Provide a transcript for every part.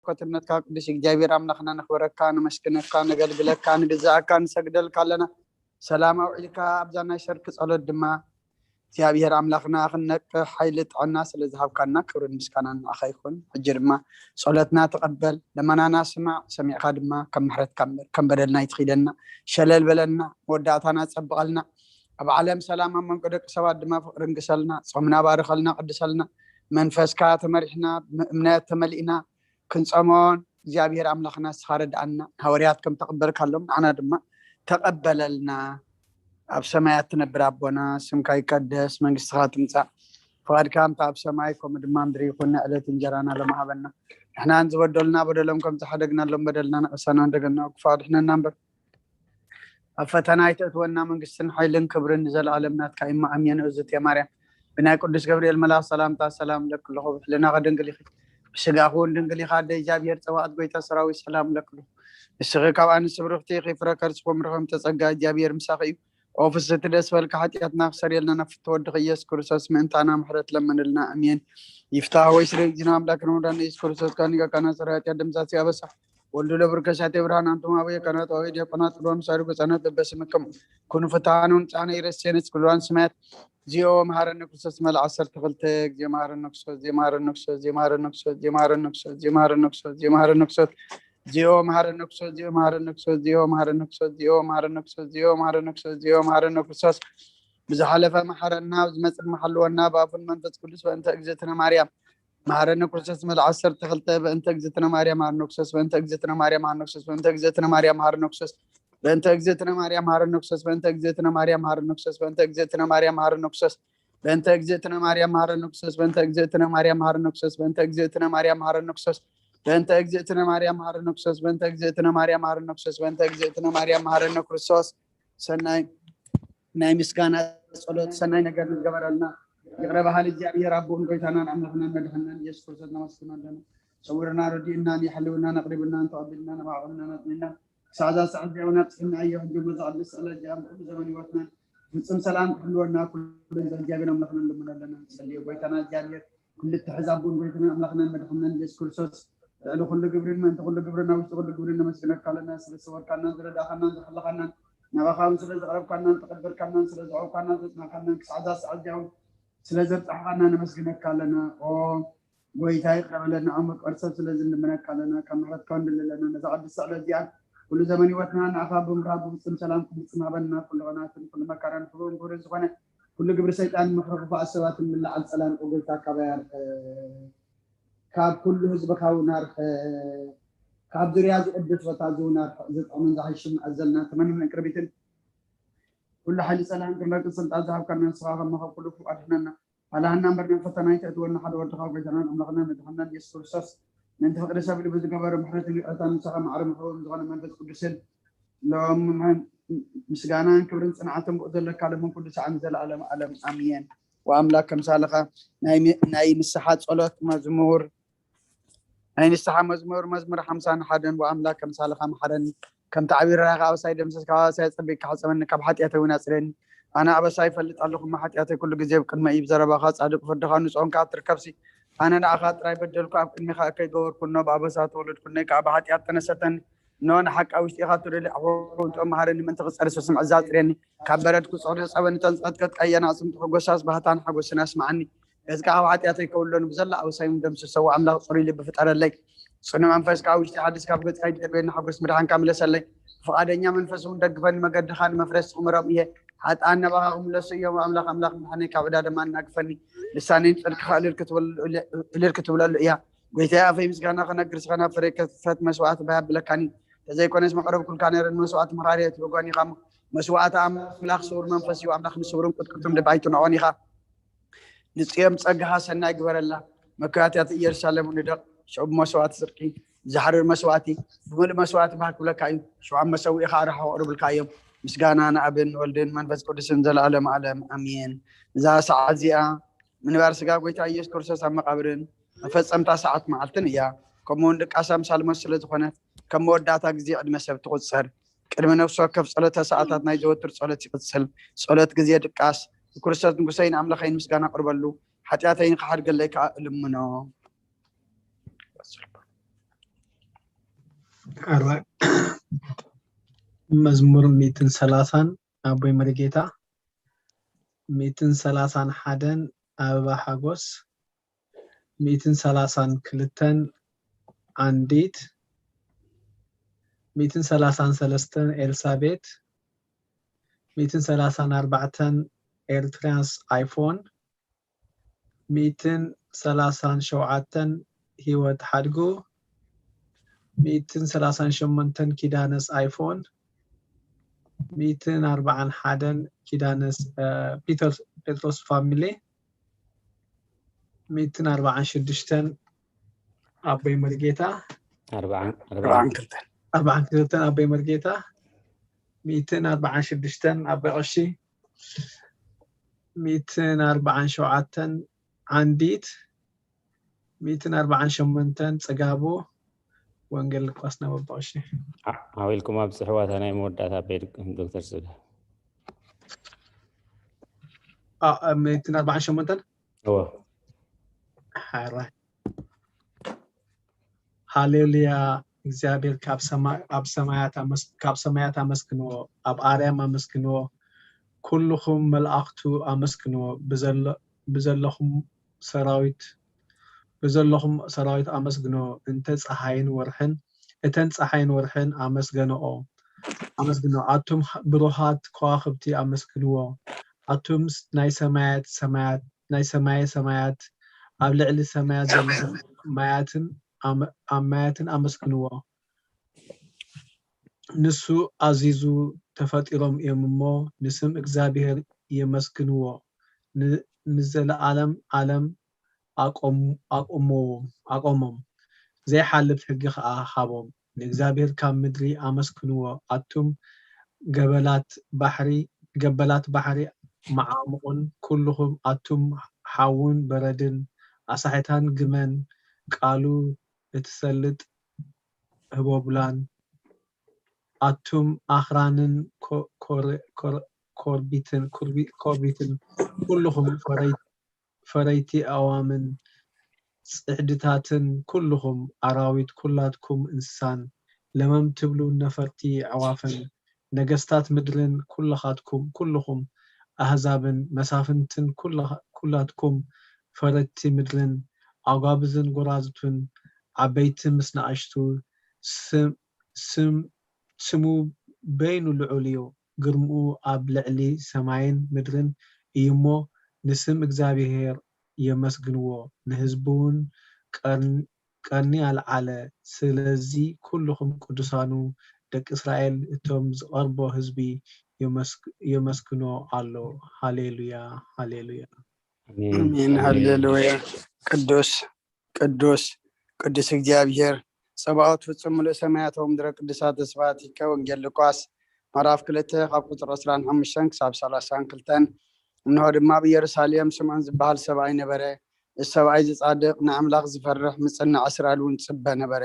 ምልኮትነትካ ቅዱስ እግዚኣብሔር ኣምላኽና ነኽብረካ፣ ነመስግነካ፣ ነገልግለካ፣ ንግዛኣካ፣ ንሰግደልካ ኣለና። ሰላም ኣውዒልካ ኣብዛ ናይ ሰርክ ጸሎት ድማ እግዚኣብሔር ኣምላኽና ክንነቅሕ ሓይሊ ጥዕና ስለ ዝሃብካና ክብርን ምስጋናን ንዓኻ ይኹን። ሕጂ ድማ ጸሎትና ተቐበል፣ ለመናና ስማዕ፣ ሰሚዕካ ድማ ከም ምሕረትካ እምበር ከም በደልና ኣይትኺደና፣ ሸለል በለና፣ መወዳእታና ጸብቐልና። ኣብ ዓለም ሰላም፣ ኣብ መንጎ ደቂ ሰባት ድማ ፍቕሪ እንግሰልና። ጾምና ባርኸልና፣ ቅድሰልና። መንፈስካ ተመሪሕና፣ እምነት ተመሊእና ክንጸሞን እግዚኣብሔር ኣምላኽና ንስኻ ረድኣና። ሃዋርያት ከም ተቐበልካሎም ንዓና ድማ ተቐበለልና። ኣብ ሰማያት ትነብር ኣቦና፣ ስምካ ይቀደስ፣ መንግስትኻ ትምጻእ፣ ፍቓድካ ከምቲ ኣብ ሰማይ ከምኡ ድማ ምድሪ ይኹን። ዕለት እንጀራና ሎሚ ሃበና። ንሕናን ዝበደሉና በደሎም ከም ዝሓደግናሎም በደልና ንእሰና፣ እንደገና ክፉእ ኣድሕነና እምበር ኣብ ፈተና ኣይተእትወና። መንግስትን ሓይልን ክብርን ንዘለኣለም ናትካ እሞ ኣሜን። እግዝእትየ ማርያም፣ ብናይ ቅዱስ ገብርኤል መልኣኽ ሰላምታ ሰላም እብለኪ ኣለኹ። ብሕልናኺ ድንግል ኢኺ፣ ብስጋኺ እውን ድንግል ኢኻ። ኣደ እግዚኣብሔር ጸባኦት፣ ጎይታ ሰራዊት ሰላም እብለኪ ኣለኹ። ንስኺ ካብ ኣንስቲ ብርኽቲ ኢኺ፣ ፍረ ከርስኺ እውን ብሩኽ እዩ። ጸጋ እግዚኣብሔር ምሳኺ እዩ። ኦ ፍስሕቲ ደስ በልኪ፣ ሓጢኣትና ክሰርየልና ናብ ፍትወ ወድኺ ኢየሱስ ክርስቶስ ምእንታና ምሕረት ለምንልና። ኣሜን። ይፍታህ ወይ ስለ እግዚኣብሔር ኣምላክ ነው ዳን ኢየሱስ ክርስቶስ ካን ጋካና ሰራያት ያደምሳሲ ኣበሳ ወልዱ ለብርከሳቴ ብርሃን ኣንቱም ኣበየ ካህናት ኣበየ ዲያቆናት ቅዱሳን ሳድቁ ህፃናት በበስምክም ኩኑ ፍትሃኑ ንጻነ ይረሴንስ ቅዱሳን ስማያት ዚኦ መሐረነ ክርስቶስ መልዓ ዓሰርተ ክልተ ጊዜ መሐረነ ክርስቶስ ጊዜ መሐረነ ክርስቶስ ጊዜ መሐረነ ክርስቶስ ጊዜ መሐረነ ክርስቶስ ጊዜ መሐረነ ክርስቶስ ጊዜ መሐረነ ክርስቶስ ዚኦ መሐረነ ክርስቶስ ዚኦ መሐረነ ክርስቶስ ዚኦ መሐረነ ክርስቶስ ዚኦ መሐረነ ክርስቶስ ዚኦ መሐረነ ክርስቶስ ዚኦ መሐረነ ክርስቶስ ብዝሓለፈ መሐረና፣ ብዝመጽእ ድማ ሓልወና፣ ብኣፉን መንፈስ ቅዱስ በእንተ እግዝእትነ ማርያም መሐረነ ክርስቶስ መልዓ ዓሰርተ ክልተ በእንተ እግዝእትነ ማርያም መሐረነ ክርስቶስ በእንተ እግዝእትነ ማርያም መሐረነ ክርስቶስ በእንተ እግዝእትነ ማርያም መሐረነ ክርስቶስ በእንተ እግዝእትነ ማርያም መሐረነ ክርስቶስ በእንተ እግዝእትነ ማርያም መሐረነ ክርስቶስ በእንተ እግዝእትነ ማርያም መሐረነ ክርስቶስ በእንተ እግዝእትነ ማርያም መሐረነ ክርስቶስ በእንተ እግዝእትነ ማርያም መሐረነ ክርስቶስ በእንተ እግዝእትነ ማርያም መሐረነ ክርስቶስ በእንተ እግዝእትነ ማርያም መሐረነ ክርስቶስ በእንተ እግዝእትነ ማርያም መሐረነ ክርስቶስ በእንተ እግዝእትነ ማርያም መሐረነ ክርስቶስ ሰናይ ናይ ምስጋና ጸሎት ሰናይ ነገር ንገበረልና። ይቕረ በሃሊ እግዚኣብሔር ኣቦን ጎይታናን ኣምላኽናን መድሓንናን ኢየሱስ ክርስቶስ ነመስግኖ ኣለና። ሰውርና ረዲእናን የሕልውናን ኣቕሪብናን ተቐቢልናን ኣባዕልና ነጽንና ክሳዕ እዛ ሰዓት እዚኣ እውን ኣብጽሕና እዮ። ሕጂ መዛዕዲ ስእለ እዚኣ ብኩሉ ዘመን ህይወትናን ፍጹም ሰላም ክህልወና ኩሉ እግዚኣብሔር ኣምላኽና ንልምኖ ኣለና። ንጸልዮ ጎይታና እግዚኣብሔር ክልተ ሕዛብ እውን ጎይታና ኣምላኽናን መድሓንናን ኢየሱስ ክርስቶስ ልዕሊ ኩሉ ግብርን ምእንቲ ኩሉ ግብርን ኣብ ውሽጢ ኩሉ ግብርን ነመስግነካ ኣለና። ስለ ዝሰወርካናን ዝረዳእካናን ዝሓለኻናን ናባኻ እውን ስለ ዘቕረብካናን ዝተቐበልካናን ስለ ዘዕቆብካናን ዘጽናሕካናን ክሳዕ እዛ ሰዓት እዚኣ እውን ስለ ዘብጻሕኻና ነመስግነካ ኣለና። ኦ ጎይታ ይቕረ በለና። ዓመት ቅርሰብ ስለ ዝንልምነካ ኣለና። ካብ ምሕረትካ ንደሊ ኣለና። ነዛ ቅድስቲ ስዕለት እዚኣ ኩሉ ዘመን ህይወትና ንኣኻ ብምራብ ብፍጹም ሰላም ክፍጽም ሃበና። ኩሉ ቕናትን ኩሉ መካራን ክብርን ክብርን ዝኾነ ኩሉ ግብሪ ሰይጣን ምኽሪ ክፉኣት ሰባትን ምልዓል ጸላን ኦ ጎይታ ካባይ ኣርሕቕ። ካብ ኩሉ ህዝብኻ እውን ኣርሕቕ። ካብ ዙርያ ዝቕድስ ቦታ እዚ እውን ኣርሕቕ። ዝጥቕምን ዝሓይሽን መኣዘልና ተመንን ቅርቢትን ኩሉ ሓይሊ ጸላእን ክንረግጽ ስልጣን ዝሃብካና ንስኻ ከማኻ ኩሉ ክፉእ ኣድሕነና። ኣላህና እምበር ናብ ፈተና ኣይተእትወና ሓደ ወድኻ ጎይታናን ኣምላኽናን መድሓንናን ኢየሱስ ክርስቶስ ምእንቲ ፍቕሪ ሰብ ልቢ ዝገበረ ምሕረትን ይቕረታን ንስኻ ማዕረ ምሕረዎም ዝኾነ መንፈስ ቅዱስን ሎም ምስጋናን ክብርን ጽንዓትን ብኡ ዘለካ ለምን ኩሉ ሰዓት ንዘለኣለም ኣለም ኣሜን። ወኣምላክ ከምሳልኻ ናይ ሚ- ናይ ንስሓ ጸሎት መዝሙር ናይ ንስሓ መዝሙር መዝሙር ሓምሳን ሓደን ወኣምላክ ከምሳልኻ መሓረኒ ከምቲ ዓብዪ ርህራሄኻ ኣበሳይ ደምሰስካ ኣበሳይ ኣጸቢቅካ ሓጸበኒ ካብ ሓጢኣተይ እውን ኣጽርየኒ ኣነ ኣበሳይ ይፈልጥ ኣለኹ እሞ ሓጢኣተይ ኩሉ ግዜ ኣብ ቅድመይ እዩ ብዘረባኻ ጻድቅ ፍርድኻ ንጹሆን ከኣ ትርከብሲ ኣነ ንኣኻ ጥራይ በደልኩ ኣብ ቅድሜኻ እከይ ገበርኩ እኖ ብኣበሳ ተወለድኩ እነይ ከኣ ብሓጢኣት ተነሰተኒ እነሆ ንሓቂ ኣብ ውሽጢኻ ትደሊ ኣሕዋውንጦ መሃረኒ ምእንቲ ክጸርሱ ስምዕዛ ኣጽርየኒ ካብ በረድ ክጽዕዶ ጸበኒ ተንጽቀጥቀጥ ቀየን ኣጽምቲ ሕጎሳስ ባህታን ሓጎስን ኣስምዓኒ ገጽካ ካብ ሓጢኣተይ ከውሎኒ ብዘላ ኣበሳይ እውን ደምስሶ ኣምላኽ ጽሩይ ልቢ ፍጠረለይ ጽኑ መንፈስ ከዓ ውሽጢ ሓድስ ካብ ገጽካ ይደርበየኒ ሓጎስ ምድሓንካ ምለሰለይ ፍቓደኛ መንፈስ እውን ደግፈኒ መገድኻ ንመፍረስ ክምሮም እየ ሓጥኣን ናባኻ ክምለሱ እዮም ኣምላኽ ኣምላኽ ምድሓነይ ካብ ዕዳ ድማ እናግፈኒ ልሳነይ ንጽድቅኻ እልል ክትብለሉ እያ ጎይታይ ኣፈይ ምስጋና ክነግር ስኸና ፍሬ ከፈት መስዋዕቲ ባይ ኣብለካኒ ተዘይኮነስ መቕረብ ኩልካ ነረ ንመስዋዕቲ መኻርየ ትበጓኒ ኢኻ መስዋዕቲ ኣምላኽ ስውር መንፈስ እዩ ኣምላኽ ንስውርን ቅጥቅጥም ልቢ ኣይትንዖን ኢኻ ንጽዮን ጸጋኻ ሰናይ ግበረላ መከታትያት ኢየሩሳሌም ንደቕ ሽዑ ብመስዋዕቲ ጽድቂ ዝሓርር መስዋዕቲ ብምሉእ መስዋዕቲ ባህ ክብለካ እዩ ሽዑ ኣብ መሰውኢኻ ኣርሓ ክቕርብልካ እዮም ምስጋና ንኣብን ንወልድን መንፈስ ቅዱስን ዘለኣለም ኣለም ኣሜን እዛ ሰዓት እዚኣ ምንባር ስጋ ጎይታ ኢየሱስ ክርስቶስ ኣብ መቓብርን መፈጸምታ ሰዓት መዓልትን እያ ከምኡውን ድቃስ ኣምሳል ሞት ስለ ዝኾነት ከም መወዳእታ ግዜ ዕድመ ሰብ ትቑጸር ቅድሚ ነፍሲ ወከፍ ጸሎተ ሰዓታት ናይ ዘወትር ጸሎት ይቕጽል። ጸሎት ግዜ ድቃስ፣ ንክርስቶስ ንጉሰይን ኣምላኸይን ምስጋና ኣቕርበሉ፣ ሓጢኣተይን ክሓድገለይ ከኣ እልምኖ። ሕራይ መዝሙር ሚእትን ሰላሳን ኣቦይ መሪጌታ፣ ሚእትን ሰላሳን ሓደን ኣበባ ሓጎስ፣ ሚእትን ሰላሳን ክልተን ዓንዲት፣ ሚእትን ሰላሳን ሰለስተን ኤልሳቤት፣ ሚእትን ሰላሳን ኣርባዕተን ኤርትራንስ ኣይፎን፣ ሚእትን ሰላሳን ሸውዓተን ህይወት ሓድጉ፣ ሚእትን ሰላሳን ሸሞንተን ኪዳነስ ኣይፎን፣ ሚእትን ኣርባዓን ሓደን ኪዳነስ ፒተር ጴጥሮስ ፋሚሊ፣ ሚእትን ኣርባዓን ሽዱሽተን ኣቦይ መርጌታ፣ ኣርባዓን ኣርባዓን ክልተን ኣቦይ መርጌታ፣ ሚእትን ኣርባዓን ሽዱሽተን ኣቦይ ቀሺ፣ ሚእትን ኣርባዓን ሸውዓተን ዓንዲት፣ ሚእትን ኣርባዓን ሸሞንተን ጽጋቡ። ወንጌል ልኳስ ናብ ኣቦ ቀሺ። ዓዊልኩም ኣብ ጽሕዋታ ናይ መወዳእታ ኣቦይ ዶክተር ስለ ሚእትን ኣርባዓን ሸሞንተን እዎ ሓራይ። ሃሌሉያ፣ እግዚኣብሔር ካብ ሰማያት ኣመስግንዎ፣ ኣብ ኣርያም ኣመስግንዎ፣ ኩልኹም መላእኽቱ ኣመስግንዎ፣ ብዘለኹም ሰራዊት ብዘለኹም ሰራዊት ኣመስግንዎ፣ እንተ ጸሓይን ወርሕን እተን ጸሓይን ወርሕን ኣመስገንኦ ኣመስግንኦ፣ ኣቱም ብሩሃት ከዋኽብቲ ኣመስግንዎ፣ ኣቱም ናይ ሰማያት ሰማያት ናይ ሰማየ ሰማያት ኣብ ልዕሊ ሰማያት ዘለኹም ማያትን ኣብ ማያትን ኣመስግንዎ። ንሱ ኣዚዙ ተፈጢሮም እዮም እሞ ንስም እግዚኣብሔር የመስግንዎ። ንዘለዓለም ዓለም ኣቆሞም፣ ዘይሓልፍ ሕጊ ኸዓ ሃቦም። ንእግዚኣብሔር ካብ ምድሪ ኣመስግንዎ፣ ኣቱም ገበላት ባሕሪ፣ ገበላት ባሕሪ መዓሙቕን ኩልኹም ኣቱም ሓውን በረድን ኣሳሕታን ግመን ቃሉ እትሰልጥ ህቦብላን ኣቱም ኣኽራንን ኮርቢትን ኩርቢትን ኩልኹም ፈረይቲ ኣእዋምን ጽዕድታትን ኩልኹም ኣራዊት ኩላትኩም እንስሳን ለመም ትብሉ ነፈርቲ ኣዕዋፍን ነገስታት ምድርን ኩልኻትኩም ኩልኹም ኣህዛብን መሳፍንትን ኩላትኩም ፈረድቲ ምድርን ኣጓብዝን ጎራዙትን ዓበይቲ ምስ ንኣሽቱ ስም ስሙ በይኑ ልዑል እዩ፣ ግርምኡ ኣብ ልዕሊ ሰማይን ምድርን እዩ እሞ፣ ንስም እግዚኣብሄር የመስግንዎ፣ ንህዝቡውን ቀርኒ ኣልዓለ። ስለዚ ኩልኹም ቅዱሳኑ ደቂ እስራኤል፣ እቶም ዝቐርቦ ህዝቢ የመስግኖ ኣሎ። ሃሌሉያ፣ ሃሌሉያ። ኣሜን፣ ሃሌሉያ። ቅዱስ ቅዱስ ቅዱስ እግዚኣብሔር ጸባኦት ፍጹም ምሉእ ሰማያት ወምድረ ቅዱሳት ተስፋቲከ። ወንጌል ሉቃስ ምዕራፍ ክልተ ካብ ቁጽሪ ዕስራን ሓሙሽተን ክሳብ ሰላሳን ክልተን። እንሆ ድማ ኣብ ኢየሩሳሌም ስምዖን ዝበሃል ሰብኣይ ነበረ። እዚ ሰብኣይ እዚ ጻድቕ ንኣምላኽ ዝፈርሕ ምጽናዕ እስራኤል እውን ጽበ ነበረ።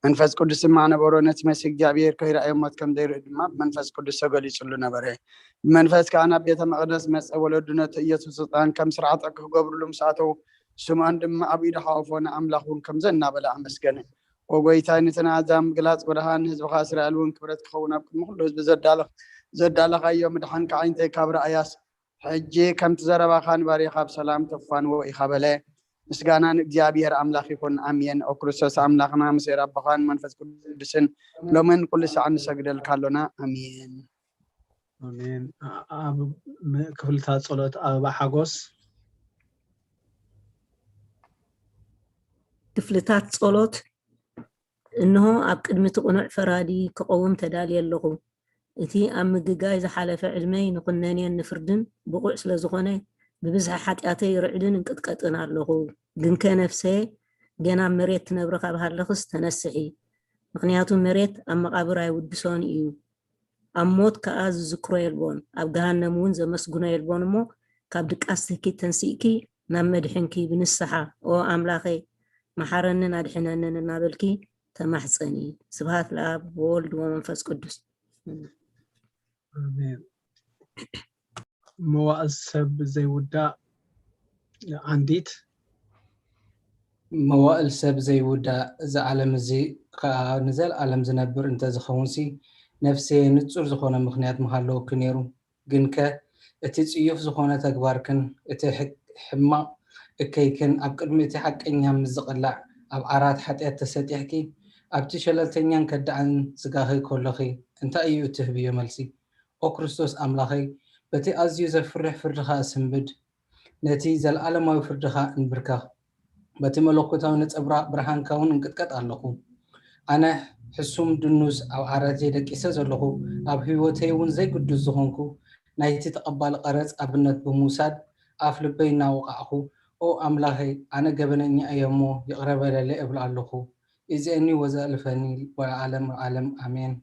መንፈስ ቅዱስ ድማ ነበሮ። ነቲ መሲህ እግዚኣብሔር ከይረኣዮ ሞት ከም ዘይርኢ ድማ ብመንፈስ ቅዱስ ተገሊጹሉ ነበረ። ብመንፈስ ከኣ ናብ ቤተ መቕደስ መጸ። ወለዱ ነቲ ኢየሱስ ህጻን ከም ስርዓተ ክገብሩሉ ምስ ኣተዉ ስምዖን ድማ ኣብ ኢዱ ሓቑፎ ንኣምላኽ እውን ከምዚ እናበለ ኣመስገነ። ኦ ጐይታይ፣ ነቲ ንኣህዛብ ምግላጽ ብርሃን፣ ንህዝብኻ እስራኤል እውን ክብረት ክኸውን ኣብ ቅድሚ ኩሉ ህዝቢ ዘዳለኻዮ ምድሓን ከዓይንተይ ካብ ረኣያስ፣ ሕጂ ከምቲ ዘረባኻ ንባሪኻ ብሰላም ተፋንዎ ኢኻ በለ። ምስጋና ንእግዚኣብሔር ኣምላኽ ይኹን፣ ኣሜን። ኦ ክርስቶስ ኣምላኽና፣ ምስ ኣቦኻን መንፈስ ቅዱስን ሎምን ኩሉ ሳዕ ንሰግደልካ ኣሎና፣ ኣሜን። ኣሜን። ኣብ ክፍልታት ጸሎት ኣበባ ሓጎስ። ክፍልታት ጸሎት። እንሆ ኣብ ቅድሚ እቲ ቅኑዕ ፈራዲ ክቐውም ተዳልየ ኣለኹ። እቲ ኣብ ምግጋይ ዝሓለፈ ዕድመይ ንኹነኔን ንፍርድን ብቑዕ ስለ ዝኾነ፣ ብብዝሒ ሓጢኣተይ ይርዕድን እንቅጥቀጥን ኣለኹ። ግንከ ነፍሰየ፣ ገና ኣብ መሬት ትነብሪ ካብ ሃለኽስ ተነስሒ። ምኽንያቱ መሬት ኣብ መቓብር ኣይውድሶን እዩ። ኣብ ሞት ከኣ ዝዝክሮ የልቦን፣ ኣብ ገሃነም እውን ዘመስግኖ የልቦን እሞ፣ ካብ ድቃስትኪ ተንሲእኪ ናብ መድሕንኪ ብንስሓ፣ ኦ ኣምላኸይ፣ መሓረንን ኣድሕነንን እናበልኪ ተማሕጸኒ። ስብሃት ለኣብ ወወልድ ወመንፈስ ቅዱስ። ኣሜን። መዋእል ሰብ ዘይውዳእ ዓንዲት። መዋእል ሰብ ዘይውዳእ፣ እዚ ዓለም እዚ ከኣ ንዘለኣለም ዝነብር እንተዝኸውንሲ፣ ነፍሰየ ንጹር ዝኾነ ምኽንያት ምሃለወኪ ነይሩ። ግንከ እቲ ጽዩፍ ዝኾነ ተግባርክን እቲ ሕማቕ እከይክን ኣብ ቅድሚ እቲ ሓቀኛ ምስ ዝቕላዕ፣ ኣብ ዓራት ሓጢኣት ተሰጢሕኪ፣ ኣብቲ ሸለልተኛን ከዳዕን ስጋኺ ከሎኺ፣ እንታይ እዩ እትህብዮ መልሲ? ኦ ክርስቶስ ኣምላኸይ፣ በቲ ኣዝዩ ዘፍርሕ ፍርድኻ እስንብድ፣ ነቲ ዘለኣለማዊ ፍርድኻ እንብርከኽ። በቲ መለኮታዊ ነጸብራቕ ብርሃንካ እውን እንቅጥቀጥ ኣለኹ። ኣነ ሕሱም ድኑስ ኣብ ዓራተይ ደቂሰ ዘለኹ፣ ኣብ ህይወተይ እውን ዘይግዱስ ዝኾንኩ፣ ናይቲ ተቐባሊ ቀረጽ ኣብነት ብምውሳድ ኣፍ ልበይ እናወቓዕኹ፣ ኦ ኣምላኸይ፣ ኣነ ገበነኛ እየ እሞ ይቕረ በለለይ እብል ኣለኹ። እዚአኒ ወዘልፈኒ ወለዓለም ዓለም ኣሜን።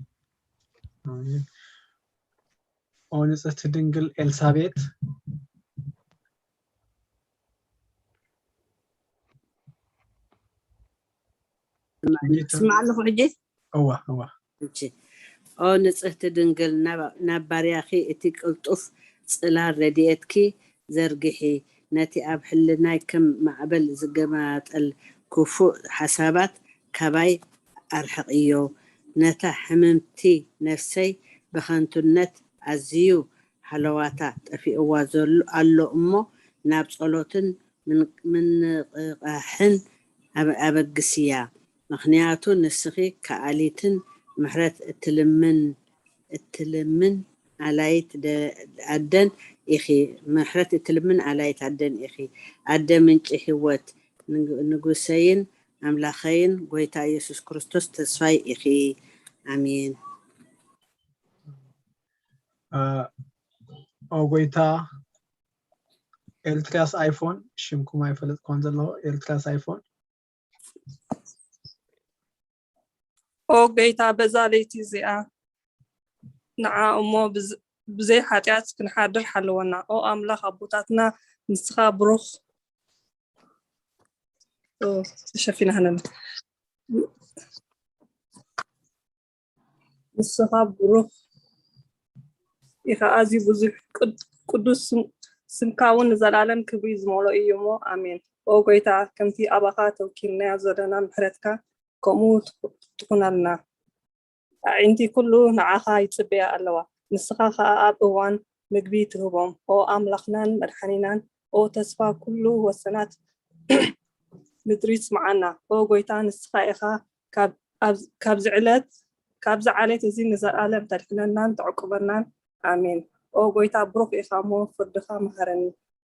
ኣሜን። ኦ ንጽሕቲ ድንግል ኤልሳቤጥ ስማዕ ኣለኹ ሕጂ። እዋ እዋ ኦ ንጽህቲ ድንግል ናብ ባርያኺ እቲ ቅልጡፍ ጽላል ረድኤትኪ ዘርግሒ፣ ነቲ ኣብ ሕልናይ ከም ማዕበል ዝገማጠል ክፉእ ሓሳባት ካባይ ኣርሕቕዮ። ነታ ሕምምቲ ነፍሰይ ብኸንቱነት ኣዝዩ ሃለዋታ ጠፊእዋ ዘሎ ኣሎ እሞ ናብ ጸሎትን ምንቕቓሕን ኣበግስያ። ምኽንያቱ ንስኺ ከኣሊትን ምሕረት እትልምን እትልምን ኣላይት ኣደን ኢኺ። ምሕረት እትልምን ኣላይት ኣደን ኢኺ። ኣደ ምንጪ ህይወት፣ ንጉሰይን ኣምላኸይን ጎይታ ኢየሱስ ክርስቶስ ተስፋይ ኢኺ። ኣሜን። ኦ ጎይታ ኤልትሪያስ ኣይፎን ሽምኩም ኣይፈለጥኳን ዘለኹ ኤልትሪያስ ኣይፎን ኦ ጎይታ በዛ ለይቲ እዚኣ ንዓ እሞ ብዘይ ሓጢኣት ክንሓድር ሓልወና። ኦ ኣምላኽ ኣቦታትና ንስኻ ብሩኽ ተሸፊና ሃለና ንስኻ ብሩኽ ኢኻ ኣዝዩ ብዙሕ ቅዱስ ስምካ እውን ንዘለኣለም ክብሪ ዝመልኦ እዩ እሞ ኣሜን። ኦ ጎይታ ከምቲ ኣባኻ ተወኪልናዮ ዘለና ምሕረትካ ከምኡ ትኹነልና። ኣዒንቲ ኩሉ ንዓኻ ይጽበያ ኣለዋ፣ ንስኻ ኸኣ ኣብ እዋን ምግቢ ትህቦም። ኦ ኣምላኽናን መድሓኒናን፣ ኦ ተስፋ ኩሉ ወሰናት ምድሪ ስምዓና። ኦ ጎይታ ንስኻ ኢኻ ካብዚ ዕለት ካብዚ ዓሌት እዚ ንዘለኣለም ተድሕነናን ተዕቁበናን። ኣሜን። ኦ ጎይታ ብሩኽ ኢኻ እሞ ፍርድኻ መሃረኒ።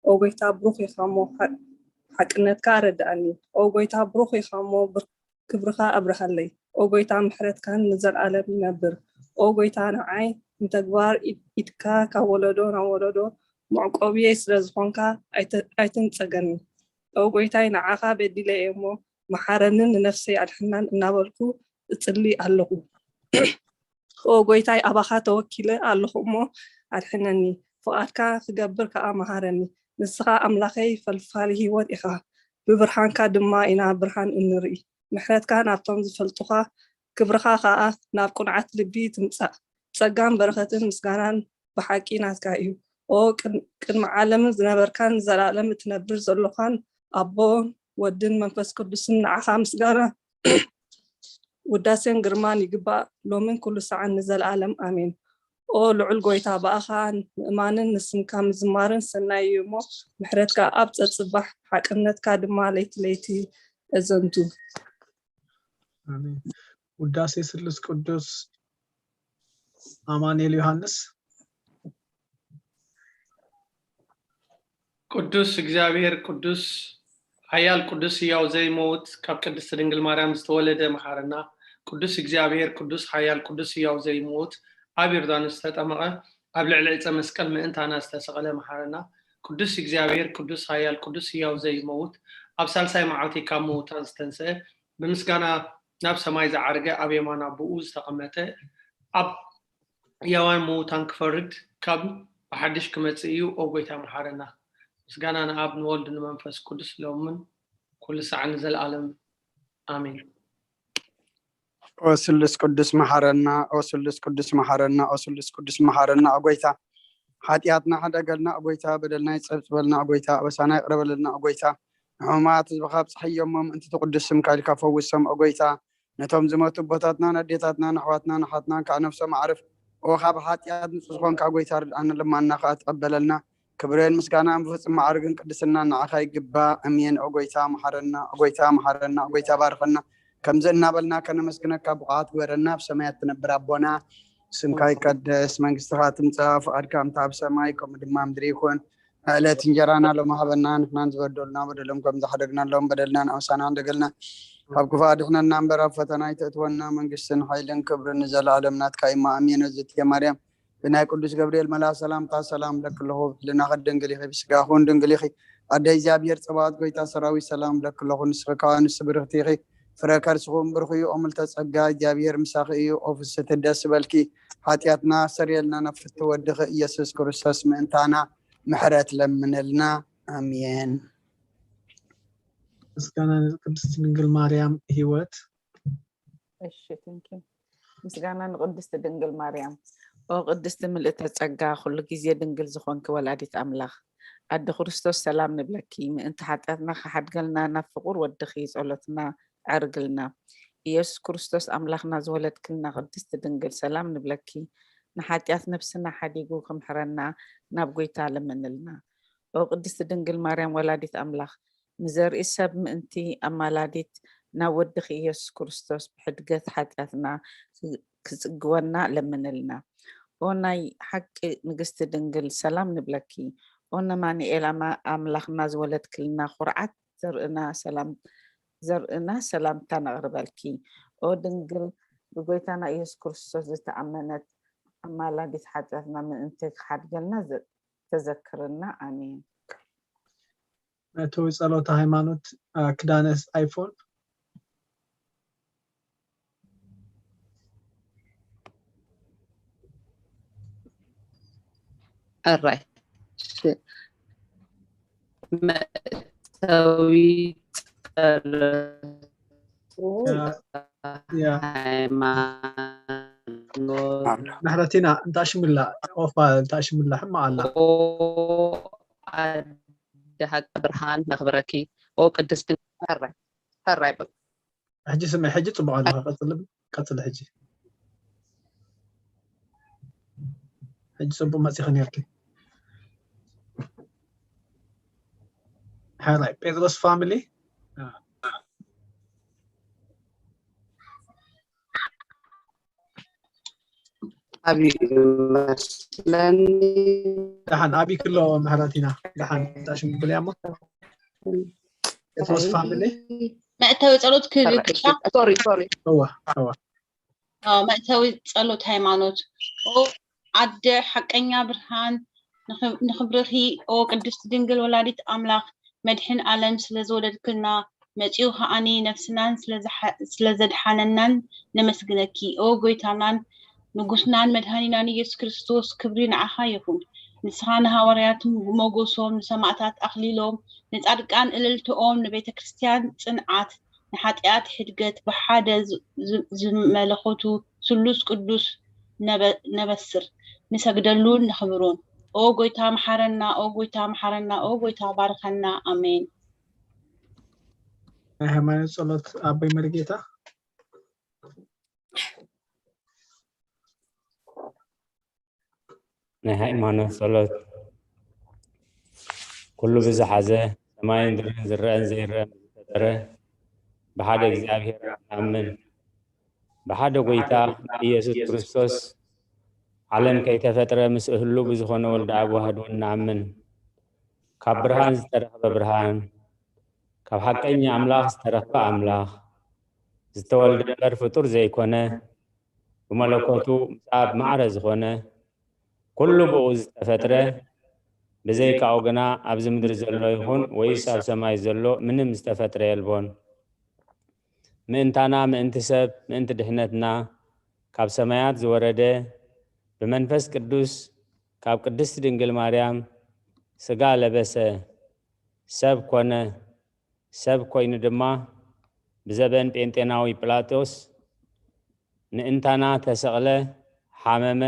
ኦ ጎይታ ብሩኽ ኢኻ እሞ ሓቅነትካ ኣረድኣኒ። ኦ ጎይታ ብሩኽ ኢኻ እሞ ክብርኻ ኣብርሃለይ። ኦ ጎይታ ምሕረትካን ንዘለኣለም ይነብር። ኦ ጎይታ ንዓይ ንተግባር ኢድካ ካብ ወለዶ ናብ ወለዶ መዕቆብየይ ስለ ዝኾንካ ኣይትንጸገኒ። ኦ ጎይታይ ንዓኻ በዲለ እየ እሞ መሓረንን ንነፍሰይ ኣድሕናን እናበልኩ እጽሊ ኣለኹ። ኦ ጎይታይ ኣባኻ ተወኪለ ኣለኹ እሞ ኣድሕነኒ፣ ፍቓድካ ክገብር ከኣ መሃረኒ። ንስኻ ኣምላኸይ ፈልፋሊ ህይወት ኢኻ፣ ብብርሃንካ ድማ ኢና ብርሃን እንርኢ። ምሕረትካ ናብቶም ዝፈልጡኻ፣ ክብርኻ ከኣ ናብ ቅኑዓት ልቢ ትምጻእ። ጸጋን በረኸትን ምስጋናን ብሓቂ ናትካ እዩ። ኦ ቅድሚ ዓለምን ዝነበርካን ንዘለኣለም እትነብር ዘሎኻን ኣቦን ወድን መንፈስ ቅዱስን ንዓኻ ምስጋና ውዳሴን ግርማን ይግባእ ሎምን ኩሉ ሰዓን ንዘለኣለም ኣሜን። ኦ ልዑል ጎይታ ብኣኻ ምእማንን ንስምካ ምዝማርን ሰናይ እዩ እሞ ምሕረትካ ኣብ ጸጽባሕ ሓቅነትካ ድማ ለይቲ ለይቲ እዘንቱ። ውዳሴ ስሉስ ቅዱስ ኣማኑኤል ዮሃንስ። ቅዱስ እግዚኣብሔር ቅዱስ ሓያል ቅዱስ ህያው ዘይመውት ካብ ቅድስቲ ድንግል ማርያም ዝተወለደ መሓረና። ቅዱስ እግዚኣብሔር ቅዱስ ሓያል ቅዱስ ህያው ዘይመውት ኣብ ዮርዳኖስ ዝተጠመቐ ኣብ ልዕሊ ዕፀ መስቀል ምእንታና ዝተሰቐለ መሓረና። ቅዱስ እግዚኣብሔር ቅዱስ ሓያል ቅዱስ ህያው ዘይመውት ኣብ ሳልሳይ መዓልቲ ካብ ምውታን ዝተንስአ ብምስጋና ናብ ሰማይ ዝዓረገ ኣብ የማን ኣቦኡ ዝተቐመጠ ኣብ ሕያዋን ምዉታን ክፈርድ ካብ ብሓድሽ ክመጽእ እዩ። ኦ ጐይታ መሓረና። ምስጋና ንኣብ ንወልድ ንመንፈስ ቅዱስ ሎምን ኩሉ ሰዓት ንዘለኣለም ኣሜን። ኦ ስሉስ ቅዱስ መሓረና፣ ኦ ስሉስ ቅዱስ መሓረና፣ ኦ ስሉስ ቅዱስ መሓረና፣ ኦ ጐይታ ሓጢኣትና ሕደገልና፣ ኦ ጐይታ በደልና ይጸብጽበልና፣ ኦ ጐይታ ኣበሳና ይቕረ በለልና፣ ኦ ጐይታ ንሕሙማት ህዝብኻ ኣብጽሐዮም፣ ምእንቲ እቲ ቅዱስ ስምካ ኢልካ ፈውሶም፣ ኦ ጐይታ ነቶም ዝሞቱ ኣቦታትናን ኣዴታትናን ኣሕዋትናን ኣሓትናን ከዓ ነፍሶም ኣዕርፍ። ኦ ካብ ሓጢኣት ንጹህ ዝኾንካ ጎይታ ርድኣና፣ ልማና ከዓ ተቐበለልና። ክብርን ምስጋናን ብፍጹም ማዕርግን ቅድስናን ንዓኻ ይግባእ። ኣሜን። ኦ ጎይታ መሓረና፣ ኦ ጎይታ መሓረና፣ ኦ ጎይታ ባርኸና። ከምዚ እናበልና ከነመስግነካ ብቑዓት ግበረና። ኣብ ሰማያት ትነብር ኣቦና፣ ስምካ ይቀደስ፣ መንግስትኻ ትምጻእ፣ ፍቓድካ ከምታ ኣብ ሰማይ ከምኡ ድማ ምድሪ ይኹን። ዕለት እንጀራና ሎሚ ሃበና፣ ንሕናን ዝበደሉና በደሎም ከም ዝሓደግናሎም በደልና ንኣውሳና እንደገልና፣ ካብ ክፉእ ኣድሕነና እምበር ኣብ ፈተና ኣይተእትወና። መንግስትን ሓይልን ክብርን ንዘለኣለም ናትካ እዩ። ኣሜን። እግዝእትየ ማርያም፣ ብናይ ቅዱስ ገብርኤል መልኣክ ሰላምታ ሰላም እብለኪ ኣለኹ። ብሕልናኺ ድንግል ኢኺ፣ ብስጋኺ እውን ድንግል ኢኺ። ኣደ እግዚኣብሔር ጸባኦት፣ ጎይታ ሰራዊት፣ ሰላም እብለኪ ኣለኹ። ንስኺ ከኣ ንስቲ ብርኽቲ ኢኺ፣ ፍረ ከርስኺ እውን ብሩኽ እዩ። ኦ ምልዕተ ጸጋ፣ እግዚኣብሔር ምሳኺ እዩ። ኦ ፍስሕቲ፣ ደስ ይበልኪ፣ ሓጢኣትና ኣስተሰርየልና፣ ንፍትሒ ወድኺ ኢየሱስ ክርስቶስ ምእንታና ምሕረት ለምንልና። ኣሜን። ምስጋና ንቅድስቲ ድንግል ማርያም ህይወት። እሺ፣ thank you። ምስጋና ንቅድስቲ ድንግል ማርያም። ኦ ቅድስቲ ምልእተ ጸጋ፣ ኩሉ ግዜ ድንግል ዝኾንኪ ወላዲት ኣምላኽ፣ ኣደ ክርስቶስ ሰላም ንብለኪ። ምእንቲ ሓጢኣትና ክሓድገልና ናብ ፍቁር ወድኺ ጸሎትና ኣዕርግልና። ኢየሱስ ክርስቶስ ኣምላኽና ዝወለድክልና ቅድስቲ ድንግል ሰላም ንብለኪ። ንሓጢኣት ነፍስና ሓዲጉ ክምሕረና ናብ ጎይታ ለምንልና። ኦ ቅድስቲ ድንግል ማርያም ወላዲት ኣምላኽ፣ ንዘርኢ ሰብ ምእንቲ ኣማላዲት ናብ ወድኺ ኢየሱስ ክርስቶስ ብሕድገት ሓጢኣትና ክጽግወና ለምንልና። ኦ ናይ ሓቂ ንግስቲ ድንግል ሰላም ንብለኪ። ኦ ነማንኤል ኣማ-፣ ኣምላኽና ዝወለድክልና ኩርዓት ዘርእና ሰላም፣ ዘርእና ሰላምታ ነቕርበልኪ። ኦ ድንግል ብጎይታና ኢየሱስ ክርስቶስ ዝተኣመነት ኣማላዲት ሓጢኣትና ምእንቲ ክሓድገልና ዘ-፣ ተዘክርና። ኣሜን። መእተዊ ጸሎተ ሃይማኖት፣ አ፣ ክዳነስ ኣይፎን። ሕራይ። እሺ። መእተዊ ጸሎት ያ፣ ያ። ሃይማኖት። ምሕረቲና፣ እንታ ሽምላ፣ ኦፋ፣ እንታ ሽምላ፣ ሕማቕ ኣላ። ኦ ኣደ ሓቂ ብርሃን፣ ነኽብረኪ። ኦ ቅድስቲ፣ ሕራይ፣ ሕራይ በል። ሕጂ ስምዒ፣ ሕጂ ጽቡቕ ኣለኻ። ቀጽሊ፣ ቀጽሊ ሕጂ። ሕጂ ጽቡቕ መጺኺ ነርኪ። ሕራይ፣ ጴጥሮስ ፋሚሊ። ኣብዩ መስለኒ። ደሓን፣ ኣብዩ ክሎ ምሕረቲና። ደሓን፣ እንታይ ሽም ብለያ እሞ? ጴጥሮስ ፋሚሊ። መእተዊ ጸሎት ክብል ሶሪ፣ ሶሪ። እዋ፣ እዋ። ኦ፣ መእተዊ ጸሎት ሃይማኖት። ኦ ኣደ ሓቀኛ ብርሃን፣ ንኽብ-፣ ንኽብርኺ፣ ኦ ቅድስቲ ድንግል ወላዲት ኣምላኽ፣ መድሕን ዓለም ስለ ዝወለድክልና፣ መጺኡ ከኣኒ ነፍስናን ስለ ዝሓ-፣ ስለ ዘድሓነናን ነመስግነኪ። ኦ ጎይታናን ንጉስናን መድሃኒናን ኢየሱስ ክርስቶስ፣ ክብሪ ንዓኻ ይኹን። ንስኻ ንሃዋርያት ሞጎሶም፣ ንሰማእታት ኣኽሊሎም፣ ንጻድቃን እልልትኦም፣ ንቤተ ክርስቲያን ጽንዓት፣ ንሓጢኣት ሕድገት ብሓደ ዝ-፣ ዝ-፣ ዝመለኸቱ ስሉስ ቅዱስ ነበ-፣ ነበስር፣ ንሰግደሉን ነኽብሮን። ኦ ጎይታ መሓረና፣ ኦ ጎይታ መሓረና፣ ኦ ጎይታ ባርኸና። ኣሜን። ናይ ሃይማኖት ጸሎት ኣቦይ መሪጌታ። ናይ ሃይማኖት ጸሎት። ኩሉ ብዝሓዘ፣ ሰማይን ምድርን ዝረአን ዘይረአን ዝፈጠረ ብሓደ እግዚኣብሔር ንኣምን። ብሓደ ጎይታ ኢየሱስ ክርስቶስ ዓለም ከይተፈጥረ ምስ እህሉ ብዝኾነ ወልደ ኣብ ዋህዱ እንኣምን። ካብ ብርሃን ዝተረኽበ ብርሃን፣ ካብ ሓቀኛ ኣምላኽ ዝተረኽበ ኣምላኽ፣ ዝተወልደ እምበር ፍጡር ዘይኮነ፣ ብመለኮቱ ምስ ኣብ ማዕረ ዝኾነ፣ ኩሉ ብኡ ዝተፈጥረ፣ ብዘይካኡ ግና ኣብዚ ምድሪ ዘሎ ይኹን ወይስ ኣብ ሰማይ ዘሎ ምንም ዝተፈጥረ የልቦን። ምእንታና፣ ምእንቲ ሰብ፣ ምእንቲ ድሕነትና ካብ ሰማያት ዝወረደ፣ ብመንፈስ ቅዱስ ካብ ቅድስቲ ድንግል ማርያም ሥጋ ለበሰ፣ ሰብ ኮነ። ሰብ ኮይኑ ድማ ብዘበን ጴንጤናዊ ጲላጦስ ምእንታና ተሰቕለ፣ ሓመመ፣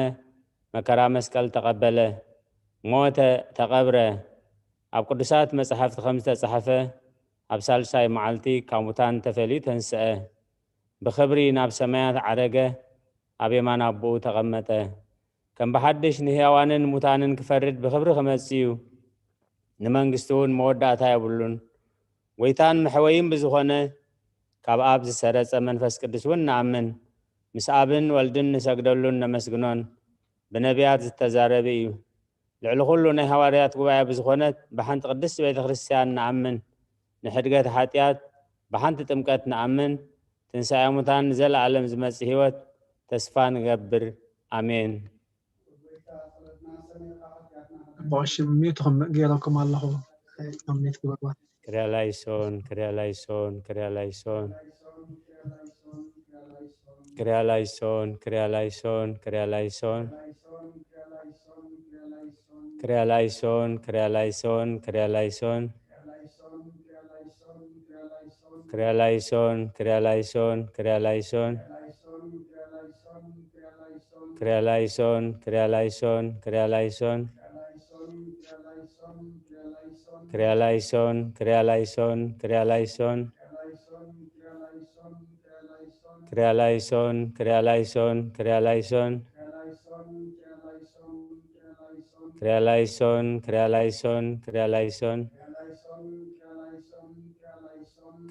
መከራ መስቀል ተቐበለ፣ ሞተ፣ ተቐብረ። ኣብ ቅዱሳት መጻሕፍቲ ከም ዝተጻሕፈ፣ ኣብ ሳልሳይ መዓልቲ ካብ ሙታን ተፈልዩ ተንስአ። ብኽብሪ ናብ ሰማያት ዓረገ፣ ኣብ የማን ኣቦኡ ተቐመጠ። ከም ብሓድሽ ንህያዋንን ሙታንን ክፈርድ ብኽብሪ ክመጽእ እዩ። ንመንግስቱ እውን መወዳእታ የብሉን። ጎይታን መሕወይን ብዝኾነ ካብ ኣብ ዝሰረጸ መንፈስ ቅዱስ እውን ንኣምን። ምስ ኣብን ወልድን ንሰግደሉን ነመስግኖን። ብነቢያት ዝተዛረበ እዩ። ልዕሊ ኩሉ ናይ ሃዋርያት ጉባኤ ብዝኾነት ብሓንቲ ቅድስቲ ቤተ ክርስቲያን ንኣምን። ንሕድገት ሓጢኣት ብሓንቲ ጥምቀት ንኣምን። ትንሳኤ ሙታን ንዘለኣለም ዝመጽእ ህይወት ተስፋ ንገብር። ኣሜን። ኣቦ ቀሺ ሚዩት ከም ገይረኩም ኣለኹ። ኣብ ሚዩት ግበርዋ። ክሪያ ላይሶን፣ ክሪያ ላይሶን፣ ክሪያ ላይሶን። ክሪያ ላይሶን፣ ክሪያ ላይሶን፣ ክሪያ ላይሶን። ክሪያ ላይሶን፣ ክሪያ ላይሶን፣ ክሪያ ላይሶን። ክሪያ ላይሶን፣ ክሪያ ላይሶን፣ ክሪያ ላይሶን። ክሪያ ላይሶን፣ ክሪያ ላይሶን፣ ክሪያ ላይሶን። ክሪያ ላይሶን፣ ክሪያ ላይሶን፣ ክሪያ ላይሶን። ክሪያ ላይሶን፣ ክሪያ ላይሶን፣ ክሪያ ላይሶን። ክሪያ ላይሶን፣ ክሪያ ላይሶን፣ ክሪያ ላይሶን።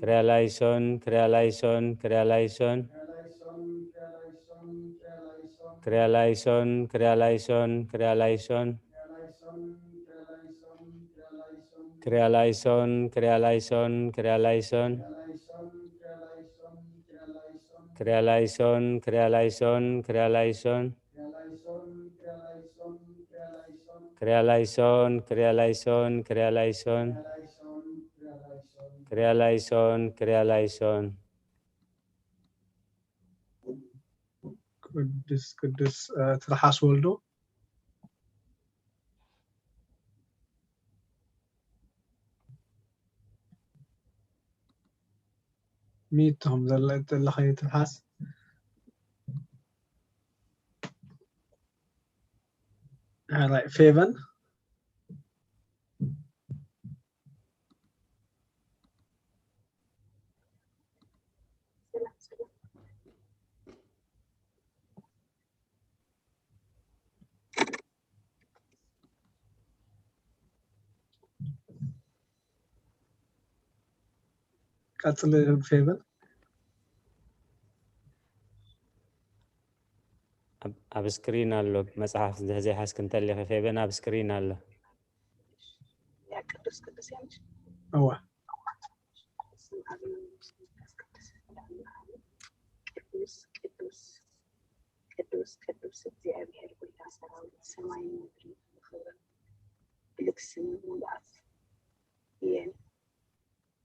ክሪያ ላይሶን፣ ክሪያ ላይሶን፣ ክሪያ ላይሶን። ክሪያ ላይሶን፣ ክሪያ ላይሶን፣ ክሪያ ላይሶን። ክሪያ ላይሶን፣ ክሪያ ላይሶን፣ ክሪያ ላይሶን። ክሪያ ላይሶን፣ ክሪያ ላይሶን፣ ክሪያ ላይሶን። ክሪያ ላይሶን፣ ክሪያ ላይሶን፣ ክሪያ ላይሶን። ክሪያ ላይሶን፣ ክሪያ ላይሶን፣ ክሪያ ላይሶን። ቅዱስ ቅዱስ እ፣ ትርሓስ ወልዱ። ሚዩት ትኹም ዘለኺ ትርሓስ። ራይ ፌቨን። ቀጽሊ ፌቨን። ኣብ- ኣብ ስክሪን ኣሎ፣ መጽሓፍ ዘይሓዝክ እንተሊኺ ፌቨን ኣብ ስክሪን ኣሎ። ያ ቅዱስ ቅዱስ ያምሽ እዋ ስም ኣብ መንፈስ ቅዱስ ወደ ኣምላኽ ኣሜን። ቅዱስ ቅዱስ ቅዱስ ቅዱስ እግዚኣብሔር ጎይታ ሰራዊት ሰማይን ምድርን ብኽብርን ብልግስን ምሉኣት እየን።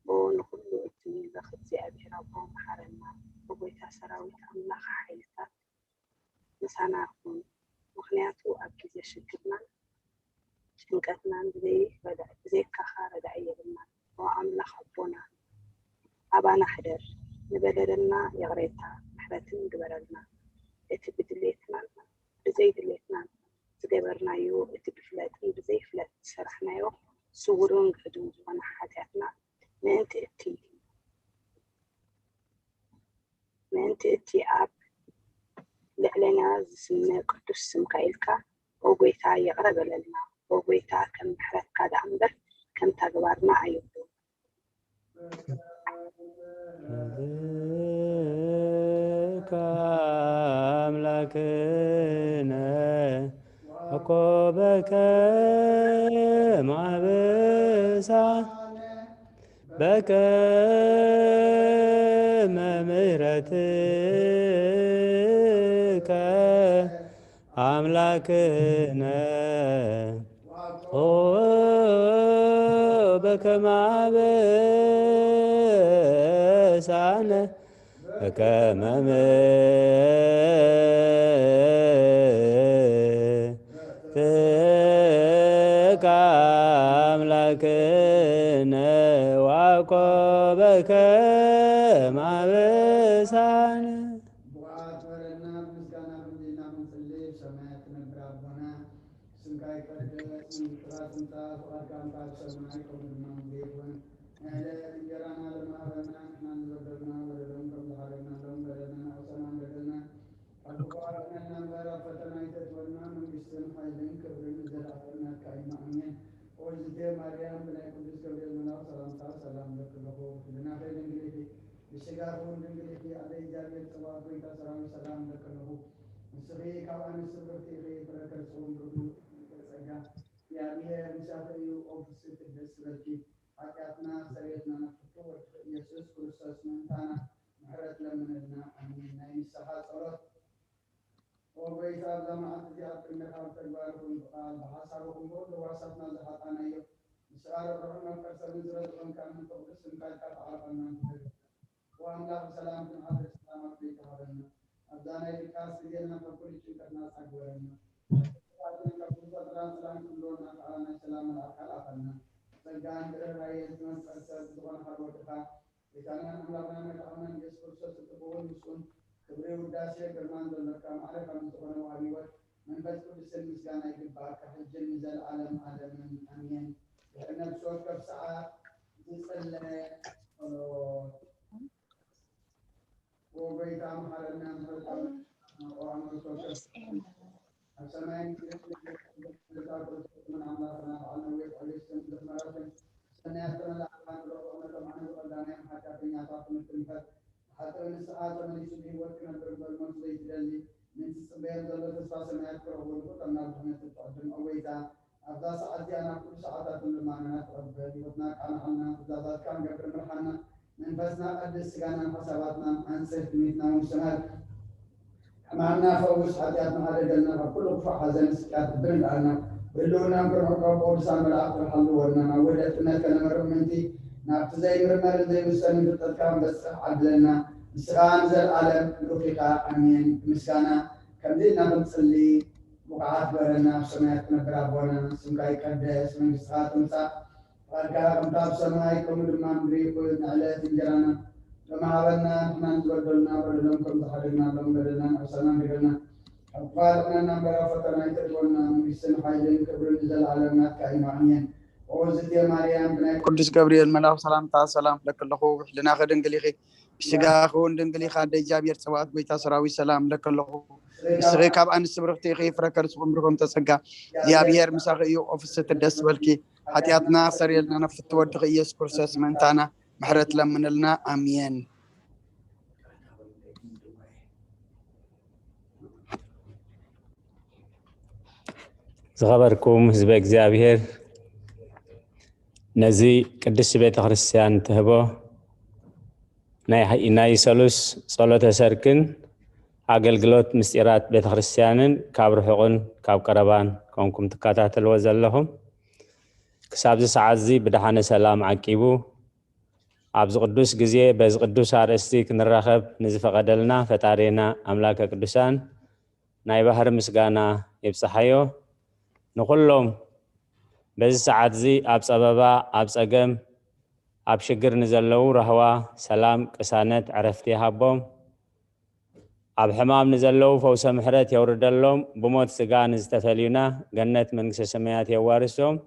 ብኡ ንኹሉ እትምለኽ እግዚኣብሔር ኣቦ መሓረና። ብጎይታ ሰራዊት ኣምላኽ ሓይልታት ምሳና ኩን። ምኽንያቱ ኣብ ግዜ ሽግርናን ጭንቀትናን ብዘይ ረዳ- ብዘይካኻ ረዳኢ የብልናን። ኦ ኣምላኽ ኣቦና ኣባና ሕደር። ንበደለና ይቕሬታ ምሕረትን ግበረልና። እቲ ብድሌትናን ብዘይ ድሌትናን ዝገበርናዮ እቲ ብፍለጥን ብዘይፍለጥ ዝሰራሕናዮ ስውርን ግህድን ዝኾነ ሓጢኣትና ምእንቲ እቲ ምእንቲ እቲ ኣብ ልዕሌና ዝስመ ቅዱስ ስምካ ኢልካ ኦ ጎይታ ይቕረ በለልና። ኦ ጎይታ ከም ምሕረትካ ደኣ እምበር ከም ተግባርና ኣይብሉን። ካ ኣምላክነ ኣኮበከ ማበሳ በከመ ምሕረትከ ኣምላክነ ኦ በከመ አበሳነ በከመ ምሕረትከ አምላክነ ወአኮበከ ማበሳነ። ብቕዓት በረና ብምስጋና ክንድና ክንጽሊ ብሰማያት ትነብር ኣቦና ስምካ ይቀደስ፣ መንግስትኻ ትምጻእ፣ ፍቓድካ እንታ ኣብ ሰማይ ከምኡ ድማ ኣብ ምድሪ ይኹን። ናይ ዕለት እንጀራና ለማዕበና ንሕና ንበደልና በደሎም ከም ዝሓረግናሎም ፈተና ይተትወና፣ መንግስትን ሓይልን ክብርን ንዘለኣለም ናትካ እዩ። ኣሜን። ኦዝቴ ማርያም፣ ብናይ ቅዱስ ገብርኤል መልኣክ ሰላምታ ሰላም እብለኪ ኣለኹ። ህልናኺ ድንግል ኢኺ፣ ብስጋኺ እውን ድንግል ኢኺ። ኣደ እግዚኣብሔር ጸባኦት፣ ጎይታ ሰራዊት፣ ሰላም እብለኪ ኣለኹ። ንስኺ ካብ ኣንስቲ ብርክቲ ኢኺ፣ ፍረ ከርስኺ እውን ብሩኽ እዩ። ጸጋ እግዚኣብሔር ምሳኺ እዩ። ኦ ፍስሕቲ ደስ ይበልኪ፣ ሓጢኣትና ሰሪየትና፣ ናብ ፍትው ወድኺ ኢየሱስ ክርስቶስ ምእንታና ምሕረት ለምንልና። ኣሜን። ናይ ንስሓ ጸሎት። ኦ ጎይታ፣ ኣብዛ መዓልቲ እዚኣ ኣብ ቅድሜኻ ብተግባር ይኹን ብቓል ብሓሳብ ይኹን ብኹሉ ሕዋሳትና ዝሓጣናዮ፣ ንስኻ ርሕሩሕን መፍቀር ሰብን ስለ ዝኾንካ፣ ምእንቲ ቅዱስ ስምካ ኢልካ ተዓርቐና ንኽእል። ኦ ኣምላኽ፣ ብሰላም ክንሓድር ሰላም ኣብ ቤትካ ሃበና። ኣብዛ ናይ ድቃስ ግዜና ካብ ኩሉ ጭንቀት ናጻ ግበረና። ካብ ኩሉ ፈተና ሰላም ክህልወና ከኣ ናይ ሰላም መልኣክ ኣልኣኸልና። ጸጋን ርህራሄን ዝመንጸር ሰብ ዝኾንካ ወድኻ፣ ጌታናን ኣምላኽናን መድሓኒናን ኢየሱስ ክርስቶስ፣ እቲ ክቡርን ምስጉን ክብሪ፣ ውዳሴ፣ ግርማን ዘለካ፣ ማዕረ ከም ዝኾነ ወሃቢ ህይወት መንፈስ ቅዱስን ምስጋና ይግባእካ፣ ሕጅን ንዘለዓለም ዓለምን። ኣሜን። ድሕሪ ነፍሲ ወከፍ ሰዓት ዝጽለ ጸሎት። ኦ ጎይታ፣ መሓረና፣ ምሕረት ኣብ ሰማይን ምድርን ኣምላኽና፣ በዓል ነዊሕ ትዕግስትን ብዙሕ ምሕረትን፣ ሰናያት ተመላእካ ንረኽቦ፣ ነቶም ኣነ ዝቐዳናዮም ሓጢኣተኛታት ትምህርቲ ምሕረት፣ ብሓቂ ንስኻ ተመሊሱ ብህይወት ክነብር እምበር ሞት ዘይትደሊ፣ ምእንቲ ዝጽበዮም ዘሎ ተስፋ ሰማያት ክረኽቡ ንኹሎም ናብ ድሕነት እትዕድም። ኦ ጎይታ፣ ኣብዛ ሰዓት እዚኣ ናብ ኩሉ ሰዓታትን ልማናና ተቐበል። ህይወትና ኣቃንዓልና፣ ትእዛዛትካ ንገብር ምርሓና። መንፈስና ቀድስ፣ ስጋናን ሓሳባትናን ኣንጽህ፣ ትምኒትና እውን ስመር። ሕማምና ፈውስ፣ ሓጢኣትና ሓደገልና፣ ካብ ኩሉ ክፉእ ሓዘን ስቅያት ልብን ዳኣልና። ብህልውናን ክንዕቆብ ብቅዱሳን መላእኽቲ ሓልወና። ናብ ውህደት እምነት ከነመርቕ ምእንቲ፣ ናብቲ ዘይምርመርን ዘይምሰልን ፍልጠትካ ክንበጽሕ ዓድለና። ንስኻ ንዘለኣለም ብሩኽ ኢኻ። ኣሜን። ምስጋና ከምዚ ኢልና ክንጽሊ ብቑዓት ግበረና። ኣብ ሰማያት ትነብር ኣቦና፣ ስምካ ይቀደስ፣ መንግስትኻ ትምጻእ፣ ፍቓድካ ከምታ ኣብ ሰማይ፣ ከምኡ ድማ ምድሪ ይኹን። ንዕለት እንጀራና ሎሚ ሃበና፣ ንሕና ንዝበደሉና በደሎም ከም ዝሓደግናሎም በደልና ንሕሰና ንገደልና። ካብ ክፉእ ኣድሕነና እምበር፣ ኣብ ፈተና ኣይተእትወና፣ መንግስትን ሓይልን ክብርን ንዘለኣለም ናትካ እዩ። ኣሜን። ኦ ዝእቲ ማርያም፣ ብናይ ቅዱስ ገብርኤል መልኣክ ሰላምታ ሰላም እብለኪ ኣለኹ። ብሕልናኺ ድንግል ኢኺ፣ ብስጋኺ እውን ድንግል ኢኻ። ኣደ እግዚኣብሔር ጸባኦት፣ ጎይታ ሰራዊት፣ ሰላም እብለኪ ኣለኹ። ንስኺ ካብ ኣንስቲ ብርኽቲ ኢኺ፣ ፍረ ከርስኺ እውን ብሩኽ እዩ። ጸጋ እግዚኣብሔር ምሳኺ እዩ። ኦ ፍስሕቲ ደስ ይበልኪ፣ ሓጢኣትና ኣስተሰርየልና፣ ናብ ፍትው ወድኺ ኢየሱስ ክርስቶስ ምእንታና ምሕረት ለምንልና። ኣሜን። ዝኸበርኩም ህዝበ እግዚኣብሔር፣ ነዚ ቅድስቲ ቤተ ክርስቲያን ትህቦ ናይ፣ ናይ ሰሉስ ጸሎተ ሰርክን ኣገልግሎት ምስጢራት ቤተ ክርስቲያንን ካብ ርሑቕን ካብ ቀረባን ኮንኩም ትከታተልዎ ዘለኹም፣ ክሳብዚ ሰዓት እዚ ብደሓነ ሰላም ዓቂቡ፣ ኣብዚ ቅዱስ ግዜ በዚ ቅዱስ ኣርእስቲ ክንራኸብ ንዝፈቐደልና ፈጣሪና ኣምላከ ቅዱሳን ናይ ባህሪ ምስጋና ይብጽሓዮ። ንኹሎም በዚ ሰዓት እዚ ኣብ ጸበባ፣ ኣብ ጸገም፣ ኣብ ሽግር ንዘለዉ ራህዋ፣ ሰላም፣ ቅሳነት፣ ዕረፍቲ ይሃቦም። ኣብ ሕማም ንዘለዉ ፈውሰ ምሕረት የውርደሎም። ብሞት ስጋ ንዝተፈልዩና ገነት መንግስተ ሰማያት የዋርሶም።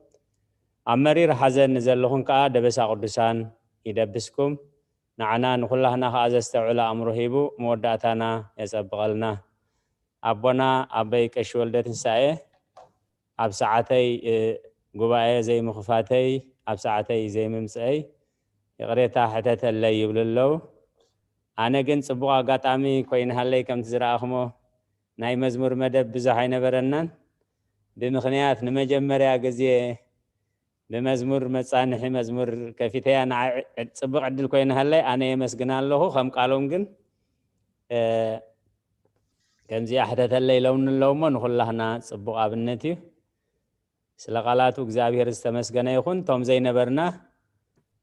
ኣብ መሪር ሓዘን ንዘለኹም ከኣ ደበሳ ቅዱሳን ይደብስኩም። ንዓና ንኹላህና ከኣ ዘስተውዕል ኣእምሮ ሂቡ መወዳእታና የጸብቐልና። ኣቦና ኣበይ ቀሺ ወልደ ትንሳኤ፣ ኣብ ሰዓተይ፣ እ፣ ጉባኤ ዘይምኽፋተይ፣ ኣብ ሰዓተይ ዘይምምጽአይ ይቕሬታ ሕተተለይ ይብሉ ኣለዉ። ኣነ ግን ጽቡቕ ኣጋጣሚ ኮይንሃለይ ከምቲ ዝረኣኹሞ ናይ መዝሙር መደብ ብዙሕ ኣይነበረናን። ብምኽንያት ንመጀመርያ ግዜ ብመዝሙር መጻንሒ መዝሙር ከፊተያ ንዓይ ዕ-፣ ጽቡቕ ዕድል ኮይንሃለይ ኣነ የመስግና ኣለኹ። ከም ቃሎም ግን፣ እ፣ ከምዚኣ ሕተተለይ ኢሎምኒ ኣለዉ እሞ ንኹላህና ጽቡቕ ኣብነት እዩ። ስለ ቃላቱ እግዚኣብሔር ዝተመስገነ ይኹን። እቶም ዘይነበርና፣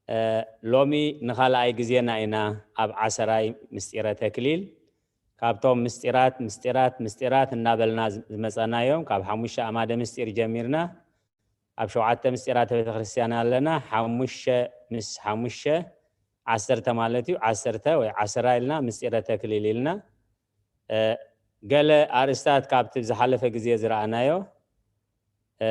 እ፣ ሎሚ ንኻልኣይ ግዜና ኢና ኣብ ዓሰራይ ምስጢረ ተክሊል። ካብቶም ምስጢራት፣ ምስጢራት፣ ምስጢራት እናበልና ዝ-፣ ዝመጸናዮም፣ ካብ ሓሙሽተ ኣዕማደ ምስጢር ጀሚርና፣ ኣብ ሸውዓተ ምስጢራተ ቤተ ክርስቲያን ኣለና። ሓሙሽተ ምስ ሓሙሽተ፣ ዓሰርተ ማለት እዩ። ዓሰርተ ወይ ዓሰራ ኢልና፣ ምስጢረ ተክሊል ኢልና። እ፣ ገለ ኣርእስታት ካብቲ ዝሓለፈ ግዜ ዝረኣናዮ፣ እ፣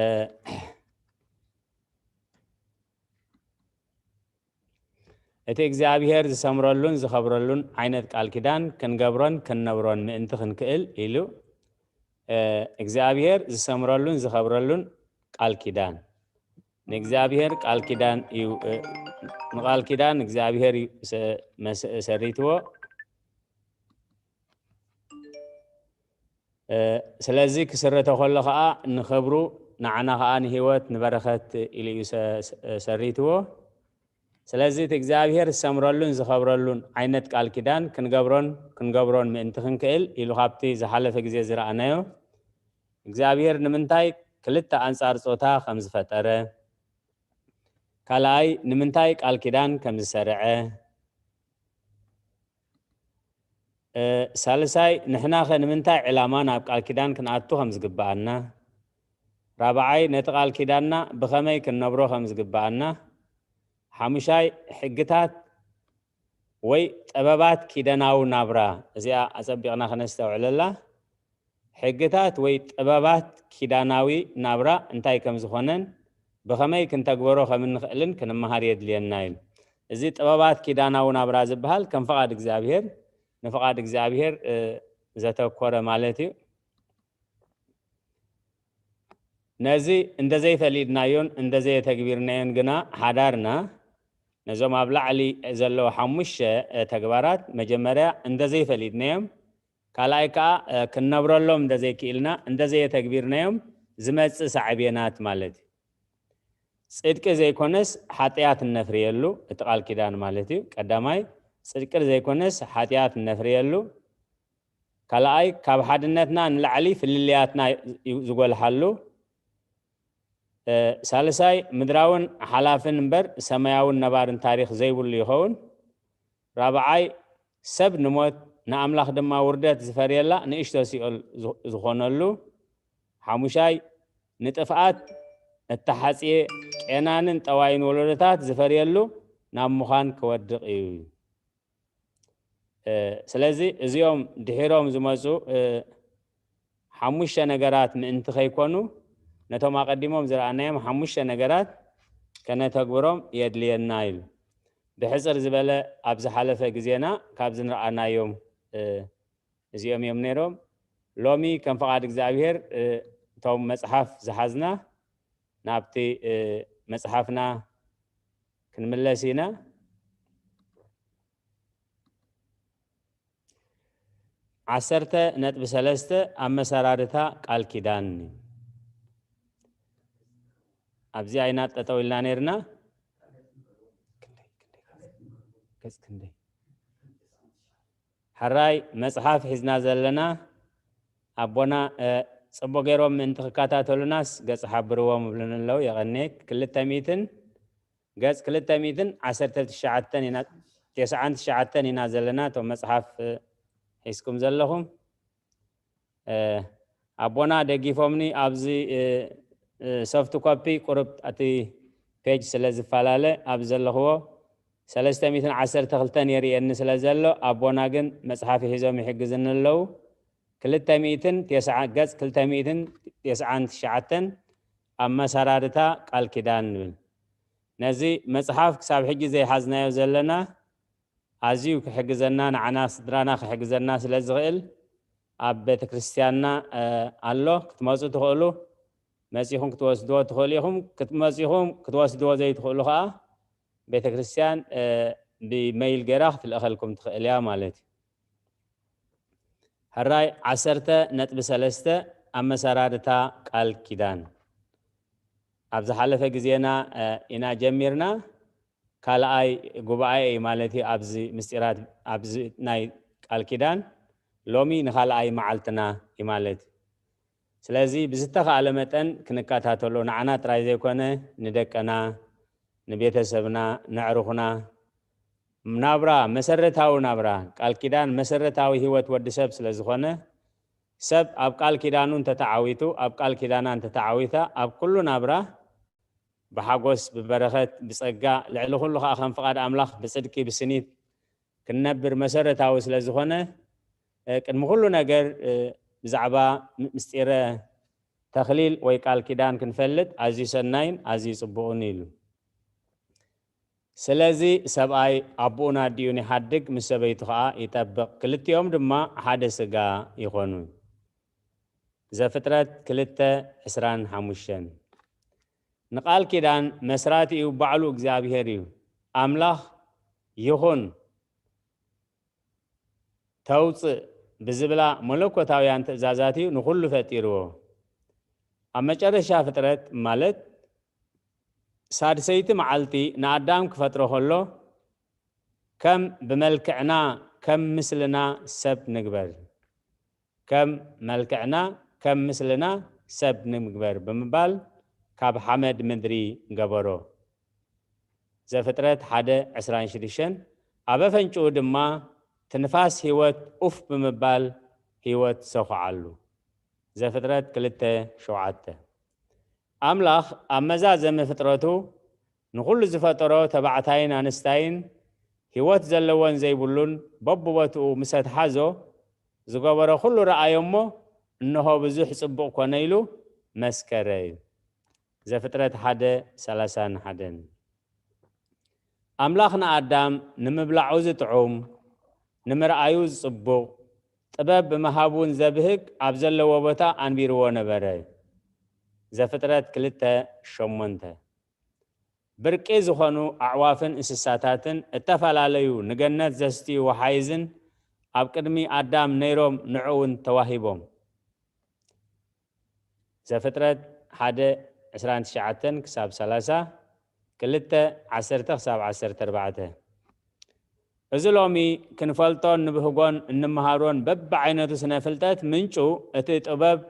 እቲ እግዚኣብሔር ዝሰምረሉን ዝኸብረሉን ዓይነት ቃል ኪዳን ክንገብሮን ክንነብሮን ምእንቲ ክንክእል ኢሉ፣ እ፣ እግዚኣብሔር ዝሰምረሉን ዝኸብረሉን ቃል ኪዳን። ንእግዚኣብሔር ቃል ኪዳን እዩ፣ እ፣ ንቃል ኪዳን እግዚኣብሔር እዩ ሰ-፣ መስ-፣ ሰሪትዎ። እ፣ ስለዚ ክስረተ ከሎ ኸዓ ንኽብሩ፣ ንዓና ኸዓ ንህይወት፣ ንበረኸት ኢሉ እዩ ሰ-፣ ሰ-፣ ሰሪትዎ። ስለዚ እቲ እግዚኣብሔር ዝሰምረሉን ዝኸብረሉን ዓይነት ቃል ኪዳን ክንገብሮን ክንገብሮን ምእንቲ ክንክእል ኢሉ ካብቲ ዝሓለፈ ግዜ ዝረኣናዮ እግዚኣብሔር ንምንታይ ክልተ ኣንጻር ጾታ ከም ዝፈጠረ፣ ካልኣይ ንምንታይ ቃል ኪዳን ከም ዝሰርዐ፣ እ፣ ሳልሳይ ንሕናኸ ንምንታይ ዕላማ ናብ ቃል ኪዳን ክንኣቱ ከም ዝግብኣና፣ ራብዓይ ነቲ ቃል ኪዳንና ብኸመይ ክንነብሮ ከም ዝግብኣና፣ ሓሙሻይ ሕግታት ወይ ጥበባት ኪዳናዊ ናብራ፣ እዚኣ ኣጸቢቕና ከነስተውዕለላ። ሕግታት ወይ ጥበባት ኪዳናዊ ናብራ እንታይ ከም ዝኾነን ብኸመይ ክንተግበሮ ከም እንኽእልን ክንመሃር የድልየና እዩ። እዚ ጥበባት ኪዳናዊ ናብራ ዝበሃል ከም ፍቓድ እግዚኣብሔር፣ ንፍቓድ እግዚኣብሔር፣ እ፣ ዘተኮረ ማለት እዩ። ነዚ እንተዘይፈሊጥናዮን እንተዘየተግቢርናዮን ግና ሓዳርና ነዞም ኣብ ላዕሊ ዘለዉ ሓሙሽተ፣ እ፣ ተግባራት መጀመርያ እንተዘይፈሊጥናዮም፣ ካልኣይ ከኣ፣ እ፣ ክንነብረሎም እንተዘይክኢልና፣ እንተዘየተግቢርናዮም ዝመጽእ ሳዕቤናት ማለት እዩ። ጽድቂ ዘይኮነስ ሓጢኣት እነፍርየሉ፣ እቲ ቃል ኪዳን ማለት እዩ። ቀዳማይ፣ ጽድቂ ዘይኮነስ ሓጢኣት እነፍርየሉ። ካልኣይ፣ ካብ ሓድነትና ንላዕሊ ፍልልያትና ዩ-፣ ዝጎልሓሉ። እ፣ ሳልሳይ፣ ምድራውን ሓላፍን እምበር ሰማያውን ነባርን ታሪኽ ዘይብሉ ይኸውን። ራብዓይ፣ ሰብ ንሞት ንኣምላኽ ድማ ውርደት ዝፈርየላ ንእሽቶ ሲኦል ዝ-፣ ዝኾነሉ። ሓሙሻይ፣ ንጥፍኣት እተሓጽየ ቄናንን ጠዋይን ወለዶታት ዝፈርየሉ ናብ ምዃን ክወድቕ እዩ። እ፣ ስለዚ እዚኦም ድሒሮም ዝመጹ፣ እ፣ ሓሙሽተ ነገራት ምእንቲ ከይኮኑ፣ ነቶም ኣቐዲሞም ዝረኣናዮም ሓሙሽተ ነገራት ከነተግብሮም የድልየና ኢሉ። ብሕጽር ዝበለ ኣብ ዝሓለፈ ግዜና ካብዚ ንረኣናዮም፣ እ፣ እዚኦም እዮም ነይሮም። ሎሚ ከም ፍቓድ እግዚኣብሔር፣ እ፣ እቶም መጽሓፍ ዝሓዝና ናብቲ፣ እ፣ መጽሓፍና ክንምለስ ኢና። ዓሰርተ ነጥቢ ሰለስተ ኣመሰራርታ ቃል ኪዳን። ኣብዚኣ ኢና ጠጠው ኢልና ነይርና። ገጽ ክንደይ? ሕራይ መጽሓፍ ሒዝና ዘለና ኣቦና፣ እ፣ ጽቡቕ ገይሮም ምእንቲ ክከታተሉናስ ገጽ ሓብርዎም ይብሉኒ ኣለዉ። የቐንየክ። ክልተ ሚእትን ገጽ ክልተ ሚእትን ዓሰርተ ትሽዓተን ኢና፣ ተስዓን ትሽዓተን ኢና ዘለና፣ እቶም መጽሓፍ፣ እ፣ ሒዝኩም ዘለኹም። እ፣ ኣቦና ደጊፎምኒ ኣብዚ፣ እ፣ እ፣ ሶፍት ኮፒ ቁሩብ እቲ ፔጅ ስለ ዝፈላለ ኣብዚ ዘለኽዎ ሰለስተ ሚእትን ዓሰርተ ክልተን የርእየኒ ስለ ዘሎ ኣቦና ግን መጽሓፍ ሒዞም ይሕግዝኒ ኣለዉ። ክልተ ሚእትን ተስዓ፣ ገጽ ክልተ ሚእትን ተስዓን ትሽዓተን ኣመሰራርታ ቃል ኪዳን ንብል። ነዚ መጽሓፍ ክሳብ ሕጂ ዘይሓዝናዮ ዘለና ኣዝዩ ክሕግዘና፣ ንዓና ስድራና ክሕግዘና ስለ ዝኽእል ኣብ ቤተ ክርስቲያንና፣ እ፣ ኣሎ። ክትመጹ ትኽእሉ፣ መጺኹም ክትወስድዎ ትኽእሉ ኢኹም። ክትመጺኹም ክትወስድዎ ዘይትኽእሉ ኸኣ ቤተ ክርስቲያን፣ እ፣ ብመይል ገይራ ክትልእኸልኩም ትኽእል እያ ማለት እዩ። ሕራይ ዓሰርተ ነጥቢ ሰለስተ ኣመሰራርታ ቃል ኪዳን። ኣብ ዝሓለፈ ግዜና፣ እ፣ ኢና ጀሚርና። ካልኣይ ጉባኤ እዩ ማለት እዩ። ኣብዚ ምስጢራት፣ ኣብዚ ናይ ቃል ኪዳን ሎሚ ንኻልኣይ መዓልትና እዩ ማለት እዩ። ስለዚ ብዝተኻእለ መጠን ክንከታተሎ፣ ንዓና ጥራይ ዘይኮነ ንደቅና፣ ንቤተሰብና፣ ነዕሩኽና፣ ናብራ፣ መሰረታዊ ናብራ፣ ቃል ኪዳን መሰረታዊ ህይወት ወዲ ሰብ ስለ ዝኾነ፣ ሰብ ኣብ ቃል ኪዳኑ እንተተዓዊቱ፣ ኣብ ቃል ኪዳና እንተተዓዊታ፣ ኣብ ኩሉ ናብራ ብሓጎስ፣ ብበረኸት፣ ብጸጋ፣ ልዕሊ ኩሉ ኸኣ ከም ፍቓድ ኣምላኽ ብጽድቂ፣ ብስኒት ክንነብር መሰረታዊ ስለ ዝኾነ፣ እ፣ ቅድሚ ኩሉ ነገር፣ እ፣ ብዛዕባ ም-፣ ምስጢረ ተኽሊል ወይ ቃል ኪዳን ክንፈልጥ ኣዝዩ ሰናይን ኣዝዩ ጽቡቕን ኢሉ። ስለዚ ሰብኣይ ኣቦኡን ኣዲኡን ይሓድግ፣ ምስ ሰበይቱ ኸኣ ይጠብቕ፣ ክልቲኦም ድማ ሓደ ስጋ ይኾኑ። ዘፍጥረት ክልተ ዕስራን ሓሙሽተን። ንቃል ኪዳን መስራቲኡ ባዕሉ እግዚኣብሔር እዩ። ኣምላኽ ይኹን ተውፅእ ብዝብላ መለኮታውያን ትእዛዛት እዩ ንኹሉ ፈጢርዎ። ኣብ መጨረሻ ፍጥረት ማለት ሳድሰይቲ መዓልቲ ንኣዳም ክፈጥሮ ከሎ ከም ብመልክዕና ከም ምስልና ሰብ ንግበር፣ ከም መልክዕና ከም ምስልና ሰብ ንግበር ብምባል ካብ ሓመድ ምድሪ ገበሮ። ዘፍጥረት ሓደ ዕስራን ሽዱሽተን። ኣብ ኣፈንጭኡ ድማ ትንፋስ ህይወት ኡፍ ብምባል ህይወት ሰኹዓሉ። ዘፍጥረት ክልተ ሸውዓተ። ኣምላኽ ኣብ መዛዘሚ ፍጥረቱ ንኹሉ ዝፈጠሮ ተባዕታይን ኣንስታይን ህይወት ዘለዎን ዘይብሉን በብቦትኡ ምስ ኣትሓዞ ዝገበሮ ኩሉ ረኣዮ እሞ እንሆ ብዙሕ ጽቡቕ ኮነ ኢሉ መስከረ እዩ። ዘፍጥረት ሓደ ሰላሳን ሓደን። ኣምላኽ ንኣዳም ንምብላዑ ዝጥዑም፣ ንምርኣዩ ዝጽቡቕ፣ ጥበብ ብምሃብ እውን ዘብህግ ኣብ ዘለዎ ቦታ ኣንቢርዎ ነበረ። ዘፍጥረት ክልተ ሸሞንተ። ብርቂ ዝኾኑ ኣዕዋፍን እንስሳታትን እተፈላለዩ ንገነት ዘስትዩ ወሓይዝን ኣብ ቅድሚ ኣዳም ነይሮም ንዕኡን ተዋሂቦም። ዘፍጥረት ሓደ ዕስራን ትሽዓተን ክሳብ ሰላሳ፣ ክልተ ዓሰርተ ክሳብ ዓሰርተ ኣርባዕተ። እዚ ሎሚ ክንፈልጦን ንብህጎን እንመሃሮን በብዓይነቱ ስነ ፍልጠት ምንጩ እቲ ጥበብ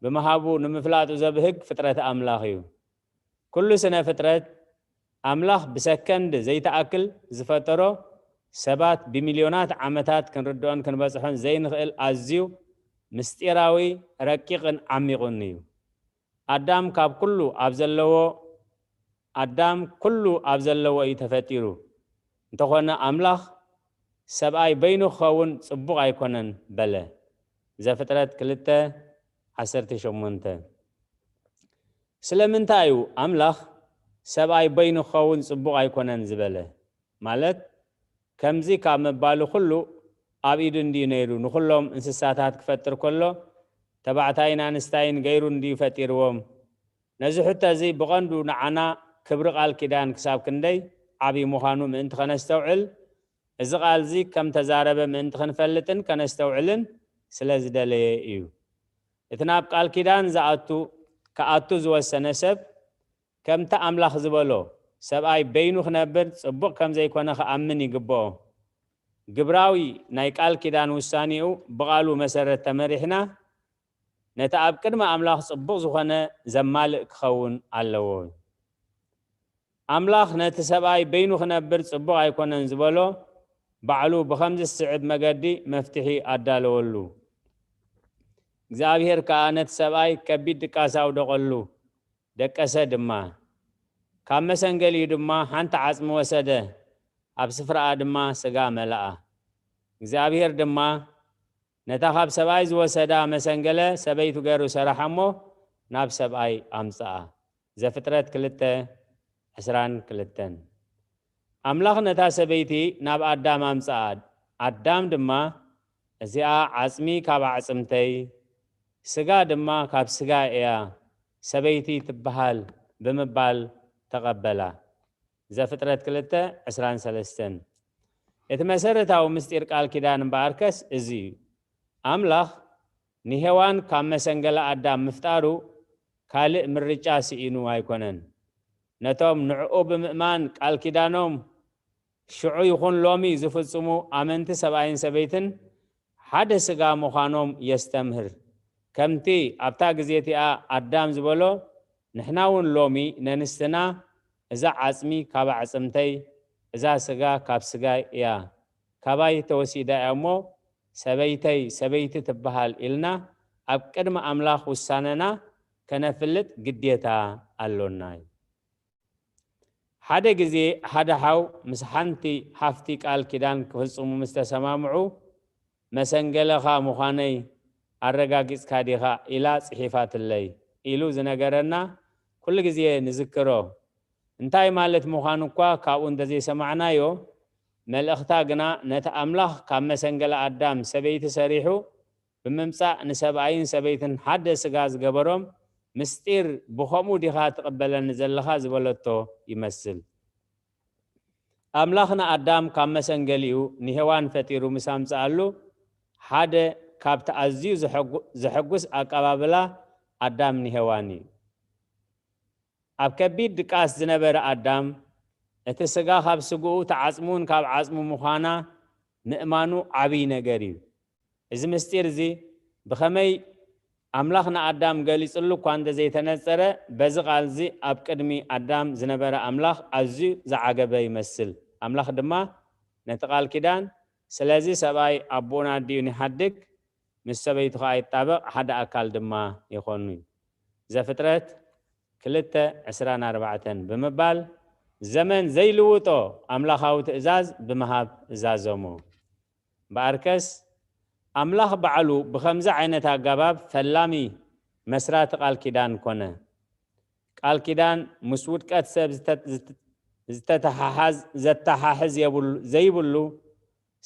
ብምሃቡ ንምፍላጡ ዘብህግ ፍጥረት ኣምላኽ እዩ። ኩሉ ስነ ፍጥረት ኣምላኽ ብሰከንድ ዘይተኣክል ዝፈጠሮ ሰባት ብሚልዮናት ዓመታት ክንርድኦን ክንበጽሖን ዘይንኽእል ኣዝዩ ምስጢራዊ ረቂቕን ዓሚቑን እዩ። ኣዳም ካብ ኩሉ ኣብ ዘለዎ ኣዳም ኩሉ ኣብ ዘለዎ እዩ ተፈጢሩ። እንተኾነ ኣምላኽ ሰብኣይ በይኑ ክኸውን ጽቡቕ ኣይኮነን በለ። ዘፍጥረት ክልተ ዓሰርተ ሸሞንተ። ስለምንታይ እዩ ኣምላኽ ሰብኣይ በይኑ ክኸውን ጽቡቕ ኣይኮነን ዝበለ? ማለት ከምዚ ካብ ምባሉ ኩሉ ኣብ ኢዱ እንድዩ ነይሩ። ንኹሎም እንስሳታት ክፈጥር ከሎ ተባዕታይን ኣንስታይን ገይሩ እንድዩ ፈጢርዎም። ነዚ ሕቶ እዚ ብቐንዱ ንዓና ክብሪ ቃል ኪዳን ክሳብ ክንደይ ዓብዪ ምዃኑ ምእንቲ ከነስተውዕል፣ እዚ ቃል እዚ ከም ተዛረበ ምእንቲ ክንፈልጥን ከነስተውዕልን ስለ ዝደለየ እዩ። እቲ ናብ ቃል ኪዳን ዝኣቱ ክኣቱ ዝወሰነ ሰብ ከምቲ ኣምላኽ ዝበሎ ሰብኣይ በይኑ ክነብር ጽቡቕ ከም ዘይኮነ ክኣምን ይግብኦ። ግብራዊ ናይ ቃል ኪዳን ውሳኔኡ ብቓሉ መሰረት ተመሪሕና ነቲ ኣብ ቅድሚ ኣምላኽ ጽቡቕ ዝኾነ ዘማልእ ክኸውን ኣለዎ። ኣምላኽ ነቲ ሰብኣይ በይኑ ክነብር ጽቡቕ ኣይኮነን ዝበሎ ባዕሉ ብኸምዚ ዝስዕብ መገዲ መፍትሒ ኣዳለወሉ። እግዚኣብሔር ከኣ ነቲ ሰብኣይ ከቢድ ድቃስ ኣውደቐሉ፣ ደቀሰ ድማ። ካብ መሰንገሊኡ ድማ ሓንቲ ዓጽሚ ወሰደ፣ ኣብ ስፍራኣ ድማ ስጋ መለኣ። እግዚኣብሔር ድማ ነታ ካብ ሰብኣይ ዝወሰዳ መሰንገለ ሰበይቱ ገይሩ ሰራሓ እሞ ናብ ሰብኣይ ኣምጽኣ። ዘፍጥረት ክልተ ዕስራን ክልተን። ኣምላኽ ነታ ሰበይቲ ናብ ኣዳም ኣምጽኣ። ኣዳም ድማ እዚኣ ዓጽሚ ካብ ኣዕጽምተይ፣ ስጋ ድማ ካብ ስጋይ እያ፣ ሰበይቲ ትበሃል ብምባል ተቐበላ። ዘፍጥረት ክልተ ዕስራን ሰለስተን። እቲ መሰረታዊ ምስጢር ቃል ኪዳን እምበኣርከስ እዚ እዩ። ኣምላኽ ንሄዋን ካብ መሰንገለ ኣዳም ምፍጣሩ ካልእ ምርጫ ስኢኑ ኣይኮነን። ነቶም ንዕኡ ብምእማን ቃል ኪዳኖም ሽዑ ይኹን ሎሚ ዝፍጽሙ ኣመንቲ ሰብኣይን ሰበይትን ሓደ ስጋ ምዃኖም የስተምህር። ከምቲ ኣብታ ግዜ እቲኣ ኣዳም ዝበሎ፣ ንሕና እውን ሎሚ ነንስትና እዛ ዓጽሚ ካብ ኣዕጽምተይ፣ እዛ ስጋ ካብ ስጋይ እያ፣ ካባይ ተወሲዳ እያ እሞ ሰበይተይ ሰበይቲ ትበሃል ኢልና ኣብ ቅድሚ ኣምላኽ ውሳነና ከነፍልጥ ግዴታ ኣሎና እዩ። ሓደ ግዜ ሓደ ሓው ምስ ሓንቲ ሓፍቲ ቃል ኪዳን ክፍጽሙ ምስ ተሰማምዑ፣ "መሰንገለኻ ምዃነይ ኣረጋጊጽካ ዲኻ?" ኢላ ጽሒፋትለይ ኢሉ ዝነገረና ኩሉ ግዜ ንዝክሮ። እንታይ ማለት ምዃኑ እኳ ካብኡ እንተዘይሰማዕናዮ፣ መልእኽታ ግና ነቲ ኣምላኽ ካብ መሰንገለ ኣዳም ሰበይቲ ሰሪሑ ብምምጻእ ንሰብኣይን ሰበይትን ሓደ ስጋ ዝገበሮም ምስጢር ብኸምኡ ዲኻ ትቕበለኒ ዘለኻ ዝበለቶ ይመስል። ኣምላኽ ንኣዳም ካብ መሰንገሊኡ ንሄዋን ፈጢሩ ምስ ኣምጽኣሉ ሓደ ካብቲ ኣዝዩ ዘሐጉ-፣ ዘሐጉስ ኣቀባብላ ኣዳም ንሄዋን እዩ። ኣብ ከቢድ ድቃስ ዝነበረ ኣዳም፣ እቲ ስጋ ካብ ስግኡ፣ እቲ ዓጽሚ እውን ካብ ዓጽሙ ምዃና ምእማኑ ዓብዪ ነገር እዩ። እዚ ምስጢር እዚ ብኸመይ ኣምላኽ ንኣዳም ገሊጽሉ እኳ እንተ ዘይተነጸረ፣ በዚ ቃል እዚ ኣብ ቅድሚ ኣዳም ዝነበረ ኣምላኽ ኣዝዩ ዝዓገበ ይመስል። ኣምላኽ ድማ ነቲ ቃል ኪዳን፣ "ስለዚ ሰብኣይ ኣቦኡን ኣዲኡን ይሓድግ፣ ምስ ሰበይቱ ኸኣ ይጣበቕ፣ ሓደ ኣካል ድማ ይኾኑ" እዩ። ዘፍጥረት ክልተ ዕስራን ኣርባዕተን ብምባል ዘመን ዘይልውጦ ኣምላኻዊ ትእዛዝ ብምሃብ እዛዘሞ። እምበኣርከስ ኣምላኽ ባዕሉ ብኸምዚ ዓይነት ኣገባብ ፈላሚ መስራቲ ቃል ኪዳን ኮነ። ቃል ኪዳን ምስ ውድቀት ሰብ ዝተ-፣ ዝተ-፣ ዝተተሓሓዝ፣ ዘተሓሕዝ የብሉ-፣ ዘይብሉ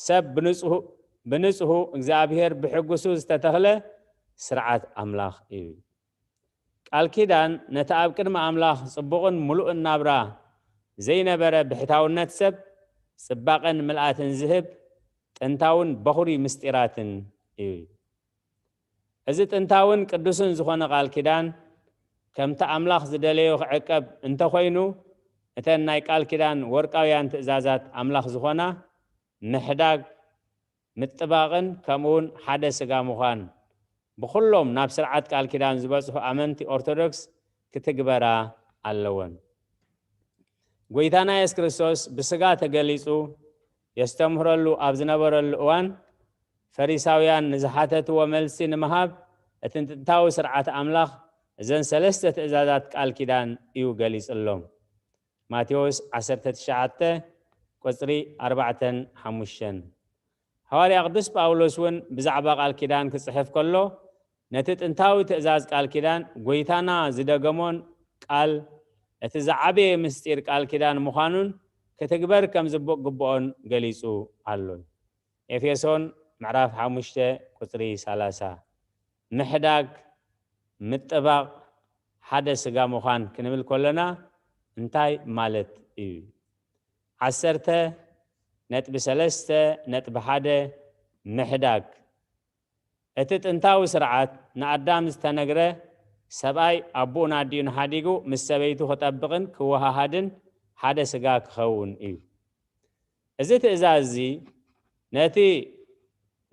ሰብ ብንጹህ-፣ ብንጹሁ እግዚኣብሔር ብሕጉሱ ዝተተኽለ ስርዓት ኣምላኽ እዩ። ቃል ኪዳን ነቲ ኣብ ቅድሚ ኣምላኽ ጽቡቕን ምሉእን ናብራ ዘይነበረ ብሕታውነት ሰብ ጽባቐን ምልኣትን ዝህብ ጥንታውን በኹሪ ምስጢራትን እዩ። እዚ ጥንታውን ቅዱስን ዝኾነ ቃል ኪዳን ከምቲ ኣምላኽ ዝደለዮ ክዕቀብ እንተኾይኑ፣ እተን ናይ ቃል ኪዳን ወርቃውያን ትእዛዛት ኣምላኽ ዝኾና ምሕዳግ፣ ምጥባቕን ከምኡውን ሓደ ስጋ ምዃን ብኹሎም ናብ ስርዓት ቃል ኪዳን ዝበጽሑ ኣመንቲ ኦርቶዶክስ ክትግበራ ኣለወን። ጎይታና የሱስ ክርስቶስ ብስጋ ተገሊጹ የስተምህረሉ ኣብ ዝነበረሉ እዋን፣ ፈሪሳውያን ንዝሓተትዎ መልሲ ንምሃብ፣ እቲ ጥንታዊ ስርዓት ኣምላኽ እዘን ሰለስተ ትእዛዛት ቃል ኪዳን እዩ ገሊጽሎም። ማቴዎስ ዓሰርተ ትሽዓተ ቁጽሪ ኣርባዕተን ሓሙሽተን። ሃዋርያ ቅዱስ ጳውሎስ እውን ብዛዕባ ቃል ኪዳን ክጽሕፍ ከሎ፣ ነቲ ጥንታዊ ትእዛዝ ቃል ኪዳን ጎይታና ዝደገሞን ቃል፣ እቲ ዝዓበየ ምስጢር ቃል ኪዳን ምዃኑን ክትግበር ከም ዝግብኦን ገሊጹ ኣሎ። ኤፌሶን ምዕራፍ ሓሙሽተ ቁጽሪ ሰላሳ። ምሕዳግ፣ ምጥባቕ፣ ሓደ ስጋ ምዃን ክንብል ከለና እንታይ ማለት እዩ? ዓሰርተ ነጥቢ ሰለስተ ነጥቢ ሓደ። ምሕዳግ። እቲ ጥንታዊ ስርዓት ንኣዳም ዝተነግረ፣ ሰብኣይ ኣቦኡን ኣዲኡን ሓዲጉ ምስ ሰበይቱ ክጠብቕን ክወሃሃድን ሓደ ስጋ ክኸውን እዩ። እዚ ትእዛዝ እዚ ነቲ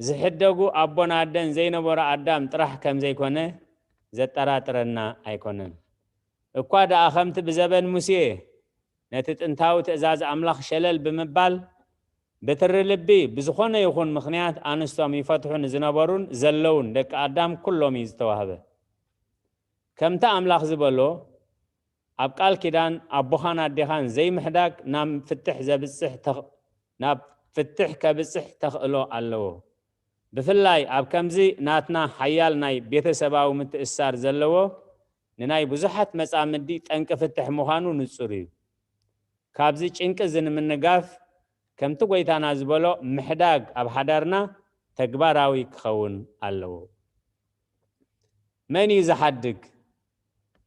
ዝሕደጉ ኣቦን ኣደን ዘይነበሮ ኣዳም ጥራሕ ከም ዘይኮነ ዘጠራጥረና ኣይኮነን። እኳ ደኣ ከምቲ ብዘበን ሙሴ ነቲ ጥንታዊ ትእዛዝ ኣምላኽ ሸለል ብምባል፣ ብትሪ ልቢ ብዝኾነ ይኹን ምኽንያት ኣንስቶም ይፈትሑ ንዝነበሩን ዘለውን ደቂ ኣዳም ኩሎም እዩ ዝተዋህበ። ከምቲ ኣምላኽ ዝበሎ፣ ኣብ ቃል ኪዳን ኣቦኻን ኣዴኻን ዘይምሕዳግ ናብ ፍትሕ ዘብጽሕ ተኽ-፣ ናብ ፍትሕ ከብጽሕ ተኽእሎ ኣለዎ። ብፍላይ ኣብ ከምዚ ናትና ሓያል ናይ ቤተሰባዊ ምትእስሳር ዘለዎ፣ ንናይ ብዙሓት መጻምዲ ጠንቂ ፍትሕ ምዃኑ ንጹር እዩ። ካብዚ ጭንቂ እዚ ንምንጋፍ፣ ከምቲ ጎይታና ዝበሎ ምሕዳግ ኣብ ሓዳርና ተግባራዊ ክኸውን ኣለዎ። መን እዩ ዝሓድግ?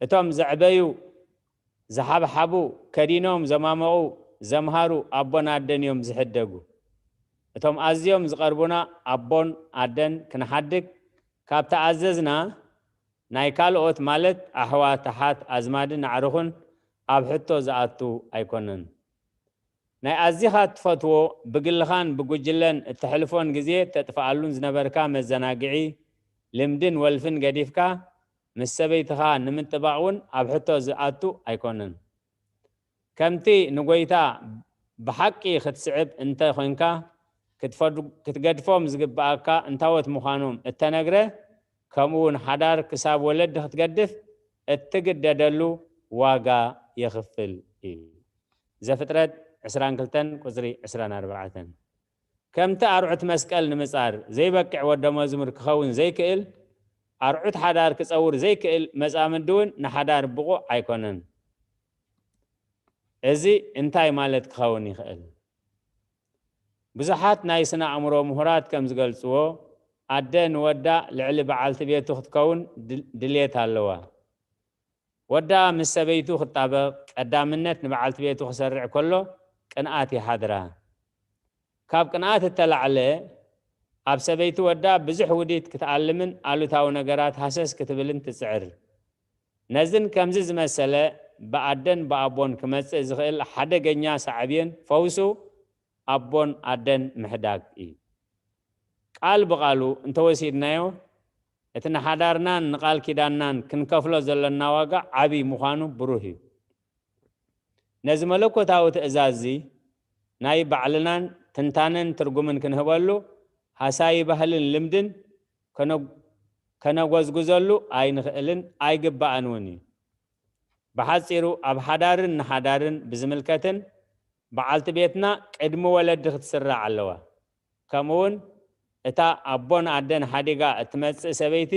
እቶም ዘዕበዩ፣ ዝሓብሓቡ፣ ከዲኖም ዘማመቑ፣ ዘምሃሩ ኣቦን ኣደን እዮም ዝሕደጉ። እቶም ኣዝዮም ዝቐርቡና ኣቦን ኣደን ክንሓድግ ካብ ተኣዘዝና፣ ናይ ካልኦት ማለት ኣሕዋት፣ ኣሓት፣ ኣዝማድን ኣዕሩኽን ኣብ ሕቶ ዝኣቱ ኣይኮነን። ናይ ኣዚኻ እትፈትዎ፣ ብግልኻን ብጉጅለን እተሕልፎን ግዜ እተጥፍኣሉን ዝነበርካ መዘናግዒ፣ ልምድን ወልፍን ገዲፍካ፣ ምስ ሰበይትኻ ንምጥባቕ እውን ኣብ ሕቶ ዝኣቱ ኣይኮነን። ከምቲ ንጎይታ ብሓቂ ክትስዕብ እንተ ኾንካ፣ ክትፈድ-፣ ክትገድፎም ዝግብኣካ እንታዎት ምዃኖም እተነግረ፣ ከምኡ እውን ሓዳር ክሳብ ወለዲ ክትገድፍ እትግደደሉ ዋጋ የኽፍል እዩ። ዘፍጥረት ዕስራን ክልተን ቁጽሪ ዕስራን ኣርባዕተን። ከምቲ ኣርዑት መስቀል ንምጻር ዘይበቅዕ ወደ መዝሙር ክኸውን ዘይክእል፣ ኣርዑት ሓዳር ክጸውር ዘይክእል መጻምዲ እውን ንሓዳር ብቑዕ ኣይኮነን። እዚ እንታይ ማለት ክኸውን ይኽእል? ብዙሓት ናይ ስነ ኣእምሮ ምሁራት ከም ዝገልጽዎ፣ ኣደ ንወዳ ልዕሊ በዓልቲ ቤቱ ክትከውን ድል-፣ ድልየት ኣለዋ። ወዳ ምስ ሰበይቱ ክጣበቕ፣ ቀዳምነት ንበዓልቲ ቤቱ ክሰርዕ ከሎ ቅንኣት ይሓድራ። ካብ ቅንኣት እተላዕለ፣ ኣብ ሰበይቲ ወዳ ብዙሕ ውዲት ክትኣልምን ኣሉታዊ ነገራት ሃሰስ ክትብልን ትጽዕር። ነዝን ከምዚ ዝመሰለ ብኣደን ብኣቦን ክመጽእ ዝኽእል ሓደገኛ ሳዕቤን ፈውሱ ኣቦን ኣደን ምሕዳግ እዩ። ቃል ብቓሉ እንተወሲድናዮ፣ እቲ ንሓዳርናን ንቓል ኪዳንናን ክንከፍሎ ዘለና ዋጋ ዓቢ ምዃኑ ብሩህ እዩ። ነዚ መለኮታዊ ትእዛዝ እዚ ናይ ባዕልናን ትንታነን ትርጉምን ክንህበሉ ሃሳዪ ባህልን ልምድን ከነ-፣ ከነጎዝጉዘሉ ኣይንኽእልን ኣይግባእን እውን እዩ። ብሓጺሩ ኣብ ሓዳርን ንሓዳርን ብዝምልከትን በዓልቲ ቤትና ቅድሚ ወለዲ ክትስራዕ ኣለዋ። ከምኡውን እታ ኣቦን ኣደን ሓዲጋ እትመጽእ ሰበይቲ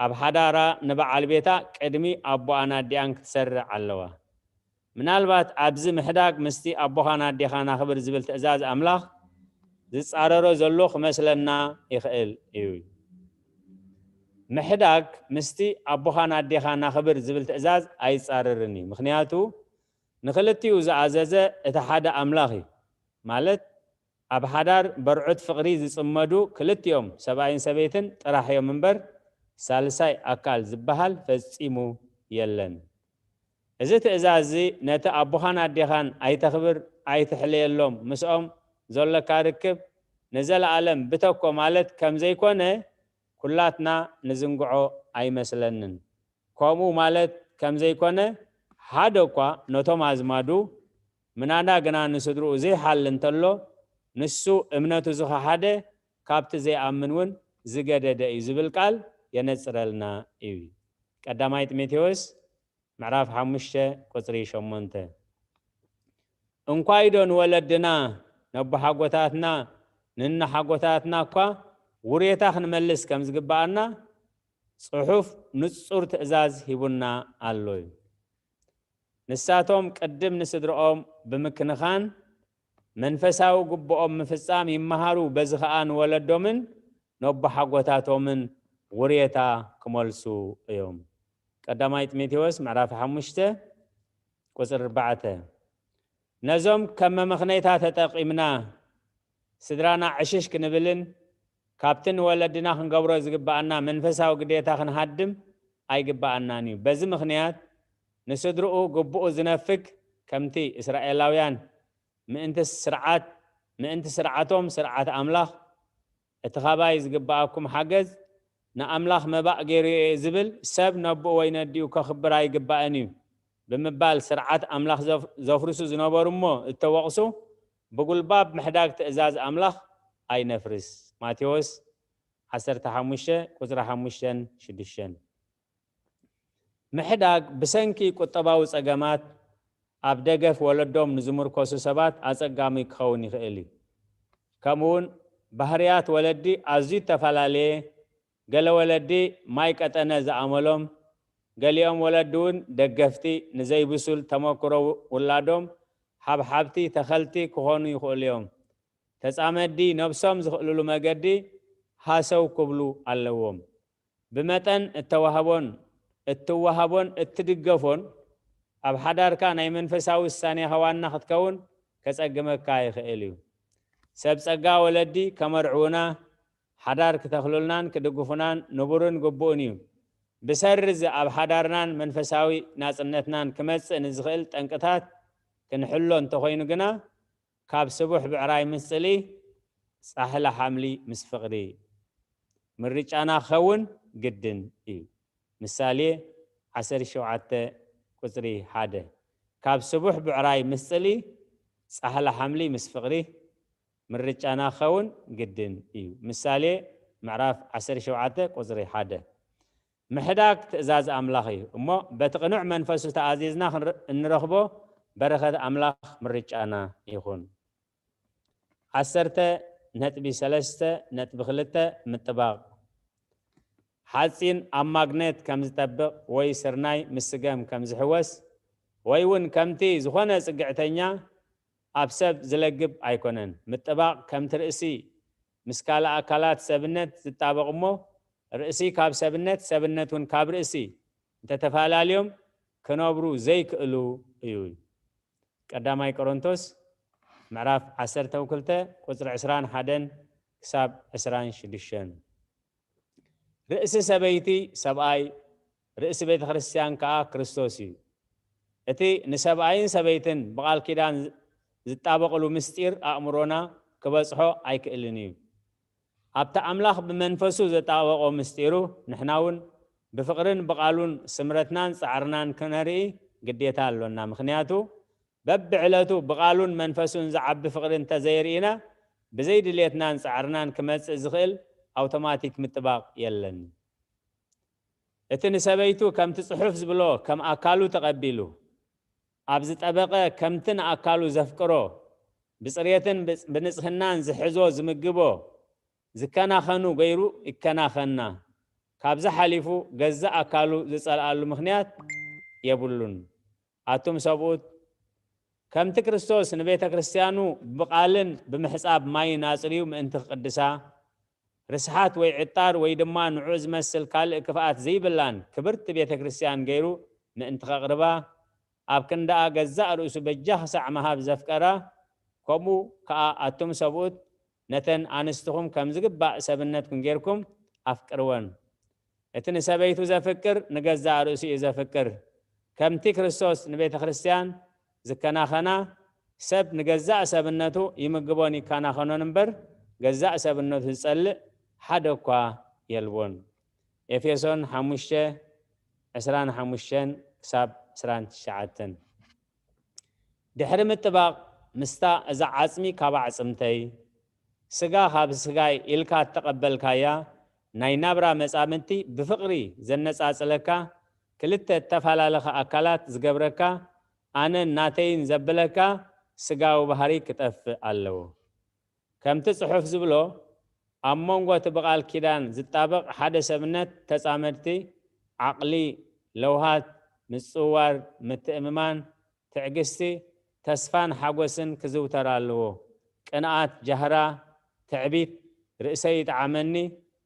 ኣብ ሓዳራ ንበዓል ቤታ ቅድሚ ኣቦኣን ኣዲኣን ክትሰርዕ ኣለዋ። ምናልባት ኣብዚ ምሕዳግ ምስቲ ኣቦኻን ኣዴኻን ኣኽብር ዝብል ትእዛዝ ኣምላኽ ዝጻረሮ ዘሎ ክመስለና ይኽእል እዩ። ምሕዳግ ምስቲ ኣቦኻን ኣዴኻን ኣኽብር ዝብል ትእዛዝ ኣይጻረርን እዩ። ምኽንያቱ ንኽልቲኡ ዝኣዘዘ እቲ ሓደ ኣምላኽ እዩ። ማለት ኣብ ሓዳር በርዑት ፍቕሪ ዝጽመዱ ክልቲኦም ሰብኣይን ሰበይትን ጥራሕ እዮም እምበር ሳልሳይ ኣካል ዝበሃል ፈጺሙ የለን። እዚ ትእዛዝ እዚ ነቲ ኣቦኻን ኣዴኻን ኣይተኽብር፣ ኣይትሕለየሎም፣ ምስኦም ዘሎካ ርክብ ንዘለኣለም ብተኮ ማለት ከም ዘይኮነ ኩላትና ንዝንግዖ ኣይመስለንን። ከምኡ ማለት ከም ዘይኮነ ሓደ እኳ ነቶም ኣዝማዱ ምናዳ ግና ንስድርኡ ዘይሓሊ እንተሎ ንሱ እምነቱ ዝኸሓደ ካብቲ ዘይኣምን እውን ዝገደደ እዩ ዝብል ቃል የነጽረልና እዩ። ቀዳማይ ጢሞቴዎስ ምዕራፍ ሓሙሽተ ቁጽሪ ሸሞንተ። እንኳይዶ ንወለድና ነቦሓጎታትና ንነሓጎታትና እኳ ውሬታ ክንመልስ ከም ዝግብኣና ጽሑፍ ንጹር ትእዛዝ ሂቡና ኣሎ እዩ። ንሳቶም ቅድም ንስድርኦም ብምክንኻን መንፈሳዊ ግብኦም ምፍጻም ይመሃሩ፣ በዚ ኸኣ ንወለዶምን ነቦሓጎታቶምን ውሬታ ክመልሱ እዮም። ቀዳማይ ጢሞቴዎስ ምዕራፍ ሓሙሽተ ቁጽሪ ኣርባዕተ። ነዞም ከም መመኽነይታ ተጠቒምና ስድራና ዕሽሽ ክንብልን ካብቲ ንወለድና ክንገብሮ ዝግብኣና መንፈሳዊ ግዴታ ክንሃድም ኣይግብኣናን እዩ። በዚ ምኽንያት ንስድርኡ ግብኡ ዝነፍግ፣ ከምቲ እስራኤላውያን ምእንቲ ስርዓት፣ ምእንቲ ስርዓቶም ስርዓት ኣምላኽ፣ እቲ ኻባይ ዝግብኣኩም ሓገዝ ንኣምላኽ መባእ ገይሩ እየ ዝብል ሰብ ነቦኡ ወይ ነዲኡ ከኽብር ኣይግባእን እዩ ብምባል ስርዓት ኣምላኽ ዘፍ-፣ ዘፍርሱ ዝነበሩ እሞ እተወቕሱ፣ ብጉልባብ ምሕዳግ ትእዛዝ ኣምላኽ ኣይነፍርስ። ማቴዎስ ዓሰርተ ሓሙሽተ ቁጽሪ ሓሙሽተን ሽዱሽተን። ምሕዳግ ብሰንኪ ቁጠባዊ ጸገማት ኣብ ደገፍ ወለዶም ንዝምርኮሱ ሰባት ኣጸጋሚ ክኸውን ይኽእል እዩ። ከምኡውን ባህርያት ወለዲ ኣዝዩ እተፈላለየ፣ ገለ ወለዲ ማይ ቀጠነ ዝኣመሎም፣ ገሊኦም ወለዲ እውን ደገፍቲ ንዘይብሱል ተመክሮ ውላዶም ሓብሓብቲ ተኸልቲ ክኾኑ ይኽእሉ እዮም። ተጻመድቲ ነብሶም ዝኽእልሉ መገዲ ሃሰው ክብሉ ኣለዎም። ብመጠን እተዋህቦን እትወሃቦን እትድገፎን ኣብ ሓዳርካ ናይ መንፈሳዊ ውሳኔኻ ዋና ክትከውን ከጸግመካ ይኽእል እዩ። ሰብ ጸጋ ወለዲ ከመርዕዉና፣ ሓዳር ክተኽሉልናን ክድግፉናን ንቡርን ግቡእን እዩ። ብሰሪ እዚ ኣብ ሓዳርናን መንፈሳዊ ናጽነትናን ክመጽእ ንዝኽእል ጠንቅታት ክንሕሎ እንተኾይኑ ግና፣ ካብ ስቡሕ ብዕራይ ምስ ጽልኢ፣ ጻሕሊ ሓምሊ ምስ ፍቕሪ ምርጫና ክኸውን ግድን እዩ። ምሳሌ ዓሰርተ ሸውዓተ ቁጽሪ ሓደ። ካብ ስቡሕ ብዕራይ ምስ ጽልኢ፣ ጻሕሊ ሓምሊ ምስ ፍቕሪ ምርጫና ክኸውን ግድን እዩ። ምሳሌ ምዕራፍ ዓሰርተ ሸውዓተ ቁጽሪ ሓደ። ምሕዳግ ትእዛዝ ኣምላኽ እዩ እሞ፣ በቲ ቅኑዕ መንፈሱ ተኣዚዝና ክንር-፣ እንረኽቦ በረኸት ኣምላኽ ምርጫና ይኹን። ዓሰርተ ነጥቢ ሰለስተ ነጥቢ ክልተ ምጥባቕ። ሓጺን ኣብ ማግኔት ከም ዝጠብቕ ወይ ስርናይ ምስ ስገም ከም ዝሕወስ ወይ እውን ከምቲ ዝኾነ ጽግዕተኛ ኣብ ሰብ ዝለግብ ኣይኮነን። ምጥባቕ ከምቲ ርእሲ ምስ ካልእ ኣካላት ሰብነት ዝጣበቕ እሞ፣ ርእሲ ካብ ሰብነት፣ ሰብነት እውን ካብ ርእሲ እንተተፈላለዮም ክነብሩ ዘይክእሉ እዩ። ቀዳማይ ቆሮንቶስ ምዕራፍ ዓሰርተ ክልተ ቁጽሪ ዕስራን ሓደን ክሳብ ዕስራን ሽዱሽተን። ርእሲ ሰበይቲ ሰብኣይ፣ ርእሲ ቤተ ክርስቲያን ከኣ ክርስቶስ እዩ። እቲ ንሰብኣይን ሰበይትን ብቓል ኪዳን ዝጣበቕሉ ምስጢር ኣእምሮና ክበጽሖ ኣይክእልን እዩ። ኣብቲ ኣምላኽ ብመንፈሱ ዘጣበቖ ምስጢሩ ንሕና እውን ብፍቕርን ብቓሉን ስምረትናን ጻዕርናን ክነርኢ ግዴታ ኣሎና። ምኽንያቱ በብዕለቱ ብቓሉን መንፈሱን ዝዓቢ ፍቕሪ እንተዘይርኢና፣ ብዘይ ድሌትናን ጻዕርናን ክመጽእ ዝኽእል ኣውቶማቲክ ምጥባቕ የለን። እቲ ንሰበይቱ ከምቲ ጽሑፍ ዝብሎ ከም ኣካሉ ተቐቢሉ፣ ኣብ ዝጠበቐ ከምቲ ንኣካሉ ዘፍቅሮ፣ ብጽሬትን ብጽ-፣ ብንጽህናን ዝሕዞ ዝምግቦ፣ ዝከናኸኑ ገይሩ ይከናኸና። ካብዚ ሓሊፉ ገዛእ ኣካሉ ዝጸልኣሉ ምኽንያት የብሉን። ኣቱም ሰብኡት፣ ከምቲ ክርስቶስ ንቤተ ክርስቲያኑ ብቓልን ብምሕጻብ ማይን ኣጽርዩ ምእንቲ ክቕድሳ፣ ርስሓት ወይ ዕጣር ወይ ድማ ንዑ ዝመስል ካልእ ክፍኣት ዘይብላን ክብርቲ ቤተ ክርስቲያን ገይሩ ምእንቲ ከቕርባ፣ ኣብ ክንዳኣ ገዛእ ርእሱ በጃ ክሳዕ ምሃብ ዘፍቀራ፣ ከምኡ ከኣ ኣቱም ሰብኡት፣ ነተን ኣንስትኹም ከም ዝግባእ ሰብነትኩም ጌርኩም ኣፍቅርወን። እቲ ንሰበይቱ ዘፍቅር ንገዛእ ርእሱ እዩ ዘፍቅር። ከምቲ ክርስቶስ ንቤተ ክርስቲያን ዝከናኸና፣ ሰብ ንገዛእ ሰብነቱ ይምግቦን ይከናኸኖን እምበር፣ ገዛእ ሰብነቱ ዝጸልእ ሓደ እኳ የልቦን። ኤፌሶን ሓሙሽተ፣ ዕስራን ሓሙሽተን ክሳብ ዕስራን ትሽዓተን። ድሕሪ ምጥባቕ ምስታ እዛ ዓጽሚ ካብ ኣዕጽምተይ፣ ስጋ ካብ ስጋይ ኢልካ እተቐበልካያ ናይ ናብራ መጻምድቲ ብፍቕሪ ዘነጻጽለካ፣ ክልተ እተፈላለኸ ኣካላት ዝገብረካ፣ ኣነን ናተይን ዘብለካ ስጋዊ ባህሪ ክጠፍእ ኣለዎ። ከምቲ ጽሑፍ ዝብሎ፣ ኣብ መንጎ እቲ ብቓል ኪዳን ዝጣበቕ ሓደ ሰብነት ተጻመድቲ፣ ዓቕሊ፣ ለውሃት፣ ምጽውዋር፣ ምትእምማን፣ ትዕግስቲ፣ ተስፋን ሓጎስን ክዝውተር ኣለዎ። ቅንኣት፣ ጃህራ፣ ትዕቢት፣ ርእሰይ ይጥዓመኒ፣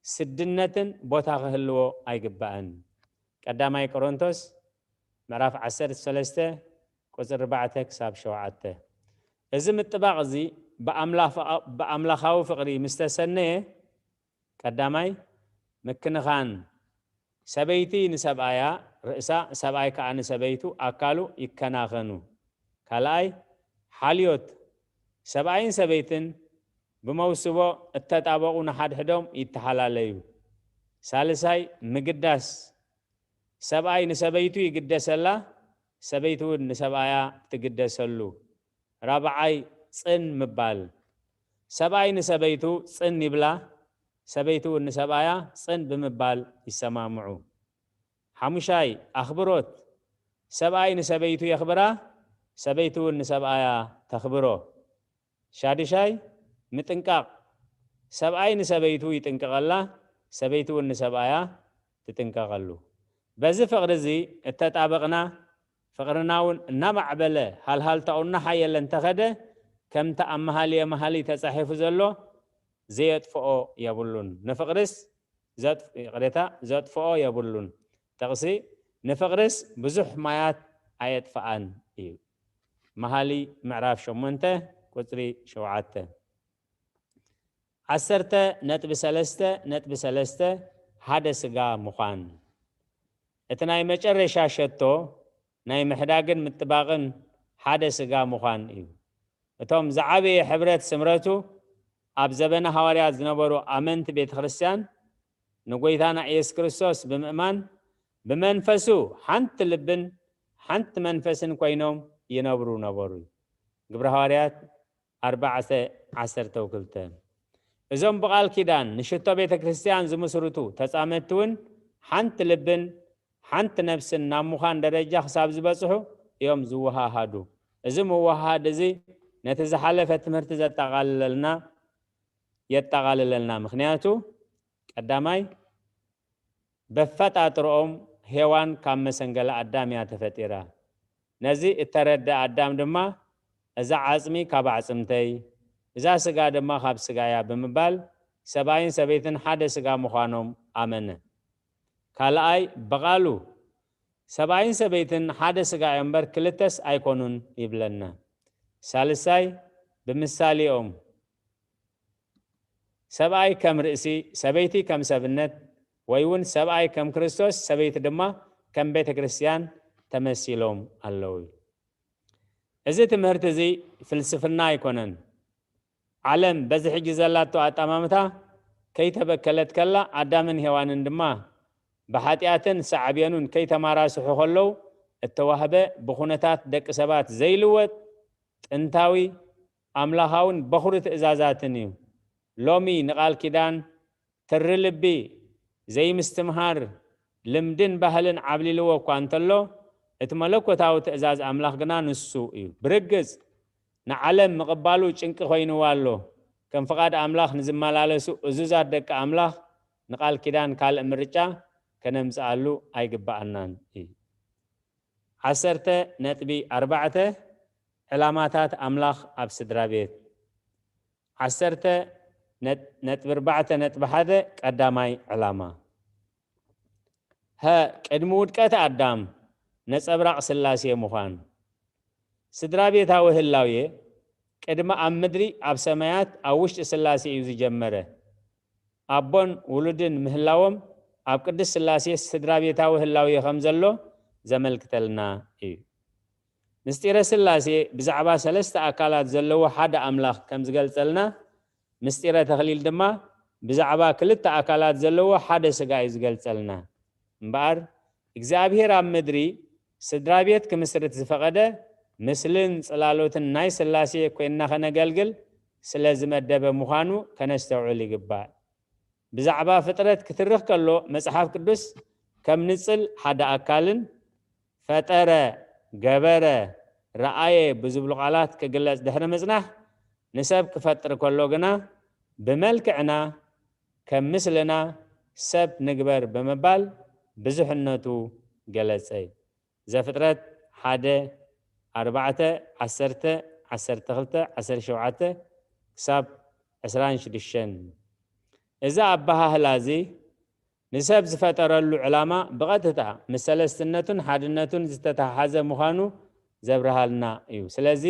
ስድነትን ቦታ ክህልዎ ኣይግባእን። ቀዳማይ ቆሮንቶስ ምዕራፍ ዓሰርተ ሰለስተ ቁጽሪ ኣርባዕተ ክሳብ ሸውዓተ። እዚ ምጥባቕ እዚ ብኣምላኽ-፣ ብኣምላኻዊ ፍቕሪ ምስ ተሰነየ፣ ቀዳማይ ምክንኻን፣ ሰበይቲ ንሰብኣያ ርእሳ፣ ሰብኣይ ከኣ ንሰበይቱ ኣካሉ ይከናኸኑ። ካልኣይ ሓልዮት፣ ሰብኣይን ሰበይትን ብመውስቦ እተጣበቑ ንሓድሕዶም ይተሓላለዩ። ሳልሳይ ምግዳስ፣ ሰብኣይ ንሰበይቱ ይግደሰላ፣ ሰበይቲ እውን ንሰብኣያ ትግደሰሉ። ራብዓይ ጽን ምባል፣ ሰብኣይ ንሰበይቱ ጽን ይብላ፣ ሰበይቲ እውን ንሰብኣያ ጽን ብምባል ይሰማምዑ። ሓሙሻይ ኣኽብሮት፣ ሰብኣይ ንሰበይቱ የኽብራ፣ ሰበይቲ እውን ንሰብኣያ ተኽብሮ። ሻድሻይ ምጥንቃቕ፣ ሰብኣይ ንሰበይቱ ይጥንቀቐላ፣ ሰበይቲ እውን ንሰብኣያ ትጥንቀቐሉ። በዚ ፍቕሪ እዚ እተጣበቕና፣ ፍቕርና እውን እናማዕበለ፣ ሃልሃልታኡ እናሓየለ እንተኸደ፣ ከምቲ ኣብ መሃልየ መሃሊ ተጻሒፉ ዘሎ፣ ዘየጥፍኦ የብሉን። ንፍቕርስ ዘጥፍ-፣ ይቕሬታ፣ ዘጥፍኦ የብሉን። ጥቕሲ፣ ንፍቕርስ ብዙሕ ማያት ኣየጥፍኣን እዩ። መሃሊ ምዕራፍ ሸሞንተ ቁጽሪ ሸውዓተ። ዓሰርተ ነጥቢ ሰለስተ ነጥቢ ሰለስተ፣ ሓደ ስጋ ምዃን። እቲ ናይ መጨረሻ ሸቶ ናይ ምሕዳግን ምጥባቕን ሓደ ስጋ ምዃን እዩ። እቶም ዝዓበየ ሕብረት ስምረቱ ኣብ ዘበነ ሃዋርያት ዝነበሩ ኣመንቲ ቤተ ክርስቲያን ንጎይታና ኢየሱስ ክርስቶስ ብምእማን ብመንፈሱ ሓንቲ ልብን ሓንቲ መንፈስን ኮይኖም ይነብሩ ነበሩ። ግብረ ሃዋርያት ኣርባዕተ ዓሰርተ ክልተ። እዞም ብቓል ኪዳን ንሽቶ ቤተ ክርስቲያን ዝምስርቱ ተጻመድቲ እውን ሓንቲ ልብን ሓንቲ ነፍስን ናብ ምዃን ደረጃ ክሳብ ዝበጽሑ እዮም ዝወሃሃዱ። እዚ ምውሃሃድ እዚ ነቲ ዝሓለፈ ትምህርቲ ዘጠቓልለልና፣ የጠቓልለልና። ምኽንያቱ ቀዳማይ በፈጣጥሮኦም ሄዋን ካብ መሰንገለ ኣዳም እያ ተፈጢራ። ነዚ እተረድአ ኣዳም ድማ እዛ ዓጽሚ ካብ ኣዕጽምተይ፣ እዛ ስጋ ድማ ካብ ስጋያ ብምባል ሰብኣይን ሰበይትን ሓደ ስጋ ምዃኖም ኣመነ። ካልኣይ፣ ብቓሉ ሰብኣይን ሰበይትን ሓደ ስጋ እዮም እምበር ክልተስ ኣይኮኑን ይብለና። ሳልሳይ፣ ብምሳሌኦም ሰብኣይ ከም ርእሲ፣ ሰበይቲ ከም ሰብነት፣ ወይ እውን ሰብኣይ ከም ክርስቶስ፣ ሰበይቲ ድማ ከም ቤተ ክርስቲያን ተመሲሎም ኣለዉ። እዚ ትምህርቲ እዚ ፍልስፍና ኣይኮነን። ዓለም በዚ ሕጂ ዘላቶ ኣጠማምታ ከይተበከለት ከላ፣ ኣዳምን ሄዋንን ድማ ብሓጢኣትን ሳዕቤኑን ከይተማራስሑ ከለዉ እተዋህበ፣ ብኹነታት ደቂ ሰባት ዘይልወጥ ጥንታዊ ኣምላኻውን በኹሪ ትእዛዛትን እዩ። ሎሚ ንቓል ኪዳን ትሪ ልቢ ዘይምስትምሃር ልምድን ባህልን ዓብሊልዎ እኳ እንተሎ፣ እቲ መለኮታዊ ትእዛዝ ኣምላኽ ግና ንሱ እዩ። ብርግጽ ንዓለም ምቕባሉ ጭንቂ ኮይንዋ ኣሎ። ከም ፍቓድ ኣምላኽ ንዝመላለሱ እዙዛት ደቂ ኣምላኽ ንቓል ኪዳን ካልእ ምርጫ ከነምጽኣሉ ኣይግብኣናን እዩ። ዓሰርተ ነጥቢ ኣርባዕተ፣ ዕላማታት ኣምላኽ ኣብ ስድራ ቤት። ዓሰርተ ነጥቢ ኣርባዕተ ነጥቢ ሓደ፣ ቀዳማይ ዕላማ። ሀ፣ ቅድሚ ውድቀት ኣዳም ነጸብራቕ ስላሴ ምዃን። ስድራ ቤታዊ ህላዌ ቅድሚ ኣብ ምድሪ ኣብ ሰማያት ኣብ ውሽጢ ስላሴ እዩ ዝጀመረ። ኣቦን ውሉድን ምህላዎም ኣብ ቅድስት ስላሴ ስድራ ቤታዊ ህላዌ ከም ዘሎ ዘመልክተልና እዩ። ምስጢረ ስላሴ ብዛዕባ ሰለስተ ኣካላት ዘለዎ ሓደ ኣምላኽ ከም ዝገልጸልና፣ ምስጢረ ተኽሊል ድማ ብዛዕባ ክልተ ኣካላት ዘለዎ ሓደ ስጋ እዩ ዝገልጸልና። እምበኣር እግዚኣብሔር ኣብ ምድሪ ስድራ ቤት ክምስርት ዝፈቐደ ምስልን ጽላሎትን ናይ ስላሴ ኮይንና ከነገልግል ስለ ዝመደበ ምዃኑ ከነስተውዕል ይግባእ። ብዛዕባ ፍጥረት ክትርኽ ከሎ መጽሓፍ ቅዱስ ከም ንጽል ሓደ ኣካልን ፈጠረ፣ ገበረ፣ ረኣየ ብዝብሉ ቃላት ክግለጽ ድሕሪ ምጽናሕ፣ ንሰብ ክፈጥር ከሎ ግና ብመልክዕና ከም ምስልና ሰብ ንግበር ብምባል ብዙሕነቱ ገለጸ። ዘፍጥረት ሓደ፣ ኣርባዕተ፣ ዓሰርተ፣ ዓሰርተ ክልተ፣ ዓሰርተ ሸውዓተ ክሳብ ዕስራን ሽዱሽተን። እዚ ኣበሃህላ እዚ ንሰብ ዝፈጠረሉ ዕላማ ብቐጥታ ምስ ሰለስትነቱን ሓድነቱን ዝተተሓሓዘ ምዃኑ ዘብርሃልና እዩ። ስለዚ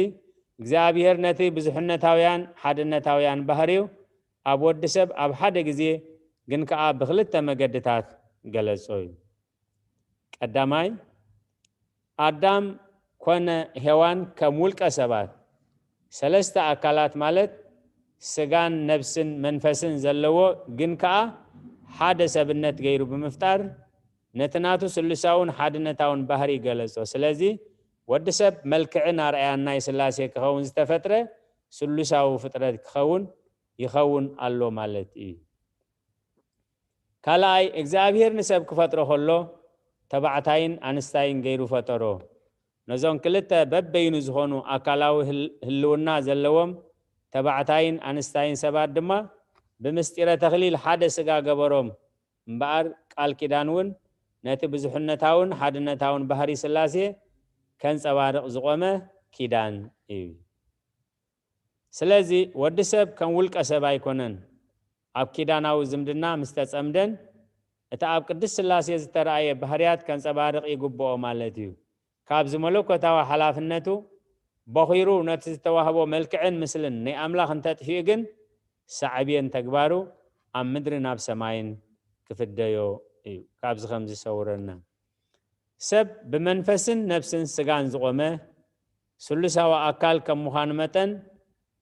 እግዚኣብሔር ነቲ ብዙሕነታውያን ሓድነታውያን ባህሪው ኣብ ወዲ ሰብ ኣብ ሓደ ግዜ ግን ከኣ ብክልተ መገድታት ገለጾ እዩ። ቀዳማይ፣ ኣዳም ኮነ ሄዋን ከም ውልቀ ሰባት ሰለስተ ኣካላት ማለት ስጋን ነብስን መንፈስን ዘለዎ ግን ከኣ ሓደ ሰብነት ገይሩ ብምፍጣር ነቲ ናቱ ስሉሳውን ሓድነታውን ባህሪ ገለጾ። ስለዚ ወዲ ሰብ መልክዕን ኣርኣያን ናይ ስላሴ ክኸውን ዝተፈጥረ ስሉሳዊ ፍጥረት ክኸውን ይኸውን ኣሎ ማለት እዩ። ካልኣይ፣ እግዚኣብሔር ንሰብ ክፈጥሮ ከሎ ተባዕታይን ኣንስታይን ገይሩ ፈጠሮ። ነዞም ክልተ በበይኑ ዝኾኑ ኣካላዊ ህል-፣ ህልውና ዘለዎም ተባዕታይን ኣንስታይን ሰባት ድማ ብምስጢረ ተኽሊል ሓደ ስጋ ገበሮም። እምበኣር ቃል ኪዳን እውን ነቲ ብዙሕነታውን ሓድነታውን ባህሪ ስላሴ ከንጸባርቕ ዝቖመ ኪዳን እዩ። ስለዚ ወዲ ሰብ ከም ውልቀ ሰብ ኣይኮነን። ኣብ ኪዳናዊ ዝምድና ምስ ተጸምደን እቲ ኣብ ቅድስት ስላሴ ዝተራእየ ባህርያት ከንጸባርቕ ይግብኦ ማለት እዩ። ካብዚ መለኮታዊ ሓላፍነቱ በኺሩ ነቲ ዝተዋህቦ መልክዕን ምስልን ናይ ኣምላኽ እንተጥፊኡ ግን ሳዕቤን ተግባሩ ኣብ ምድሪ ናብ ሰማይን ክፍደዮ እዩ። ካብዚ ከም ዝሰውረና። ሰብ ብመንፈስን ነፍስን ስጋን ዝቖመ ስሉሳዊ ኣካል ከም ምዃኑ መጠን፣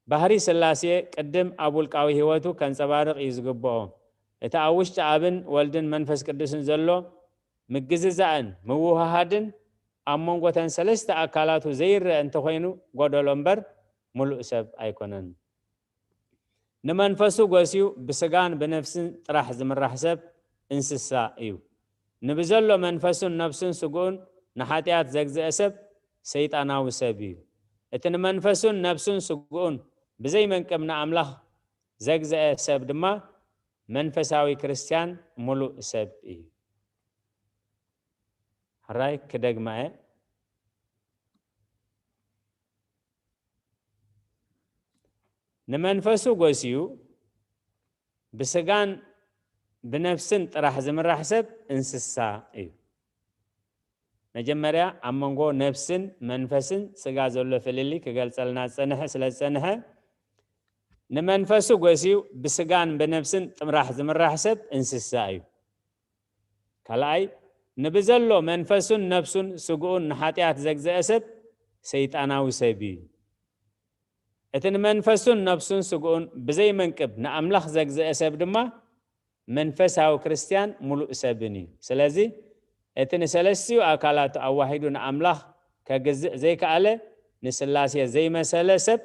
ባህሪ ስላሴ ቅድም ኣብ ውልቃዊ ህይወቱ ከንጸባርቕ እዩ ዝግብኦ። እቲ ኣብ ውሽጢ ኣብን ወልድን መንፈስ ቅዱስን ዘሎ ምግዝዛእን ምውህሃድን ኣብ መንጎተን ሰለስተ ኣካላቱ ዘይረአ እንተኾይኑ፣ ጎደሎ እምበር ምሉእ ሰብ ኣይኮነን። ንመንፈሱ ጎስዩ ብስጋን ብነፍስን ጥራሕ ዝምራሕ ሰብ እንስሳ እዩ። ንብዘሎ መንፈሱን ነፍሱን ስግኡን ንሓጢኣት ዘግዝአ ሰብ ሰይጣናዊ ሰብ እዩ። እቲ ንመንፈሱን ነፍሱን ስግኡን ብዘይመንቅብ ንኣምላኽ ዘግዝአ ሰብ ድማ መንፈሳዊ ክርስትያን ምሉእ ሰብ እዩ። ሕራይ ክደግማ እየ። ንመንፈሱ ጎስዩ ብስጋን ብነፍስን ጥራሕ ዝምራሕ ሰብ እንስሳ እዩ። መጀመርያ ኣብ መንጎ ነፍስን መንፈስን ስጋ ዘሎ ፍልልይ ክገልጸልና ዝጸንሐ፣ ስለ ዝጸንሐ፣ ንመንፈሱ ጎስዩ ብስጋን ብነፍስን ጥራሕ ዝምራሕ ሰብ እንስሳ እዩ። ካልኣይ፣ ንብዘሎ መንፈሱን ነፍሱን ስግኡን ንሓጢኣት ዘግዘአ ሰብ ሰይጣናዊ ሰብ እዩ። እቲ ንመንፈሱን ነፍሱን ስግኡን ብዘይመንቅብ ንኣምላኽ ዘግዘአ ሰብ ድማ መንፈሳዊ ክርስትያን ምሉእ ሰብን እዩ። ስለዚ እቲ ንሰለስቲኡ ኣካላቱ ኣዋሂዱ ንኣምላኽ ከግዝእ ዘይከኣለ፣ ንስላሴ ዘይመሰለ ሰብ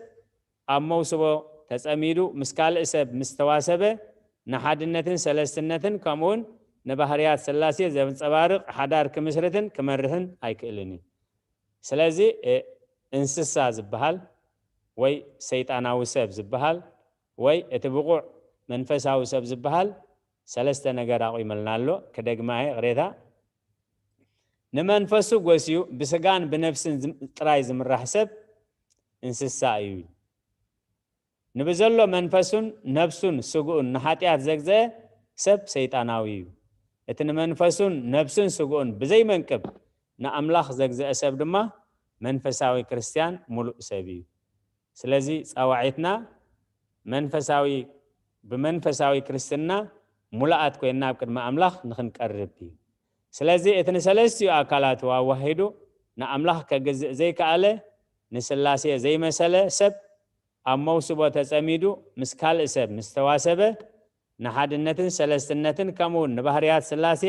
ኣብ መውስቦ ተጸሚዱ ምስ ካልእ ሰብ ምስ ተዋሰበ፣ ንሓድነትን ሰለስትነትን ከምኡውን ንባህርያት ስላሴ ዘንጸባርቕ ሓዳር ክምስርትን ክመርሕን ኣይክእልን እዩ። ስለዚ እ፣ እንስሳ ዝበሃል ወይ ሰይጣናዊ ሰብ ዝበሃል ወይ እቲ ብቑዕ መንፈሳዊ ሰብ ዝበሃል ሰለስተ ነገር ኣቑመልና ኣሎ። ክደግማ እየ፣ ቅሬታ። ንመንፈሱ ጎስዩ ብስጋን ብነፍስን ዝም-፣ ጥራይ ዝምራሕ ሰብ እንስሳ እዩ። ንብዘሎ መንፈሱን ነፍሱን ስግኡን ንሓጢኣት ዘግዘአ ሰብ ሰይጣናዊ እዩ። እቲ ንመንፈሱን ነፍሱን ስግኡን ብዘይመንቅብ ንኣምላኽ ዘግዘአ ሰብ ድማ መንፈሳዊ ክርስትያን ምሉእ ሰብ እዩ። ስለዚ ጻዋዒትና መንፈሳዊ፣ ብመንፈሳዊ ክርስትና ሙሉኣት ኮይንና ኣብ ቅድሚ ኣምላኽ ንኽንቀርብ እዩ። ስለዚ እቲ ንሰለስቲኡ ኣካላቱ ኣዋሂዱ ንኣምላኽ ከግዝእ ዘይከኣለ፣ ንስላሴ ዘይመሰለ ሰብ ኣብ መውስቦ ተጸሚዱ ምስ ካልእ ሰብ ምስ ተዋሰበ፣ ንሓድነትን ሰለስትነትን ከምኡውን ንባህርያት ስላሴ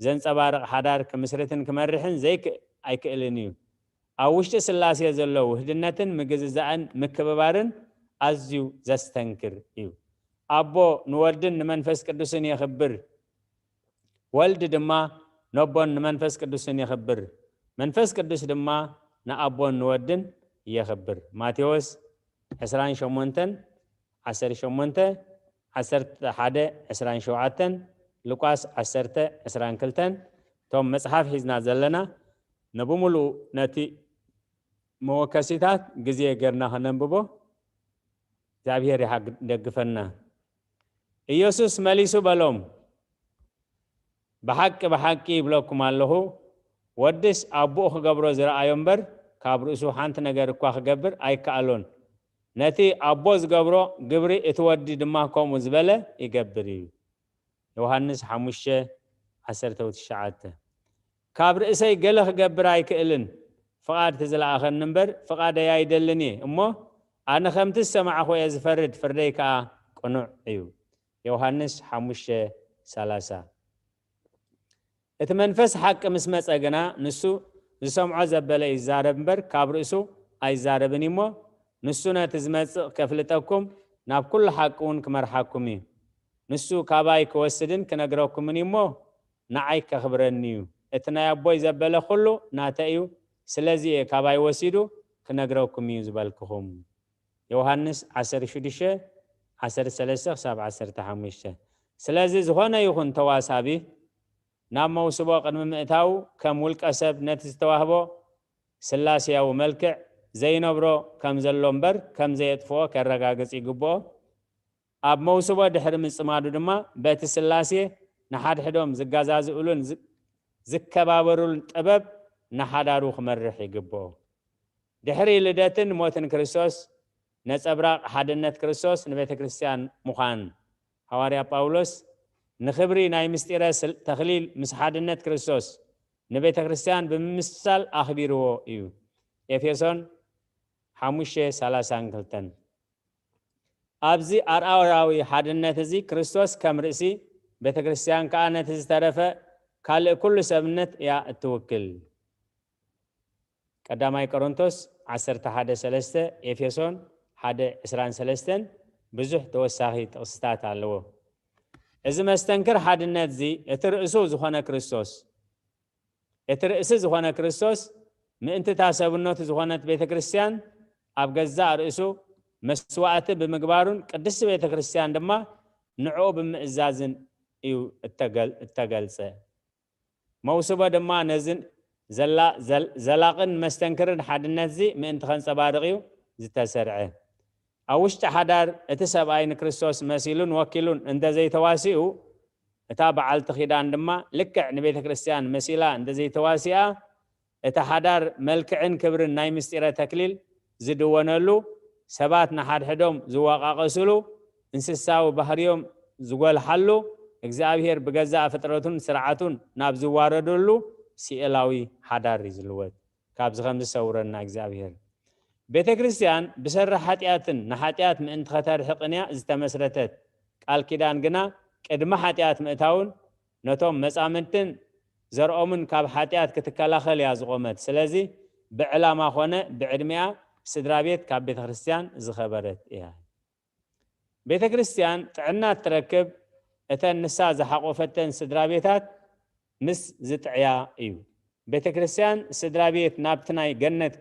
ዘንጸባርቕ ሓዳር ክምስርትን ክመርሕን ዘይክ-፣ ኣይክእልን እዩ። ኣብ ውሽጢ ስላሴ ዘሎ ውህድነትን ምግዝዛእን ምክብባርን ኣዝዩ ዘስተንክር እዩ። ኣቦ ንወልድን ንመንፈስ ቅዱስን የኽብር፣ ወልድ ድማ ነቦን ንመንፈስ ቅዱስን የኽብር፣ መንፈስ ቅዱስ ድማ ንኣቦን ንወድን የኽብር። ማቴዎስ ዕስራን ሸሞንተን፣ ዓሰርተ ሸሞንተ፣ ዓሰርተ ሓደ፣ ዕስራን ሸውዓተን፣ ሉቃስ ዓሰርተ፣ ዕስራን ክልተን። እቶም መጽሓፍ ሒዝና ዘለና ንብምሉኡ ነቲ መወከሲታት ግዜ ጌርና ከነንብቦ እግዚኣብሔር ይሓግ-፣ ይደግፈና። ኢየሱስ መሊሱ በሎም፣ ብሓቂ ብሓቂ ይብለኩም ኣለኹ፣ ወድስ ኣቦኡ ክገብሮ ዝረኣዮ እምበር፣ ካብ ርእሱ ሓንቲ ነገር እኳ ክገብር ኣይከኣሎን። ነቲ ኣቦ ዝገብሮ ግብሪ እቲ ወዲ ድማ ከምኡ ዝበለ ይገብር እዩ። ዮሃንስ ሓሙሽተ፣ ዓሰርተ ትሽዓተ። ካብ ርእሰይ ገለ ክገብር ኣይክእልን፣ ፍቓድ እቲ ዝለኣኸኒ እምበር ፍቓደይ ኣይደልን እየ። እሞ ኣነ ከምቲ ዝሰማዕኹ እየ ዝፈርድ፣ ፍርደይ ከኣ ቅኑዕ እዩ። ዮሃንስ ሓሙሽተ፣ ሰላሳ። እቲ መንፈስ ሓቂ ምስ መጸ ግና፣ ንሱ ዝሰምዖ ዘበለ እዩ ዝዛረብ እምበር፣ ካብ ርእሱ ኣይዛረብን እዩ። እሞ ንሱ ነቲ ዝመጽእ ከፍልጠኩም፣ ናብ ኩሉ ሓቂ እውን ክመርሓኩም እዩ። ንሱ ካባይ ክወስድን ክነግረኩምን እዩ እሞ፣ ንዓይ ከኽብረኒ እዩ። እቲ ናይ ኣቦይ ዘበለ ኩሉ ናተይ እዩ። ስለዚ እየ ካባይ ወሲዱ ክነግረኩም እዩ ዝበልክኹም። ዮሃንስ ዓሰርተ ሽዱሽተ፣ ዓሰርተ ሰለስተ ክሳብ ዓሰርተ ሓሙሽተ። ስለዚ ዝኾነ ይኹን ተዋሳቢ ናብ መውስቦ ቅድሚ ምእታዉ፣ ከም ውልቀ ሰብ ነቲ ዝተዋህቦ ስላሴያዊ መልክዕ ዘይነብሮ ከም ዘሎ እምበር ከም ዘየጥፍኦ ከረጋግጽ ይግብኦ። ኣብ መውስቦ ድሕሪ ምጽማዱ ድማ፣ በቲ ስላሴ ንሓድሕዶም ዝገዛዝኡሉን ዝ-፣ ዝከባበሩሉን ጥበብ ንሓዳሩ ክመርሕ ይግብኦ። ድሕሪ ልደትን ሞትን ክርስቶስ፣ ነጸብራቕ ሓድነት ክርስቶስ ንቤተ ክርስቲያን ምዃን፣ ሃዋርያ ጳውሎስ ንኽብሪ ናይ ምስጢረ ስል-፣ ተኽሊል ምስ ሓድነት ክርስቶስ ንቤተ ክርስቲያን ብምምስሳል ኣኽቢርዎ እዩ። ኤፌሶን ሓሙሽተ፣ ሰላሳን ክልተን። ኣብዚ ኣርኣያዊ ሓድነት እዚ ክርስቶስ ከም ርእሲ፣ ቤተ ክርስቲያን ከኣ ነቲ ዝተረፈ ካልእ ኩሉ ሰብነት እያ እትውክል። ቀዳማይ ቆሮንቶስ ዓሰርተ ሓደ ሰለስተ፣ ኤፌሶን ሓደ ዕስራን ሰለስተን ብዙሕ ተወሳኺ ጥቕስታት ኣለዎ። እዚ መስተንክር ሓድነት እዚ እቲ ርእሱ ዝኾነ ክርስቶስ፣ እቲ ርእሲ ዝኾነ ክርስቶስ ምእንቲ እታ ሰብነቱ ዝኾነት ቤተ ክርስቲያን ኣብ ገዛእ ርእሱ መስዋእቲ ብምግባሩን ቅድስቲ ቤተ ክርስቲያን ድማ ንዕኡ ብምእዛዝን እዩ እተገል-፣ እተገልጸ። መውስቦ ድማ ነዚ ዘላ-፣ ዘል-፣ ዘላቕን መስተንክርን ሓድነት እዚ ምእንቲ ከንጸባርቕ እዩ ዝተሰርዐ። ኣብ ውሽጢ ሓዳር እቲ ሰብኣይ ንክርስቶስ መሲሉን ወኪሉን እንተዘይተዋሲኡ፣ እታ በዓልቲ ኪዳን ድማ ልክዕ ንቤተ ክርስቲያን መሲላ እንተዘይተዋሲኣ፣ እቲ ሓዳር መልክዕን ክብርን ናይ ምስጢረ ተክሊል ዝድወነሉ፣ ሰባት ንሓድሕዶም ዝወቃቀስሉ፣ እንስሳዊ ባህርዮም ዝጎልሓሉ፣ እግዚኣብሔር ብገዛእ ፍጥረቱን ስርዓቱን ናብ ዝዋረደሉ ሲኦላዊ ሓዳር እዩ ዝልወጥ። ካብዚ ከም ዝሰውረና እግዚኣብሔር። ቤተ ክርስቲያን ብሰሪ ሓጢኣትን ንሓጢኣት ምእንቲ ከተርሕቕን እያ ዝተመስረተት። ቃል ኪዳን ግና ቅድሚ ሓጢኣት ምእታውን ነቶም መጻምድትን ዘርኦምን ካብ ሓጢኣት ክትከላኸል እያ ዝቖመት። ስለዚ ብዕላማ ኾነ ብዕድሚኣ ስድራ ቤት ካብ ቤተ ክርስቲያን ዝኸበረት እያ። ቤተ ክርስቲያን ጥዕና እትረክብ እተን ንሳ ዝሓቆፈተን ስድራ ቤታት ምስ ዝጥዕያ እዩ። ቤተ ክርስቲያን ስድራ ቤት ናብቲ ናይ ገነት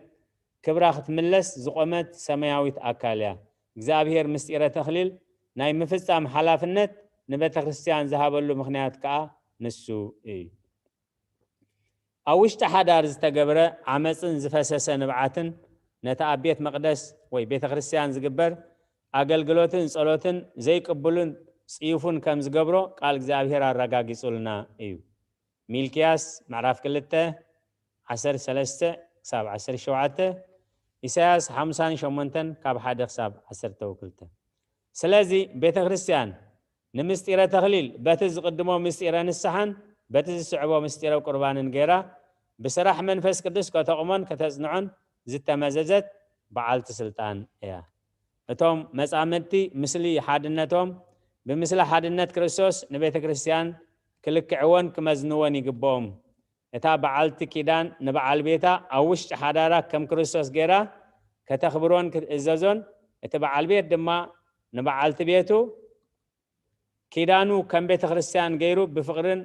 ክብራ ክትምለስ ዝቆመት ሰማያዊት ኣካል እያ። እግዚኣብሔር ምስጢረ ተክሊል ናይ ምፍጻም ሓላፍነት ንቤተ ክርስቲያን ዝሃበሉ ምኽንያት ከኣ ንሱ እዩ። ኣብ ውሽጢ ሓዳር ዝተገብረ ዓመፅን ዝፈሰሰ ንብዓትን ነቲ ኣብ ቤት መቕደስ ወይ ቤተ ክርስቲያን ዝግበር ኣገልግሎትን ጸሎትን ዘይቅብሉን ጽዩፉን ከም ዝገብሮ ቃል እግዚኣብሔር ኣረጋጊጹልና እዩ። ሚልክያስ ምዕራፍ ክልተ ዓሰርተ ሰለስተ ክሳብ ዓሰርተ ሸውዓተ፣ ኢሳያስ ሓምሳን ሸሞንተን ካብ ሓደ ክሳብ ዓሰርተ ክልተ። ስለዚ ቤተ ክርስቲያን ንምስጢረ ተኽሊል በቲ ዝቕድሞ ምስጢረ ንስሓን በቲ ዝስዕቦ ምስጢረ ቁርባንን ገይራ ብስራሕ መንፈስ ቅዱስ ከተቑሞን ከተጽንዖን ዝተመዘዘት በዓልቲ ስልጣን እያ። እቶም መጻምድቲ ምስሊ ሓድነቶም ብምስሊ ሓድነት ክርስቶስ ንቤተ ክርስቲያን ክልክዕዎን ክመዝንዎን ይግብኦም። እታ በዓልቲ ኪዳን ንበዓል ቤታ ኣብ ውሽጢ ሓዳራ ከም ክርስቶስ ገይራ ከተኽብሮን ክትእዘዞን፣ እቲ በዓል ቤት ድማ ንበዓልቲ ቤቱ ኪዳኑ ከም ቤተ ክርስቲያን ገይሩ ብፍቕርን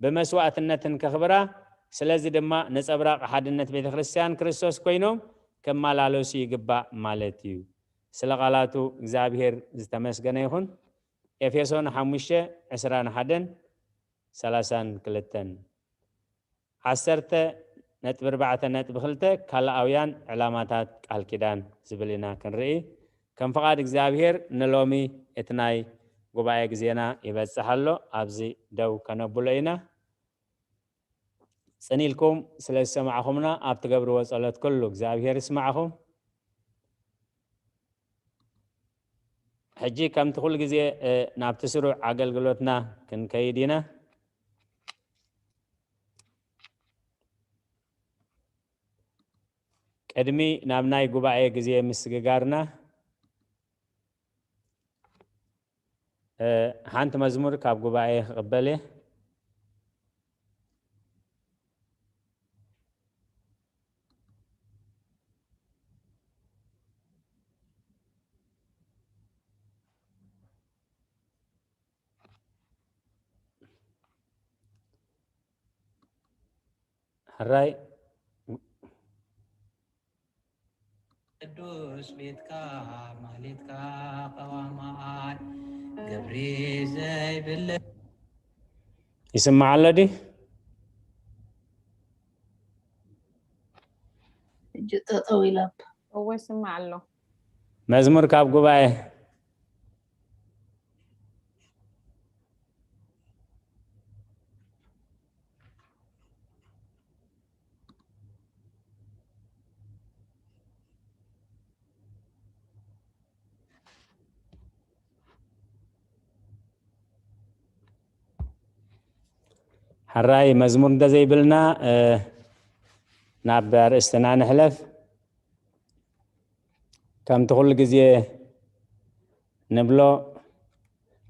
ብመስዋእትነትን ከኽብራ፣ ስለዚ ድማ ነጸብራቕ ሓድነት ቤተ ክርስቲያን ክርስቶስ ኮይኖም ክመላለሱ ይግባእ ማለት እዩ። ስለ ቃላቱ እግዚኣብሔር ዝተመስገነ ይኹን። ኤፌሶን ሓሙሽተ ዕስራን ሓደን ሰላሳን ክልተን። ዓሰርተ ነጥቢ ኣርባዕተ ነጥቢ ክልተ ካልኣውያን ዕላማታት ቃል ኪዳን ዝብል ኢና ክንርኢ። ከም ፍቓድ እግዚኣብሔር ንሎሚ እቲ ናይ ጉባኤ ግዜና ይበጽሕ ኣሎ። ኣብዚ ደው ከነብሎ ኢና። ጽን ኢልኩም ስለ ዝሰማዕኹምና ኣብ ትገብርዎ ጸሎት ኩሉ እግዚኣብሔር ይስማዕኹም። ሕጂ ከምቲ ኩሉ ግዜ፣ እ፣ ናብቲ ስሩዕ ኣገልግሎትና ክንከይድ ኢና። ቅድሚ ናብ ናይ ጉባኤ ግዜ ምስግጋርና፣ እ፣ ሓንቲ መዝሙር ካብ ጉባኤ ክቕበል እየ። ሕራይ። ቅዱስ ቤትካ ማሌትካ ቀዋማኣይ ገብሪ ዘይብለ ይስማዕ ኣሎ ድዩ? ሕጂ ጠጠው ኢላ። እወ፣ ይስማዕ ኣሎ። መዝሙር ካብ ጉባኤ። ሕራይ መዝሙር እንተዘይብልና፣ እ፣ ናብ ኣርእስትና ንሕለፍ። ከምቲ ኩሉ ግዜ ንብሎ፣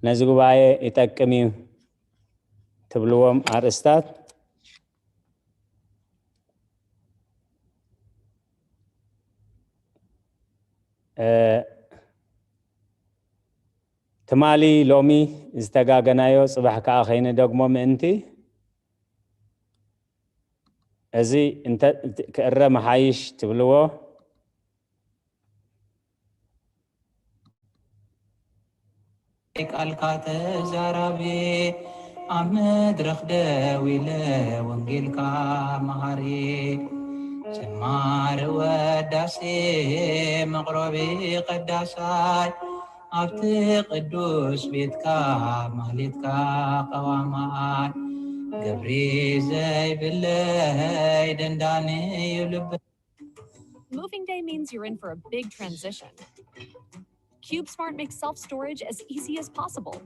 ነዚ ጉባኤ ይጠቅም እዩ ትብልዎም ኣርእስታት፣ እ፣ ትማሊ ሎሚ ዝተጋገናዮ ጽባሕ ከኣ ከይንደግሞ ምእንቲ፣ እዚ እንተ ክእረ መሓይሽ ትብልዎ። ቃልካ ተዛራቢ፣ ኣብ መድረኽ ደው ኢለ ወንጌልካ መሃሪ። ዝማሬ ወዳሴ መቕረቢ ቀዳሳይ፣ ኣብቲ ቅዱስ ቤትካ ማሌትካ ቀዋማይ፣ ገብሪ ዘይብለይ ደንዳኒ እዩ ልበይ። Moving day means you're in for a big transition. CubeSmart makes self storage as easy as possible.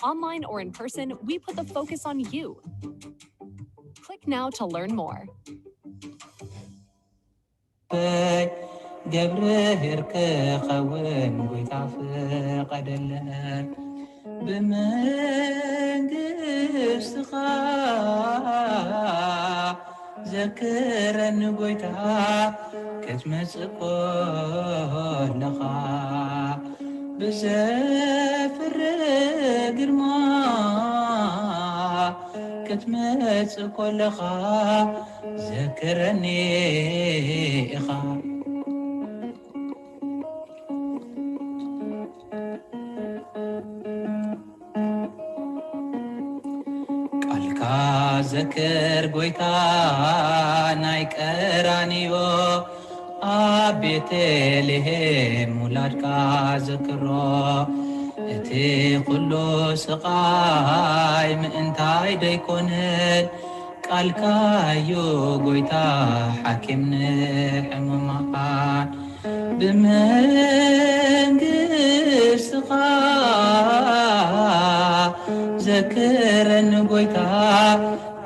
Online or in person, we put the focus on you. Click now to learn more. ገብርኄር ክኸውን ጎይታ ፍቐደለይ። ብመንግስትኻ ዘክረኒ ጎይታ ክትመጽእ ከለኻ፣ ብዘፍር ግርማ ክትመጽእ ከለኻ ዘክረኒ ኢኻ። ቃልካ ዘክር ጎይታ ናይ ቀራንዮ፣ ኣብ ቤተልሔም ውላድካ ዘክሮ። እቲ ኩሉ ስቓይ ምእንታይ ደይኮነ፣ ቃልካ እዩ ጎይታ ሓኪም ንሕሙማን። ብመንግስትኻ ዘክረኒ ጎይታ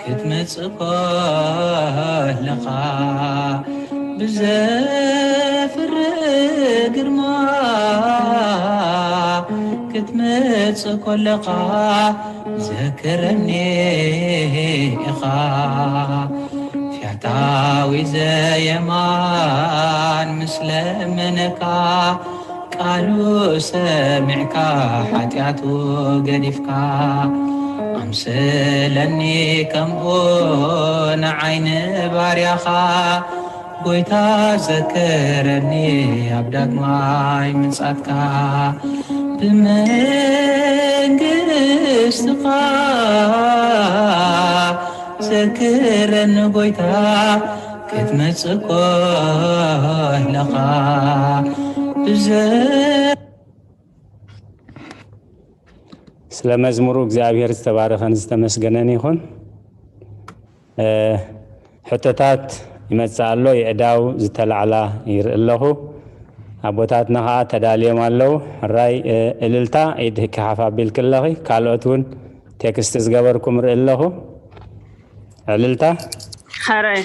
ክትመጽእ ከለኻ፣ ብዘፍር ግርማ ክትመጽእ ከለኻ ዘክረኒ ኢኻ። ፈያታዊ ዘየማን ምስ ለመነካ፣ ቃሉ ሰሚዕካ ሓጢኣቱ ገዲፍካ፣ ኣምስለኒ ከምኡ ንዓይ ንባርያኻ። ጎይታ ዘክረኒ ኣብ ዳግማይ ምጻትካ፣ ብመንግስትኻ ዘክረኒ ጎይታ ክትመጽእ ከለኻ። ብዘ ስለ መዝሙሩ እግዚኣብሔር ዝተባረኸን ዝተመስገነን ይኹን። ሕቶታት ይመጽእ ኣሎ፣ ይዕዳው ዝተላዕላ ይርኢ ኣለኹ። ኣቦታትና ኸዓ ተዳልዮም ኣለዉ። ሕራይ እልልታ ኢድ ክሓፍ ኣቢልኪ ኣለኺ። ካልኦት እውን ቴክስት ዝገበርኩም ርኢ ኣለኹ። ዕልልታ ሕራይ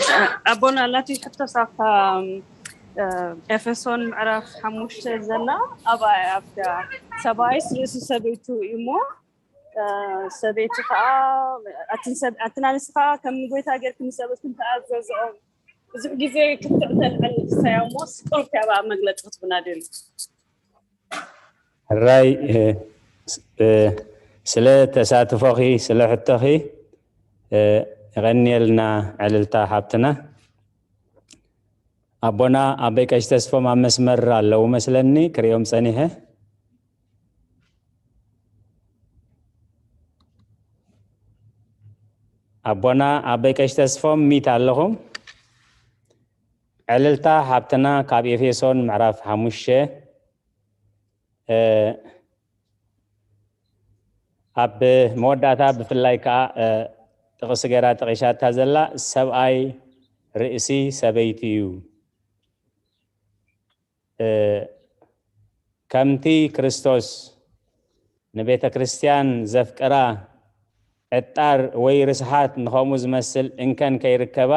ኣቦና ኣላቲ ሕቶ ሳብታ ኤፌሶን ምዕራፍ ሓሙሽተ ዘላ ኣብኣ ኣብታ ሰብኣይስ ርእሲ ሰበይቱ እዩ እሞ ሰበይቲ ከዓ ኣትን ኣንስቲ ከዓ ከም ጎይታ ጌርክን ንሰበትክን ተኣዘዝኦም። ብዙሕ ግዜ ክትዕ ተልዕል ንሳያ እሞ ስቁር ከባ መግለፂ ክትብና ደልዩ። ሕራይ ስለ ተሳትፎኺ ስለ ሕቶኺ የቐንየልና ዕልልታ ሓብትና። ኣቦና ኣበይ ቀሽ ተስፎም ኣብ መስመር ኣለዉ መስለኒ ክሪኦም ጸኒሐ። ኣቦና ኣበይ ቀሽ ተስፎም ሚት ኣለኹም። ዕልልታ ሓብትና ካብ ኤፌሶን ምዕራፍ ሓሙሽተ ኣብ መወዳእታ ብፍላይ ከዓ ጥቕሲ ገይራ ጠቒሳታ ዘላ ሰብኣይ ርእሲ ሰበይቲ እዩ። ከምቲ ክርስቶስ ንቤተ ክርስቲያን ዘፍቅራ ዕጣር ወይ ርስሓት ንኸምኡ ዝመስል እንከን ከይርከባ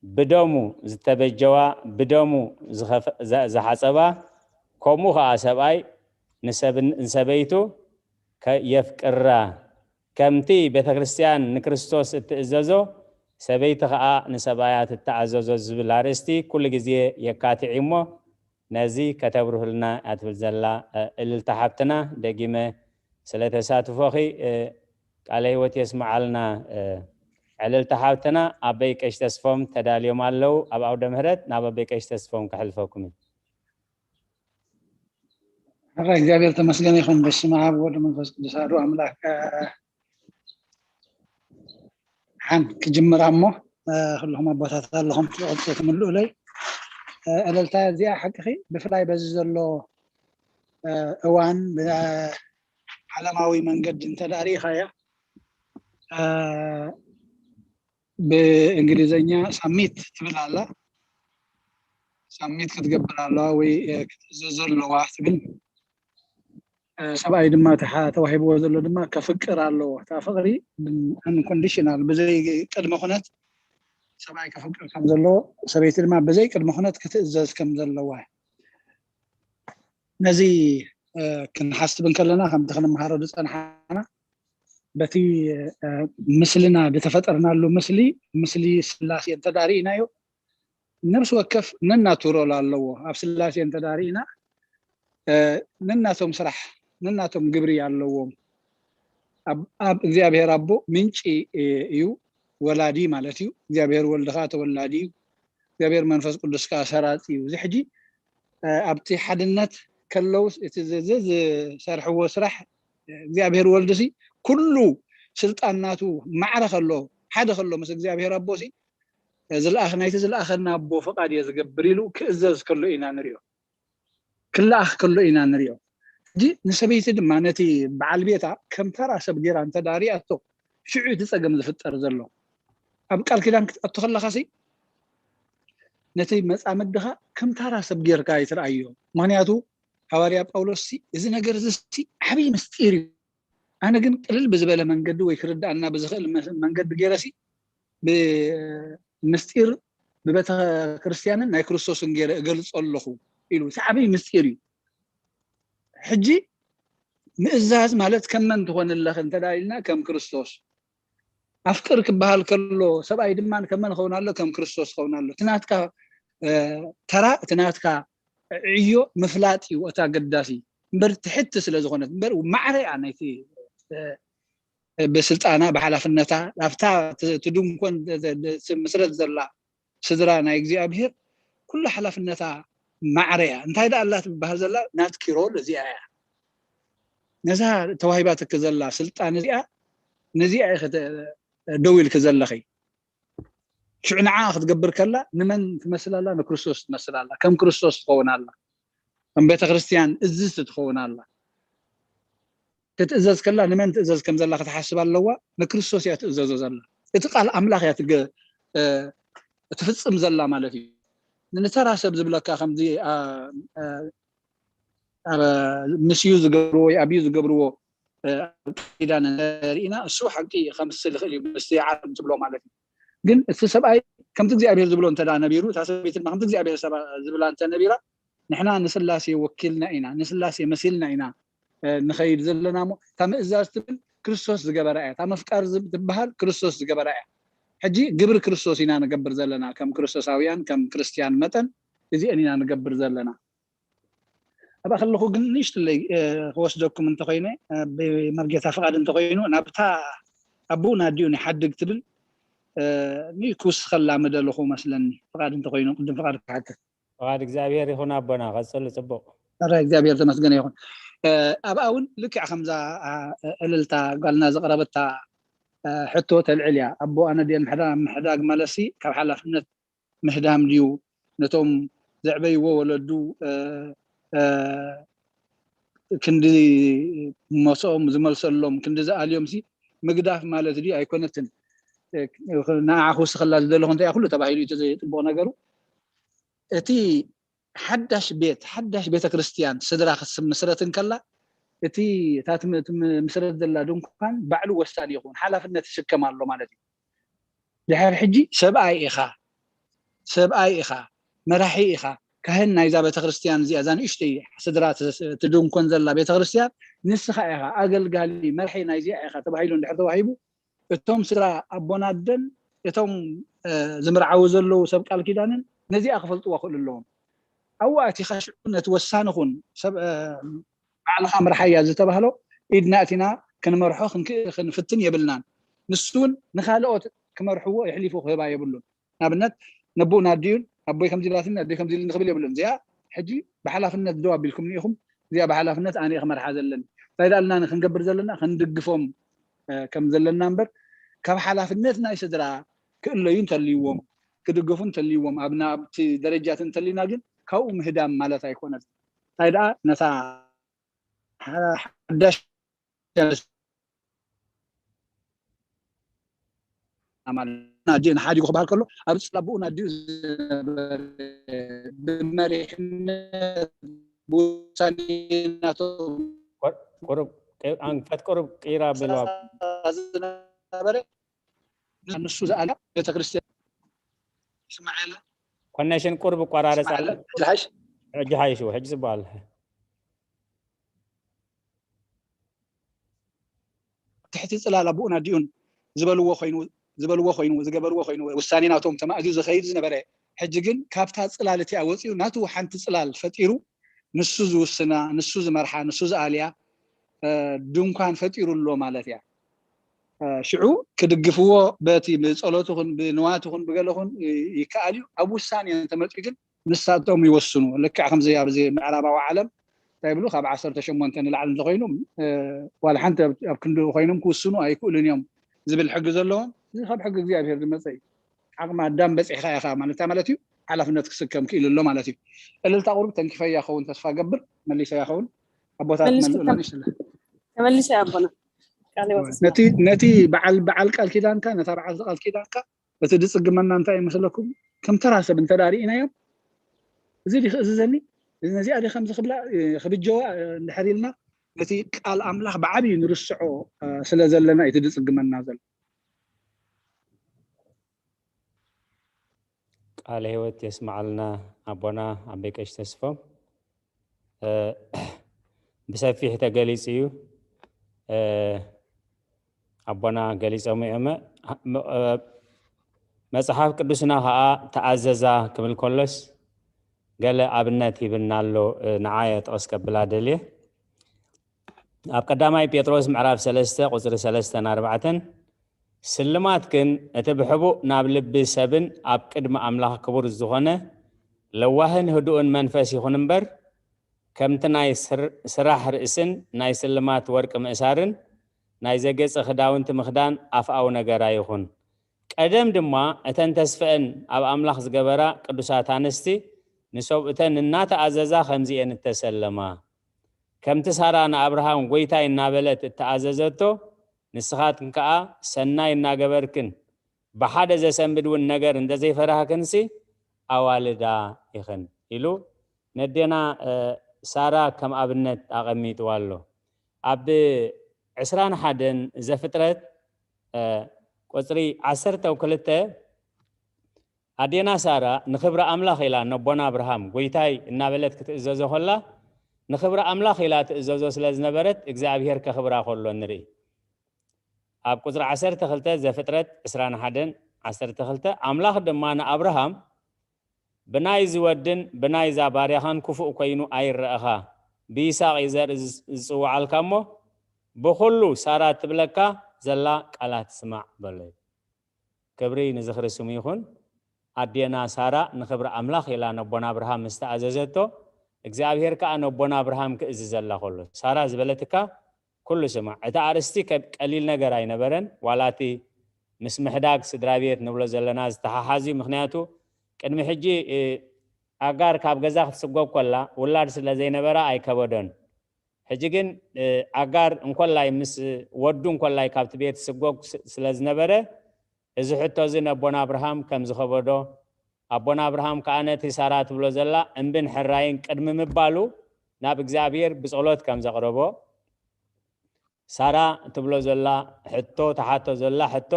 ብደሙ ዝተበጀዋ ብደሙ ዝሓፀባ ከምኡ ከዓ ሰብኣይ ንሰበይቱ የፍቅራ። ከምቲ ቤተ ክርስቲያን ንክርስቶስ እትእዘዞ ሰበይቲ ከዓ ንሰብኣያ ትተኣዘዞ ዝብል ኣርእስቲ ኩሉ ግዜ የካትዕ እሞ ነዚ ከተብርሁልና እያ ትብል ዘላ እልልታ ሓብትና። ደጊመ ስለ ተሳትፎኺ ቃለ ህይወት የስምዓልና። ዕልልታ ሓብትና ኣበይ ቀሽ ተስፎም ተዳልዮም ኣለዉ። ኣብ ኣውደ ምህረት ናብ ኣበይ ቀሽ ተስፎም ከሕልፈኩም እዩ። ሕራይ እግዚኣብሔር ተመስገን ይኹን። በስመ ኣብ ወወልድ ወመንፈስ ቅዱስ ኣሐዱ ኣምላክ። ሓን ክጅምራ እሞ ኩልኹም ኣቦታት ኣለኹም፣ ትምልኡለይ። ዕለልታ እዚኣ ሓቅኺ ብፍላይ በዚ ዘሎ እዋን ብዓለማዊ መንገዲ እንተዳሪእኻያ፣ ብእንግሊዝኛ ሳሚት ትብል ኣላ። ሳሚት ክትገብር ኣለዋ ወይ ክትእዘዝ ኣለዋ ትብል። ሰብኣይ ድማ ተዋሂብዎ ዘሎ ድማ ከፍቅር ኣለዎ። እታ ፍቅሪ ኣንኮንዲሽናል፣ ብዘይ ቅድመ ኩነት ሰብኣይ ከፍቅር ከም ዘለዎ፣ ሰበይቲ ድማ ብዘይ ቅድመ ኩነት ክትእዘዝ ከም ዘለዋ። ነዚ ክንሓስብ እንከለና፣ ከምቲ ክንመሃሮ ዝፀናሓና፣ በቲ ምስልና ዝተፈጠርናሉ ምስሊ፣ ምስሊ ስላሴ እንተዳሪእናዮ፣ ነብሲ ወከፍ ነናቱ ሮል ኣለዎ። ኣብ ስላሴ እንተዳሪእና፣ ነናቶም ስራሕ፣ ነናቶም ግብሪ ኣለዎም። ኣብ እግዚኣብሔር ኣቦ ምንጪ እዩ፣ ወላዲ ማለት እዩ። እግዚኣብሔር ወልድ ከዓ ተወላዲ እዩ። እግዚኣብሔር መንፈስ ቅዱስ ከዓ ሰራፂ እዩ። እዚ ሕጂ ኣብቲ ሓድነት ከለውስ እቲ ዝሰርሕዎ ስራሕ፣ እግዚኣብሔር ወልድሲ ኩሉ ስልጣን ናቱ ማዕረ ከሎ፣ ሓደ ከሎ ምስ እግዚኣብሔር ኣቦሲ፣ ዝለኣኽ ናይቲ ዝለኣኸና ኣቦ ፍቓድ እየ ዝገብር ኢሉ ክእዘዝ ከሎ ኢና ንሪኦ። ክለኣኽ ከሎ ኢና ንሪኦ። ሕጂ ንሰበይቲ ድማ ነቲ በዓል ቤታ ከም ተራ ሰብ ገይራ እንተዳሪኣቶ፣ ሽዑ እቲ ጸገም ዝፍጠር ዘሎ። ኣብ ቃል ኪዳን ክትኣቱ ከለኻሲ፣ ነቲ መጻምድኻ ከም ተራ ሰብ ጌርካ ኣይትርኣዮ። ምኽንያቱ ሃዋርያ ጳውሎስሲ፣ እዚ ነገር እዚሲ ዓብዪ ምስጢር እዩ፣ ኣነ ግን ቅልል ብዝበለ መንገዲ ወይ ክርድኣና ብዝኽእል መንገዲ ገይረሲ፣ ብምስጢር ብቤተ ክርስቲያንን ናይ ክርስቶስን ገይረ እገልጾ ኣለኹ ኢሉ። እቲ ዓብዪ ምስጢር እዩ። ሕጂ ምእዛዝ ማለት ከም መን ትኾን ኣለኺ እንተዳ ኢልና፣ ከም ክርስቶስ። ኣፍቅር ክበሃል ከሎ፣ ሰብኣይ ድማ ከም መን ኸውን ኣሎ? ከም ክርስቶስ ኸውን ኣሎ። እቲ ናትካ ተራ፣ እቲ ናትካ ዕዮ ምፍላጥ እዩ እቲ ኣገዳሲ እምበር፣ ትሕቲ ስለ ዝኾነት እምበር፣ ማዕረ እያ ናይቲ ብስልጣና፣ ብሓላፍነታ፣ ኣብታ እቲ ድንኮን ምስረት ዘላ ስድራ ናይ እግዚኣብሔር ኩሉ ሓላፍነታ ማዕረ እያ። እንታይ ደኣ ኣላ ትበሃል ዘላ? ናትኪ ሮል እዚኣ እያ። ነዛ ተዋሂባትኪ ዘላ ስልጣን እዚኣ፣ ነዚኣ ኢኺ ደው ኢልኪ ዘለኺ። ሽዑ ንዓ ክትገብር ከላ ንመን ትመስል ኣላ? ንክርስቶስ ትመስል ኣላ። ከም ክርስቶስ ትኸውን ኣላ። ከም ቤተ ክርስቲያን እዝዝቲ ትኸውን ኣላ። ክትእዘዝ ከላ ንመን ትእዘዝ ከም ዘላ ክትሓስብ ኣለዋ። ንክርስቶስ እያ ትእዘዞ ዘላ። እቲ ቃል ኣምላኽ እያ ትፍጽም ዘላ ማለት እዩ። ንተራ ሰብ ዝብለካ ከምዚ ምስዩ ዝገብርዎ ወይ ኣብዩ ዝገብርዎ ኪዳን ርኢና፣ እሱ ሓቂ ከምስል ይኽእል እዩ፣ ምስቲ ዓለም ትብሎ ማለት እዩ። ግን እቲ ሰብኣይ ከምቲ እግዚኣብሔር ዝብሎ እንተ ነቢሩ፣ እታ ሰበይቲ ድማ ከምቲ እግዚኣብሔር ዝብላ እንተ ነቢራ፣ ንሕና ንስላሴ ወኪልና ኢና፣ ንስላሴ መሲልና ኢና ንኸይድ ዘለና። እሞ እታ ምእዛዝ ትብል ክርስቶስ ዝገበራ እያ። እታ ምፍቃር ትበሃል ክርስቶስ ዝገበራ እያ። ሕጂ ግብሪ ክርስቶስ ኢና ንገብር ዘለና፣ ከም ክርስቶሳውያን፣ ከም ክርስትያን መጠን እዚአን ኢና ንገብር ዘለና። ኣብኣ ከለኹ ግን ንእሽትለይ ክወስደኩም እንተኾይነ፣ ብመርጌታ ፍቓድ እንተኾይኑ፣ ናብታ ኣቦኡ ናዲኡ ንሓድግ ትብል ክውስኸላ ምደለኹ መስለኒ። ፍቓድ እንተኾይኑ፣ ቅድም ፍቓድ ክሓትት። ፍቓድ እግዚኣብሔር ይኹን ኣቦና፣ ቀጽሉ። ጽቡቕ። ረ እግዚኣብሔር ተመስገነ ይኹን። ኣብኣ እውን ልክዕ ከምዛ እልልታ ጓልና ዘቕረበታ ሕቶ ተልዕል እያ። ኣቦ ኣነድየ ምሕዳግ ማለትሲ ካብ ሓላፍነት ምህዳም ድዩ? ነቶም ዘዕበይዎ ወለዱ ክንዲ መሶም ዝመልሰሎም፣ ክንዲ ዝኣልዮም ሲ ምግዳፍ ማለት ድዩ? ኣይኮነትን። ንዓ ክውስኸላ ዝደለኹ እንታይ ኩሉ ተባሂሉ እዩ፣ እቲ ዘይጥቡቕ ነገሩ። እቲ ሓዳሽ ቤት፣ ሓዳሽ ቤተ ክርስቲያን ስድራ ክትምስረት እንከላ፣ እቲ እታ ትምስረት ዘላ ድንኳን ባዕሉ ወሳኒ ይኸውን፣ ሓላፍነት ይስከም ኣሎ ማለት እዩ። ድሕር ሕጂ ሰብኣይ ኢኻ፣ ሰብኣይ ኢኻ፣ መራሒ ኢኻ፣ ካህን ናይዛ ቤተክርስትያን እዚኣ፣ እዛ ንእሽተይ ስድራ ትድንኮን ዘላ ቤተክርስትያን ንስኻ ኢኻ፣ ኣገልጋሊ መራሒ ናይዚኣ ኢኻ ተባሂሉ እንድሕር ተዋሂቡ፣ እቶም ስድራ ኣቦን ኣደን፣ እቶም ዝምርዓዉ ዘለዉ ሰብ ቃል ኪዳንን ነዚኣ ክፈልጥዋ ክእሉ ኣለዎም። ኣብኡ ኣቲኻ ሽዑ ነቲ ወሳኒ ኹን፣ ሰብ ባዕልኻ ምርሓያ ዝተባህሎ ኢድና ኣቲና ክንመርሖ ክንፍትን የብልናን። ንሱ እውን ንኻልኦት ክመርሕዎ የሕሊፉ ክህባ የብሉን። ንኣብነት ነቦኡ ናዲኡን ኣቦይ ከምዚ ኢላትኒ ኣደይ ከምዚ ኢሉኒ ክብል የብሉን። እዚኣ ሕጂ ብሓላፍነት ደው ኣቢልኩምኒ ኢኹም፣ እዚኣ ብሓላፍነት ኣነ እየ ክመርሓ ዘለኒ። እንታይ ደኣ ኢልና ክንገብር ዘለና ክንድግፎም ከም ዘለና እምበር ካብ ሓላፍነት ናይ ስድራ ክእለዩ እንተልይዎም ክድግፉ እንተልይዎም ኣብ ናብቲ ደረጃት እንተልዩና ግን ካብኡ ምህዳም ማለት ኣይኮነን። እንታይ ደኣ ነታ ሓዳሽ ኣዲኡ ንሓዲጉ ክበሃል ከሎ ኣብ ፅላብኡ ናዲኡ ዝነበረ ብመሪሕነት ብውሳኔ ናቶም ቁሩብ ኣንፈት ቁሩብ ቂራ ብልዋ ዝነበረ ንሱ ዝኣልያ ቤተክርስትያን ይስማዕ የለ ኮነሽን ቁሩብ ይቋራረፅ ይስማዕ የለ ሕጂ ሓይሽ ሕጂ ሓይሽ ሕጂ ዝበሃል ትሕቲ ፅላል ኣቦኡን ኣዲኡን ዝበልዎ ኮይኑ ዝበልዎ ኮይኑ ዝገበርዎ ኮይኑ ውሳኔ ናቶም ተማእዝዩ ዝኸይድ ዝነበረ ሕጂ ግን ካብታ ፅላል እቲኣ ወፂኡ ናቱ ሓንቲ ፅላል ፈጢሩ ንሱ ዝውስና ንሱ ዝመርሓ ንሱ ዝኣልያ ድንኳን ፈጢሩ ኣሎ ማለት እያ። ሽዑ ክድግፍዎ በቲ ብፀሎት ይኹን ብንዋት ይኹን ብገለ ይኹን ይከኣል እዩ። ኣብ ውሳኔ እንተመፅኡ ግን ንሳቶም ይወስኑ። ልክዕ ከምዚ ኣብዚ ምዕራባዊ ዓለም እንታይ ይብሉ ካብ ዓሰርተ ሸሞንተ ንላዕሊ እንተኮይኑ ዋላ ሓንቲ ኣብ ክንዲ ኮይኖም ክውስኑ ኣይክእሉን እዮም ዝብል ሕጊ ዘለዎም። እዚ ካብ ሕጊ እግዚኣብሔር ዝመፀ እዩ። ዓቕሚ ኣዳም በፂሕካ ኢኻ ማለት ማለት እዩ። ሓላፍነት ክስከም ክኢሉ ኣሎ ማለት እዩ። እልልታ ቁሩብ ተንኪፈያ ኸውን ተስፋ ገብር መሊሰያ ኸውን ኣቦታት መልእና ንሽለ ተመሊሰ ኣቦና ነቲ በዓል በዓል ቃል ኪዳንካ ነታ በዓልቲ ቃል ኪዳንካ እቲ ድፅግመና እንታይ ይመስለኩም? ከም ተራ ሰብ እንተ ርኢናዮም እዚ ዲ ክእዝዘኒ ነዚኣ ዲ ከምዚ ክብላ ክብጀዋ እንድሕር ኢልና ነቲ ቃል ኣምላኽ ብዓብዩ ንርስዖ ስለ ዘለና እዩ ድፅግመና ዘሎ። ቃለ ህይወት የስማዓልና ኣቦና ኣበይ ቀሽ ተስፎም። ብሰፊሕ ተገሊፁ እዩ። ኣቦና ገሊፆም እዮም። መፅሓፍ ቅዱስና ከዓ ተኣዘዛ ክብል ከሎስ ገለ ኣብነት ሂብና ኣሎ። ንዓየ ጥቕስ ከብላ ደልየ። ኣብ ቀዳማይ ጴጥሮስ ምዕራፍ ሰለስተ ቁፅሪ ሰለስተን ኣርባዕተን ስልማት ግን እቲ ብሕቡእ ናብ ልቢ ሰብን ኣብ ቅድሚ ኣምላኽ ክቡር ዝኾነ ለዋህን ህዱእን መንፈስ ይኹን እምበር ከምቲ ናይ ስራሕ ርእስን ናይ ስልማት ወርቂ ምእሳርን ናይ ዘጌጸ ክዳውንቲ ምኽዳን ኣፍኣዊ ነገር ኣይኹን። ቀደም ድማ እተን ተስፈአን ኣብ ኣምላኽ ዝገበራ ቅዱሳት ኣንስቲ ንሰብኡተን እናተኣዘዛ ከምዚ እየን እተሰለማ። ከምቲ ሳራ ንኣብርሃም ጎይታይ እናበለት እተኣዘዘቶ ንስኻትክን ከኣ ሰናይ እናገበርክን ብሓደ ዘሰንብድ እውን ነገር እንተዘይፈራህክንሲ ኣዋልዳ ኢኽን ኢሉ ነዴና ሳራ ከም ኣብነት ኣቐሚጥዋ ኣሎ። ኣብ ዕስራን ሓደን ዘፍጥረት ቁፅሪ ዓሰርተ ክልተ ኣዴና ሳራ ንኽብሪ ኣምላኽ ኢላ ነቦና ኣብርሃም ጎይታይ እናበለት ክትእዘዞ ከላ ንኽብሪ ኣምላኽ ኢላ ትእዘዞ ስለ ዝነበረት እግዚኣብሔር ከኽብራ ከሎ ንርኢ። ኣብ ቁፅሪ ዓሰርተ ክልተ ዘፍጥረት ዕስራን ሓደን ዓሰርተ ክልተ ኣምላኽ ድማ ንኣብርሃም ብናይ ዝወድን ብናይዛ ባርያኻን ክፉእ ኮይኑ ኣይረኣኻ ብይስሐቅ እዩ ዘርኢ ዝፅውዓልካ እሞ ብኹሉ ሳራ ትብለካ ዘላ ቃላት ስማዕ በሎ። ክብሪ ንዝኽሪ ስሙ ይኹን። ኣዴና ሳራ ንኽብሪ ኣምላኽ ኢላ ነቦና ኣብርሃም ምስ ተኣዘዘቶ እግዚኣብሔር ከኣ ነቦና ኣብርሃም ክእዝዘላ ከሎ ሳራ ዝበለትካ ኩሉ ስማዕ። እቲ ኣርእስቲ ቀሊል ነገር ኣይነበረን። ዋላ እቲ ምስ ምሕዳግ ስድራ ቤት ንብሎ ዘለና ዝተሓሓዝ እዩ። ምኽንያቱ ቅድሚ ሕጂ ኣጋር ካብ ገዛ ክትስጎግ ከላ ውላድ ስለ ዘይነበራ ኣይከበዶን። ሕጂ ግን ኣጋር እንኮላይ ምስ ወዱ እንኮላይ ካብቲ ቤት ስጎግ ስለ ዝነበረ እዚ ሕቶ እዚ ነቦና ኣብርሃም ከም ዝኸበዶ ኣቦና ኣብርሃም ከኣ ነቲ ሳራ ትብሎ ዘላ እምብን ሕራይን ቅድሚ ምባሉ ናብ እግዚኣብሔር ብጸሎት ከም ዘቕረቦ ሳራ ትብሎ ዘላ ሕቶ ትሓቶ ዘላ ሕቶ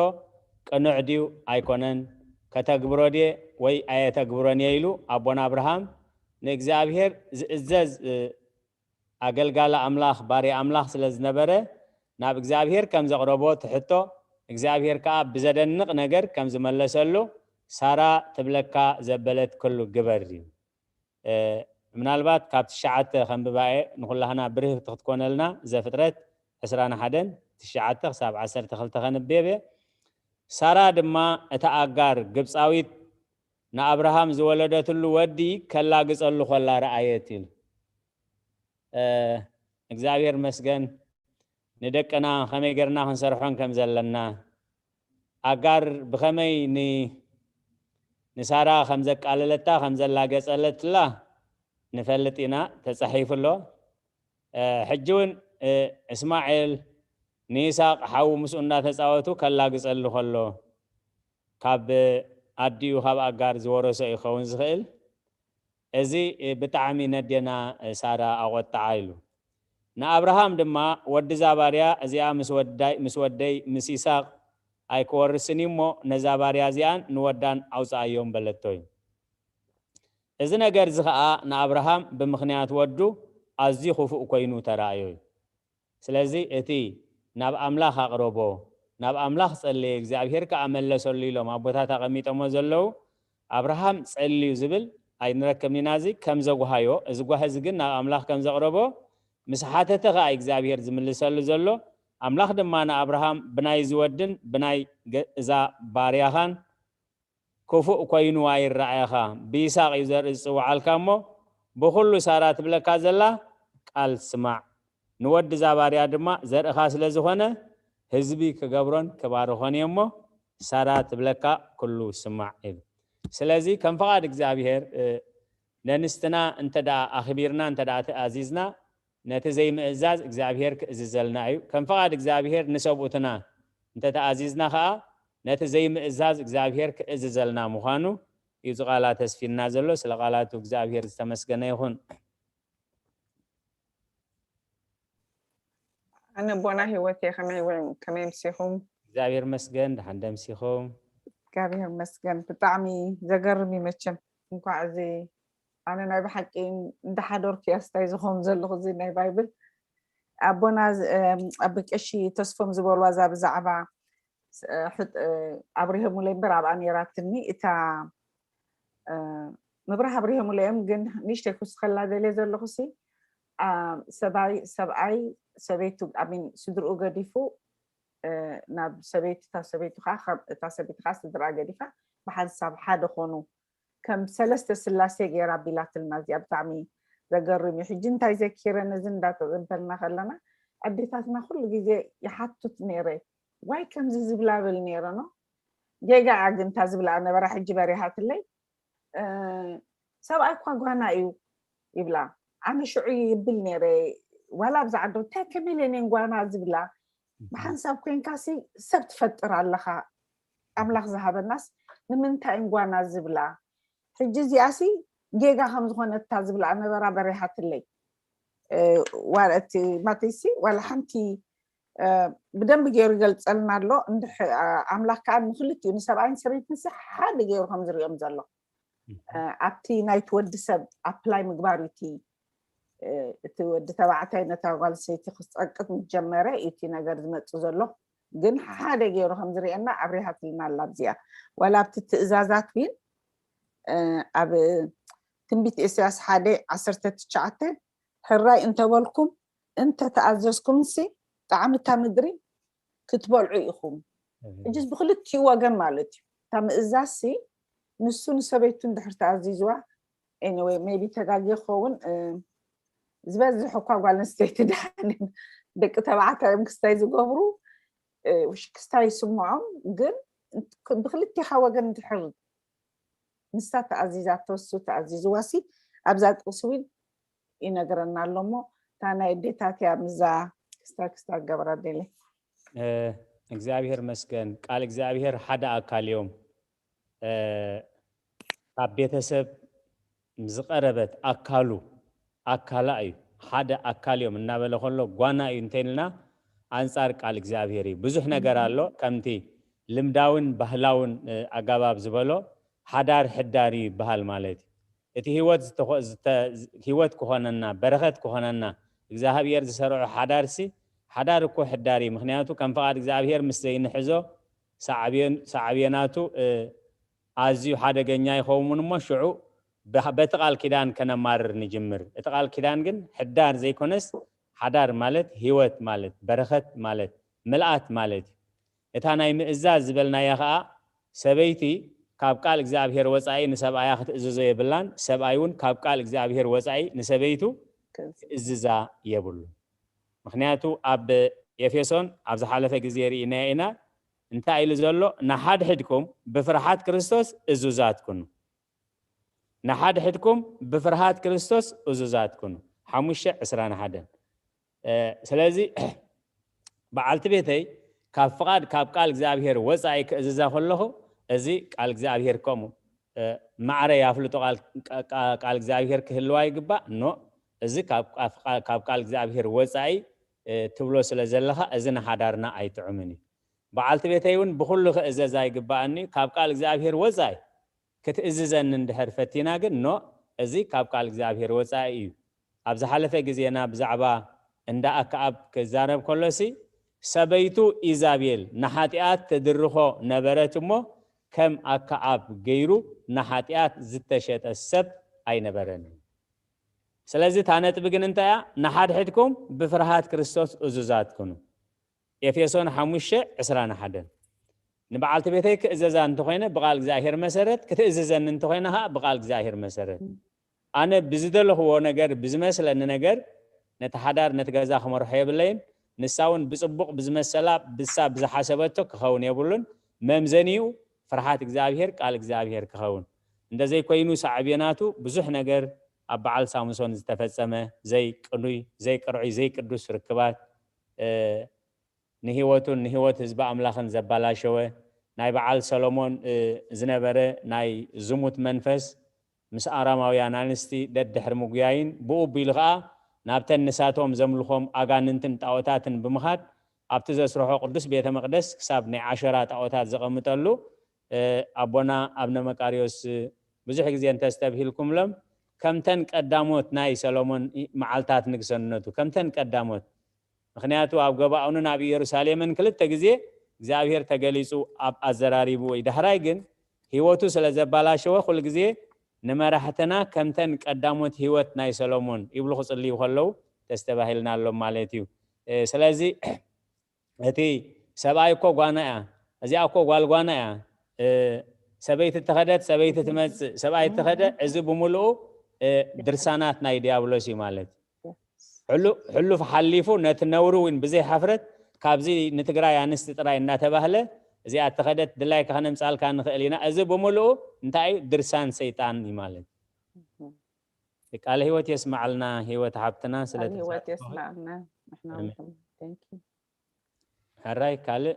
ቅኑዕ ድዩ ኣይኮነን ከተግብሮ ድየ ወይ ኣየተግብሮን እየ ኢሉ ኣቦና ኣብርሃም ንእግዚኣብሔር ዝእዘዝ ኣገልጋሊ ኣምላኽ ባርያ ኣምላኽ ስለ ዝነበረ ናብ እግዚኣብሔር ከም ዘቕረቦ ትሕቶ እግዚኣብሔር ከኣ ብዘደንቕ ነገር ከም ዝመለሰሉ ሳራ ትብለካ ዘበለት ክሉ ግበር እዩ። ምናልባት ካብ ትሽዓተ ከንብባኤ ንኩላህና ብርህብቲ ክትኮነልና ዘፍጥረት ዕስራን ሓደን ትሽዓተ ክሳብ ዓሰርተ ክልተ ከንብብ እየ። ሳራ ድማ እታ ኣጋር ግብፃዊት ንኣብርሃም ዝወለደትሉ ወዲ ከላግፀሉ ኮላ ረኣየት ኢሉ እግዚኣብሔር መስገን ንደቅና ከመይ ገርና ክንሰርሖን ከም ዘለና ኣጋር ብኸመይ ን-፣ ንሳራ ከም ዘቃለለታ፣ ከም ዘላገጸለትላ ንፈልጥ ኢና፣ ተጻሒፉ ኣሎ። እ፣ ሕጂ እውን፣ እ፣ እስማኤል ንይስሐቅ ሓዉ ምስኡ እንዳተጻወቱ ከላግጸሉ ከሎ፣ ካብ ኣዲኡ ካብ ኣጋር ዝወረሶ ይኸውን ዝኽእል። እዚ ብጣዕሚ ነዴና ሳራ ኣቖጥዓ ኢሉ። ንኣብርሃም ድማ፣ "ወዲ እዛ ባርያ እዚኣ ምስ ወዳይ-፣ ምስ ወደይ ምስ ይስሐቅ ኣይክወርስን እዩ እሞ፣ ነዛ ባርያ እዚኣን ንወዳን ኣውጽኣዮም" በለቶ እዩ። እዚ ነገር እዚ ኸኣ ንኣብርሃም ብምኽንያት ወዱ ኣዝዩ ክፉእ ኮይኑ ተራእዮ እዩ። ስለዚ እቲ ናብ ኣምላኽ ኣቕረቦ፣ ናብ ኣምላኽ ጸለየ፣ እግዚኣብሔር ከኣ መለሰሉ ኢሎም ኣቦታት ኣቐሚጠሞ ዘለዉ፣ ኣብርሃም ጸልዩ ዝብል ኣይንረክብን ኢና። እዚ ከም ዘጉሃዮ፣ እዚ ጓሂ እዚ ግን ናብ ኣምላኽ ከም ዘቕረቦ ምስ ሓተተ ከኣ እግዚኣብሔር ዝምልሰሉ ዘሎ። ኣምላኽ ድማ ንኣብርሃም ብናይ እዚ ወድን ብናይ ገ-፣ እዛ ባርያኻን ክፉእ ኮይኑ ኣይረኣየኻ፣ ብይስሐቅ እዩ ዘርኢ ዝጽውዓልካ እሞ፣ ብኹሉ ሳራ ትብለካ ዘላ ቃል ስማዕ። ንወዲ እዛ ባርያ ድማ ዘርእኻ ስለ ዝኾነ፣ ህዝቢ ክገብሮን ክባርኾን እየ እሞ፣ ሳራ ትብለካ ኩሉ ስማዕ ኢሉ። ስለዚ ከም ፍቓድ እግዚኣብሔር፣ እ፣ ነንስትና እንተ ደኣ ኣኽቢርና፣ እንተ ደኣ ተኣዚዝና፣ ነቲ ዘይምእዛዝ እግዚኣብሔር ክእዝዘልና እዩ። ከም ፍቓድ እግዚኣብሔር ንሰብኡትና እንተ ተኣዚዝና ኸኣ፣ ነቲ ዘይምእዛዝ እግዚኣብሔር ክእዝዘልና ምዃኑ እዩ እዚ ቃላት ተስፊልና ዘሎ። ስለ ቃላቱ እግዚኣብሔር ዝተመስገነ ይኹን። ኣነ ኣቦና ህይወት እየ። ከመይ ውዒ-፣ ከመይ ኣምሲኹም? እግዚኣብሔር መስገን፣ ደሓን ደምሲኹም። እግዚኣብሔር መስገን። ብጣዕሚ ዘገርም እዩ መቸም። እንኳዕ እዚ ኣነ ናይ ብሓቂ እንዳሓደርኩ እየ ኣስታይ ዝኸውን ዘለኹ እዚ ናይ ባይብል። ኣቦና ዝ-፣ እም፣ ኣቢ ቀሺ ተስፎም ዝበልዋ እዛ ብዛዕባ ስ-፣ እ፣ ሕጥ-፣ እ፣ ኣብርሄሙለይ እምበር ኣብኣ ነይራትኒ እታ፣ እ፣ ምብራህ ኣብርሄሙለይ እዮም፣ ግን ንእሽተይ ክውስኸላ ደልየ ዘለኹ ሲ፣ ኣ፣ ሰብኣይ፣ ሰብኣይ ሰበይቱ፣ I mean፣ ስድርኡ ገዲፉ፣ እ፣ ናብ ሰበይቱ፣ እታ ሰበይቱ ኸዓ፣ ከም፣ እታ ሰበይቲ ኸዓ ስድርኣ ገዲፋ ብሓንሳብ ሓደ ኾኑ። ከም ሰለስተ ስላሴ ገይራ ኣቢላትልና። እዚኣ ብጣዕሚ ዘገርም እዩ። ሕጂ እንታይ ዘኪረ፣ ነዚ እንዳተጸበልና ከለና፣ ኣዴታትና ኩሉ ግዜ ይሓቱት ነይረ፣ ዋይ ከምዚ ዝብላ ብል ነይረ፣ ኖ? ጌጋ እያ ግን እታ ዝብላ ነበራ፣ ሕጂ በሪሃትለይ። እ፣ ሰብኣይ እኳ ጓና እዩ ይብላ። ኣነ ሽዑ ይብል ነይረ፣ ዋላ ኣብዚ ዓዶ እንታይ ከመይ ኢለን እየን ጓና ዝብላ? ብሓንሳብ ኮይንካሲ ሰብ ትፈጥር ኣለኻ። ኣምላኽ ዝሃበናስ ንምንታይ እየን ጓና ዝብላ? ሕጂ እዚኣሲ ጌጋ ከም ዝኾነት እታ ዝብላ ነበራ በሪሃትለይ። እ፣ ዋላ እቲ ማተይሲ ዋላ ሓንቲ፣ እ፣ ብደንቢ ገይሩ ይገልጸልና ኣሎ። እንድሕ-፣ እ፣ ኣምላኽ ከኣ ንክልቲኡ ንሰብኣይን ሰበይትንሲ ሓደ ገይሩ ከም ዝርእዮም ዘሎ። እ፣ ኣብቲ ናይቲ ወዲ ሰብ ኣፕላይ ምግባር እዩ እቲ፣ እ፣ እቲ ወዲ ተባዕታይ ነታ ጓል ሰይቲ ክጸቅጥ ምስ ጀመረ እዩ እቲ ነገር ዝመጽእ ዘሎ። ግን ሓደ ገይሩ ከም ዝርእየና ኣብሪሃትልና ኣላ ኣብዚኣ። ዋላ ኣብቲ ትእዛዛት ዊን፣ እ፣ ኣብ ትንቢት ኢሳያስ ሓደ ዓሰርተ ትሽዓተ፣ "ሕራይ እንተበልኩም እንተተኣዘዝኩምሲ ጣዕሚ እታ ምድሪ ክትበልዑ ኢኹም።" እህ። ሕጂስ ብክልቲኡ ወገን ማለት እዩ። እታ ምእዛዝሲ ንሱ ንሰበይቱ እንድሕር ተኣዚዝዋ፣ ኤኒወይ፣ ሜቢ ተጋግየ ክኸውን፣ እ፣ ዝበዝሕ እኳ ጓል ኣንስተይቲ ደሓን ደቂ ተባዕታይ እዮም ክስታይ ዝገብሩ፣ እ፣ ውሽ-፣ ክስታይ ይስምዖም፣ ግን ብክልቲኻ ወገን እንድሕር ንሳ ተኣዚዛቶ፣ እሱ ተኣዚዝዋሲ ኣብዛ ጥቕሲ እውን ይነግረና ኣሎ እሞ፣ እታ ናይ ኣዴታት እያ፣ ምስዛ ክስታይ ክስታይ ክገብራ ደልየ። እ፣ እግዚኣብሔር መስገን፣ ቃል እግዚኣብሔር ሓደ ኣካል እዮም። እ፣ ካብ ቤተሰብ ዝቐረበት ኣካሉ፣ ኣካላ እዩ፣ ሓደ ኣካል እዮም እናበለ ከሎ ጓና እዩ እንተኢልና ኣንጻር ቃል እግዚኣብሔር እዩ። ብዙሕ ነገር ኣሎ፣ ከምቲ ልምዳውን ባህላውን፣ እ፣ ኣገባብ ዝበሎ ሓዳር ሕዳር እዩ ይበሃል ማለት እዩ። እቲ ህይወት ዝተኾ-፣ ዝተ-፣ ህይወት ክኾነና፣ በረኸት ክኾነና እግዚኣብሔር ዝሰርዖ ሓዳርሲ፣ ሓዳር እኮ ሕዳር እዩ። ምኽንያቱ ከም ፍቓድ እግዚኣብሔር ምስ ዘይንሕዞ ሳዕቤን-፣ ሳዕቤናቱ፣ እ፣ ኣዝዩ ሓደገኛ ይኸውን እሞ ሽዑ በ-፣ በቲ ቃል ኪዳን ከነማርር ንጅምር። እቲ ቃል ኪዳን ግን ሕዳር ዘይኮነስ ሓዳር ማለት ህይወት ማለት በረኸት ማለት ምልኣት ማለት እዩ። እታ ናይ ምእዛዝ ዝበልናያ ኸኣ ሰበይቲ ካብ ቃል እግዚኣብሔር ወጻኢ ንሰብኣያ ክትእዝዞ የብላን፣ ሰብኣይ እውን ካብ ቃል እግዚኣብሔር ወጻኢ ንሰበይቱ ክእዝዛ የብሉን። ምኽንያቱ ኣብ ኤፌሶን ኣብ ዝሓለፈ ግዜ ርኢናዮ ኢና፣ እንታይ ኢሉ ዘሎ? ንሓድሕድኩም ብፍርሃት ክርስቶስ እዙዛት ኩኑ። ንሓድሕድኩም ብፍርሃት ክርስቶስ እዙዛት ኩኑ። ሓሙሽተ ዕስራን ሓደን። ስለዚ በዓልቲ ቤተይ ካብ ፍቓድ ካብ ቃል እግዚኣብሔር ወፃኢ ክእዝዛ ከለኹ፣ እዚ ቃል እግዚኣብሔር ከምኡ ማዕረ ያፍልጦ ቃል እግዚኣብሔር ክህልዋ ይግባእ። ኖ፣ እዚ ካብ ቃል እግዚኣብሔር ወፃኢ ትብሎ ስለ ዘለኻ፣ እዚ ንሓዳርና ኣይጥዕምን እዩ። በዓልቲ ቤተይ እውን ብኩሉ ክእዘዝ ኣይግባእኒ እዩ። ካብ ቃል እግዚኣብሔር ወፃኢ ክትእዝዘኒ እንድሕር ፈቲና ግን፣ ኖ፣ እዚ ካብ ቃል እግዚኣብሔር ወፃኢ እዩ። ኣብ ዝሓለፈ ግዜና ብዛዕባ እንዳ ኣክኣብ ክዛረብ ከሎሲ፣ ሰበይቱ ኢዛቤል ንሓጢኣት ትድርኾ ነበረት እሞ፣ ከም ኣክኣብ ገይሩ ንሓጢኣት ዝተሸጠ ሰብ ኣይነበረን። ስለዚ እታ ነጥቢ ግን እንታይ እያ? ንሓድሕድኩም ብፍርሃት ክርስቶስ እዙዛት ኩኑ። ኤፌሶን ሓሙሽተ ዕስራን ሓደን። ንበዓልቲ ቤተይ ክእዘዛ እንተኾይነ ብቓል እግዚኣብሔር መሰረት፣ ክትእዝዘኒ እንተኾይነ ኸዓ ብቓል እግዚኣብሔር መሰረት። ኣነ ብዝደለኽዎ ነገር፣ ብዝመስለኒ ነገር ነቲ ሓዳር፣ ነቲ ገዛ ክመርሖ የብለይን። ንሳ እውን ብጽቡቕ ብዝመሰላ፣ ብሳ ብዝሓሰበቶ ክኸውን የብሉን። መምዘኒኡ ፍርሃት እግዚኣብሔር፣ ቃል እግዚኣብሔር ክኸውን። እንተዘይኮይኑ ሳዕቤናቱ ብዙሕ ነገር ኣብ በዓል ሳምሶን ዝተፈጸመ ዘይቅኑይ፣ ዘይቅርዑይ፣ ዘይቅዱስ ርክባት፣ ንህይወቱን ንህይወት ህዝቢ ኣምላኽን ዘባላሸወ፣ ናይ በዓል ሰሎሞን ዝነበረ ናይ ዝሙት መንፈስ ምስ ኣራማውያን ኣንስቲ ደድሕሪ ምጉያይን፣ ብኡ ኣቢሉ ኸኣ ናብተን ንሳቶም ዘምልኾም ኣጋንንትን ጣኦታትን ብምኻድ፣ ኣብቲ ዘስርሖ ቅዱስ ቤተ መቕደስ ክሳብ ናይ ዓሸራ ጣኦታት ዘቐምጠሉ፣ ኣቦና ኣብነ መቃርዮስ ብዙሕ ግዜ እንተስተብሂልኩምሎም፣ ከምተን ቀዳሞት ናይ ሰሎሞን መዓልታት ንግሰነቱ፣ ከምተን ቀዳሞት፣ ምኽንያቱ ኣብ ገባኦንን ኣብ ኢየሩሳሌምን ክልተ ግዜ እግዚኣብሔር ተገሊጹ ኣብ ኣዘራሪቡ ወይ ዳሕራይ ግን ህይወቱ ስለ ዘባላሸወ ኩሉ ግዜ ንመራሕትና ከምተን ቀዳሞት ህይወት ናይ ሰሎሞን ይብሉ ክጽልዩ ከለዉ ተስተባሂልና ኣሎም ማለት እዩ። ስለዚ እቲ ሰብኣይ እኮ ጓና እያ፣ እዚኣ እኮ ጓል ጓና እያ፣ ሰበይቲ እተኸደት ሰበይቲ ትመጽእ፣ ሰብኣይ እተኸደ፣ እዚ ብምልኡ ድርሳናት ናይ ዲያብሎስ እዩ ማለት እዩ። ሕሉፍ ሓሊፉ ነቲ ነውሪ እውን ብዘይ ሓፍረት ካብዚ ንትግራይ ኣንስቲ ጥራይ እናተባህለ እዚኣ እተኸደት ድላይካ ከነምፃልካ ንኽእል ኢና። እዚ ብምልኡ እንታይ እዩ? ድርሳን ሰይጣን እዩ ማለት እዩ። ቃለ ህይወት የስማዕልና ህይወት ሓብትና ስለ ህይወት የስማዕልና። ሕራይ ካልእ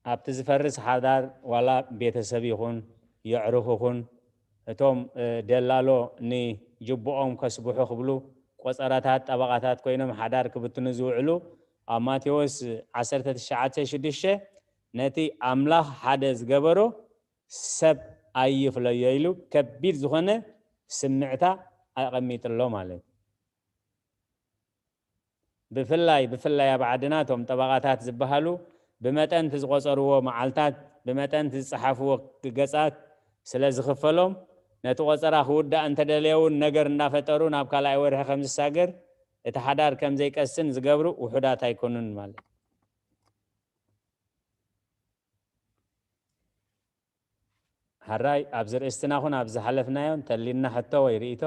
ኣብቲ ዝፈርስ ሓዳር ዋላ ቤተሰብ ይኹን የዕሩኽ ይኹን እቶም ደላሎ ንጅብኦም ከስብሑ ክብሉ ቆጸራታት ጠበቓታት ኮይኖም ሓዳር ክብትኑ ዝውዕሉ ኣብ ማቴዎስ ዓሰርተ ትሽዓተ ሽዱሽተ ነቲ ኣምላኽ ሓደ ዝገበሮ ሰብ ኣይፍለዮ ኢሉ ከቢድ ዝኾነ ስምዕታ ኣቐሚጥሎ ማለት እዩ። ብፍላይ ብፍላይ ኣብ ዓድና እቶም ጠበቓታት ዝበሃሉ ብመጠን እቲ ዝቆጸርዎ መዓልታት ብመጠን እቲ ዝጸሓፍዎ ገጻት ስለ ዝኽፈሎም ነቲ ቆጸራ ክውዳእ እንተደለየ እውን ነገር እናፈጠሩ ናብ ካልኣይ ወርሒ ከም ዝሳገር እቲ ሓዳር ከም ዘይቀስን ዝገብሩ ውሑዳት ኣይኮኑን ማለት እዩ። ሕራይ ኣብዚ ርእስትና ኹን ኣብ ዝሓለፍናዮ እንተሊና ሕቶ ወይ ርእይቶ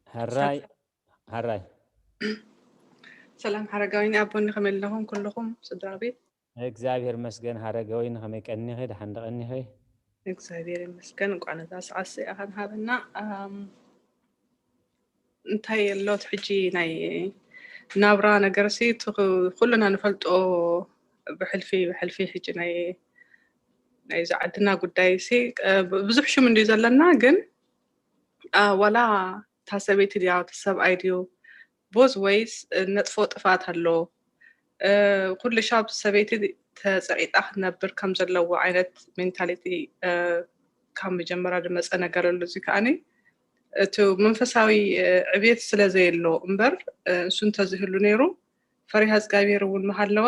ሕራይ ሕራይ ሰላም ሓረጋዊን ኣቦኒ ከመይ ኣለኹም ኩልኹም ስድራ ቤት? እግዚኣብሔር መስገን ሃረገ ወይን ከመይ ቀኒኺ ደሓን ደቐኒኺ? እግዚኣብሔር ይመስገን እንኳዕ ነዛ ሰዓት እዚኣ ሃበና። እንታይ የሎት ሕጂ ናይ ናብራ ነገር ሲ ኩልና ንፈልጦ ብሕልፊ ብሕልፊ ሕጂ ናይ ናይዚ ዓድና ጉዳይ ሲ ብዙሕ ሽም እንድዩ ዘለና ግን ዋላ እታ ሰበይቲ ድያ እቲ ሰብኣይ ድዩ ቦዝ ወይስ ነጥፎ ጥፍኣት ኣሎ? ኩሉ ሻብ ሰበይቲ ተፀቂጣ ክትነብር ከም ዘለዎ ዓይነት ሜንታሊቲ ካብ መጀመርያ ዝመፀ ነገር ኣሎ። እዚ ከዓኒ እቲ መንፈሳዊ ዕብየት ስለ ዘየሎ እምበር እሱ እንተዝህሉ ነይሩ ፈሪሃ እግዚኣብሔር እውን ምሃለወ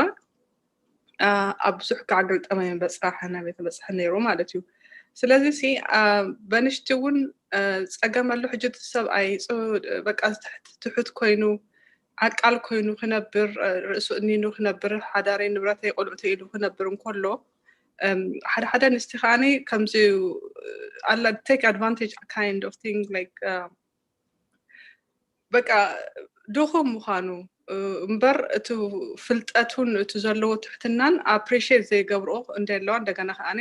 ኣብ ብዙሕ ከዓ ገልጠመ በፅራሐ ናበይ ተበፅሐ ነይሩ ማለት እዩ። ስለዚ ሲ በንሽቲ እውን ጸገም ኣሎ። ሕጂ እቲ ሰብኣይ በቃ ትሑት ኮይኑ ዓቃል ኮይኑ ክነብር፣ ርእሱ እኒኑ ክነብር፣ ሓዳረይ ንብረተይ ቆልዑተይ ኢሉ ክነብር እንከሎ፣ ሓደ ሓደ ኣንስቲ ከዓኒ ከምዚ ኣላ take advantage kind of thing, like በቃ ድኹም ምዃኑ እምበር እቲ ፍልጠቱን እቲ ዘለዎ ትሕትናን appreciate ዘይገብርኦ እንደ ኣለዋ፣ እንደገና ከዓኒ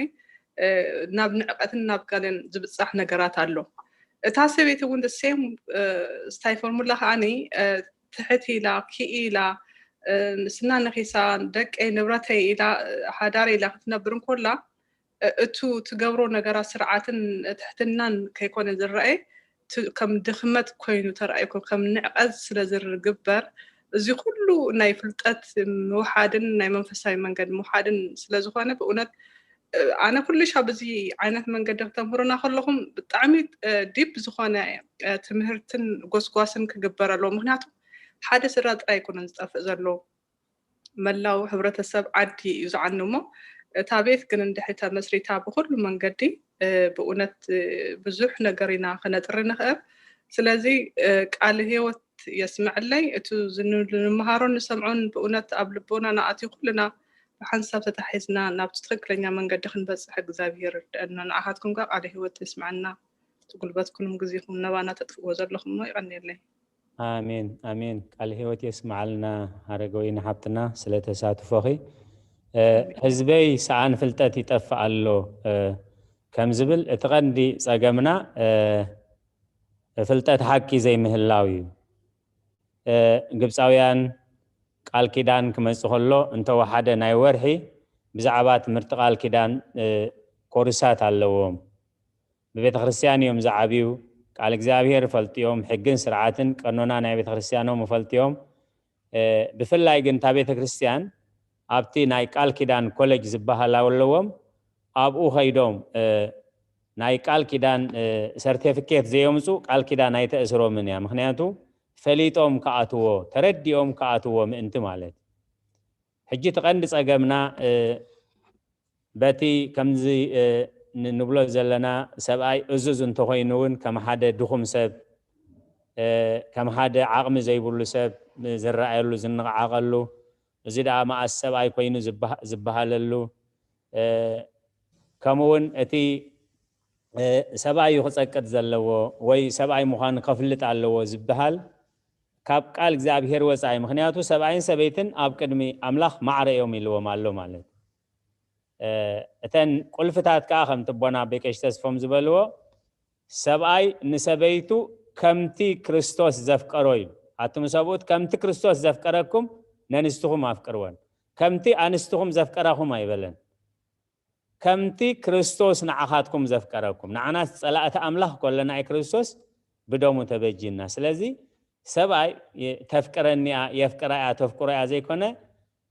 ናብ ንዕቀትን ናብ ገለን ዝብጻሕ ነገራት ኣሎ። እታ ሰበይቲ እውን the same style formula ከዓኒ ትሕት ኢላ ክኢ ኢላ ንስና ነኺሳ ደቀይ ንብረተይ ኢላ ሓዳር ኢላ ክትነብር እንኮላ እቱ ትገብሮ ነገራት ስርዓትን ትሕትናን ከይኮነ ዝረኣየ ከም ድኽመት ኮይኑ ተረኣዩ ከም ንዕቀት ስለ ዝግበር እዚ ኩሉ ናይ ፍልጠት ምውሓድን ናይ መንፈሳዊ መንገድ ምውሓድን ስለዝኾነ ብእውነት ኣነ ኩሉ ሻብ እዚ ዓይነት መንገዲ ክተምህሩና ከለኹም ብጣዕሚ ዲፕ ዝኾነ ትምህርትን ጎስጓስን ክግበር ኣለዎ። ምክንያቱ ሓደ ስድራ ጥራይ ኣይኮነን ዝጠፍእ ዘሎ፣ መላው ሕብረተሰብ ዓዲ እዩ ዝዓኑ እሞ እታ ቤት ግን እንድሕሪ ተመስሪታ ብኩሉ መንገዲ ብእውነት ብዙሕ ነገር ኢና ክነጥሪ ንኽእል። ስለዚ ቃል ህይወት የስምዐለይ። እቲ ንምሃሮ ንሰምዖን ብእውነት ኣብ ልቦና ንኣትዩ ኩልና ብሓንሳብ ተታሒዝና ናብቲ ትኽክለኛ መንገዲ ክንበፅሕ እግዚኣብሔር ይርድአና። ንዓኻትኩም ከ ቃለ ህይወት የስምዐና። እቲ ጉልበትኩንም ግዜኹም ነባና ተጥፍዎ ዘለኹም እሞ ይቐንየለይ። ኣሜን ኣሜን። ቃለ ህይወት የስምዓልና ሃረገወይኒ ሓብትና ስለ ተሳትፎኺ። ህዝበይ ሰኣን ፍልጠት ይጠፍእ ኣሎ ከም ዝብል እቲ ቀንዲ ጸገምና ፍልጠት ሓቂ ዘይምህላው እዩ። ግብፃውያን ቃል ኪዳን ክመፅእ ከሎ እንተወሓደ ናይ ወርሒ ብዛዕባ ትምህርቲ ቃል ኪዳን ኮርሳት ኣለዎም። ብቤተ ክርስቲያን እዮም ዝዓብዩ። ቃል እግዚኣብሔር ይፈልጥዮም፣ ሕግን ስርዓትን ቀኖና ናይ ቤተ ክርስቲያኖም ይፈልጥዮም። ብፍላይ ግን እታ ቤተ ክርስቲያን ኣብቲ ናይ ቃል ኪዳን ኮሌጅ ዝበሃል ኣለዎም። ኣብኡ ከይዶም ናይ ቃል ኪዳን ሰርቲፊኬት ዘየምፁ ቃል ኪዳን ኣይተእስሮምን እያ። ምክንያቱ ፈሊጦም ከኣትዎ፣ ተረዲኦም ከኣትዎ ምእንቲ ማለት። ሕጂ እቲ ቀንዲ ጸገምና በቲ ከምዚ ንብሎ ዘለና ሰብኣይ እዙዝ እንተኾይኑ እውን ከም ሓደ ድኹም ሰብ፣ ከም ሓደ ዓቕሚ ዘይብሉ ሰብ ዝረኣየሉ፣ ዝነቓዓቐሉ፣ እዚ ደኣ መኣስ ሰብኣይ ኮይኑ ዝበሃለሉ፣ ከምኡ እውን እቲ ሰብኣይ እዩ ክጸቅጥ ዘለዎ ወይ ሰብኣይ ምዃኑ ከፍልጥ ኣለዎ ዝበሃል ካብ ቃል እግዚኣብሔር ወፃኢ። ምክንያቱ ሰብኣይን ሰበይትን ኣብ ቅድሚ ኣምላኽ ማዕረ እዮም ኢልዎም ኣሎ ማለት። እተን ቁልፍታት ከዓ ከምቲ ኣቦና ኣቦይ ቀሺ ተስፎም ዝበልዎ ሰብኣይ ንሰበይቱ ከምቲ ክርስቶስ ዘፍቀሮ እዩ። ኣቱም ሰብኡት ከምቲ ክርስቶስ ዘፍቀረኩም ነንስትኹም ኣፍቅርወን። ከምቲ ኣንስትኹም ዘፍቀራኹም ኣይበለን። ከምቲ ክርስቶስ ንዓኻትኩም ዘፍቀረኩም። ንዓናስ ጸላእቲ ኣምላኽ ኮለና እዩ ክርስቶስ ብደሙ ተበጂና። ስለዚ ሰብኣይ ተፍቅረኒ እያ፣ የፍቅራ እያ፣ ተፍቅሮ እያ ዘይኮነ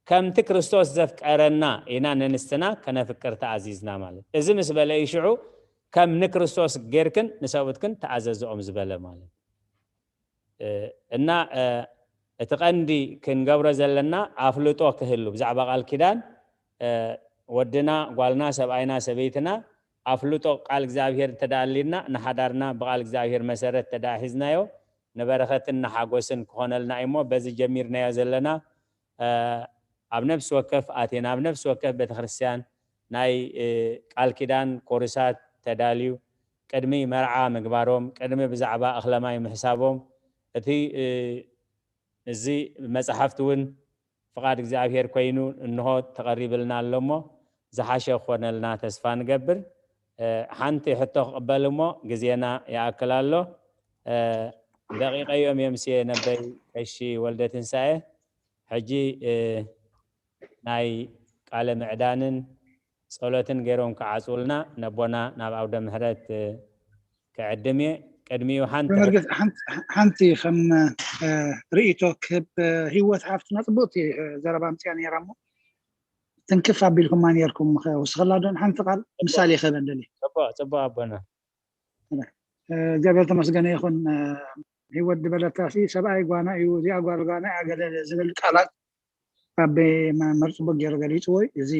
ከምቲ ክርስቶስ ዘፍቀረና ኢና ነንስትና ከነፍቅር ተኣዚዝና ማለት። እዚ ምስ በለ እዩ ሽዑ ከም ንክርስቶስ ጌርክን ንሰብኡትክን ተኣዘዝኦም ዝበለ ማለት። እና እቲ ቀንዲ ክንገብሮ ዘለና ኣፍልጦ ክህሉ ብዛዕባ ቃል ኪዳን ወድና ጓልና ሰብኣይና ሰበይትና ኣፍልጦ ቃል እግዚኣብሔር እንተደኣ ኣሊና ንሓዳርና ብቃል እግዚኣብሔር መሰረት እንተደኣ ሒዝናዮ ንበረኸትን ንሓጎስን ክኾነልና እዩ እሞ በዚ ጀሚርናዮ ዘለና ኣብ ነፍሲ ወከፍ ኣቴና ኣብ ነፍሲ ወከፍ ቤተክርስትያን ናይ ቃል ኪዳን ኮርሳት ተዳልዩ ቅድሚ መርዓ ምግባሮም ቅድሚ ብዛዕባ እኽለማይ ምሕሳቦም እቲ እዚ መፅሓፍቲ እውን ፍቓድ እግዚኣብሔር ኮይኑ እንሆ ተቐሪብልና ኣሎ እሞ ዝሓሸ ክኾነልና ተስፋ ንገብር። ሓንቲ ሕቶ ክቕበል እሞ ግዜና ይኣክል ኣሎ። ደቂቀዮም የምስየ ነበይ ቀሺ ወልደ ትንሳኤ። ሕጂ ናይ ቃለ ምዕዳንን ጸሎትን ገይሮም ክዓጽውልና ነቦና ናብ ኣውደ ምሕረት ክዕድም እየ። ቅድሚኡ ሓንቲ መርገጽ ሓንቲ ከም ርእይቶ ክህብ ህይወት ሃፍትና ጽቡቕቲ ዘረባ ኣምጽያ ነይራ እሞ ትንክፍ ኣቢልኩማ ነይርኩም። ክውስኸላ ዶ ሓንቲ ቃል ምሳሌ ክህበን ደልየ። ጽቡቕ ጽቡቕ ኣቦና። እግዚኣብሔር ተመስገነ ይኹን። ህይወት ዝበለታ ሲ ሰብኣይ ጓና እዩ፣ እዚኣ ጓል ጓና እያ ገለ ዝብል ቃላት ኣበ መርፅቦ ገይሩ ገሊፅዎ እዩ። እዚ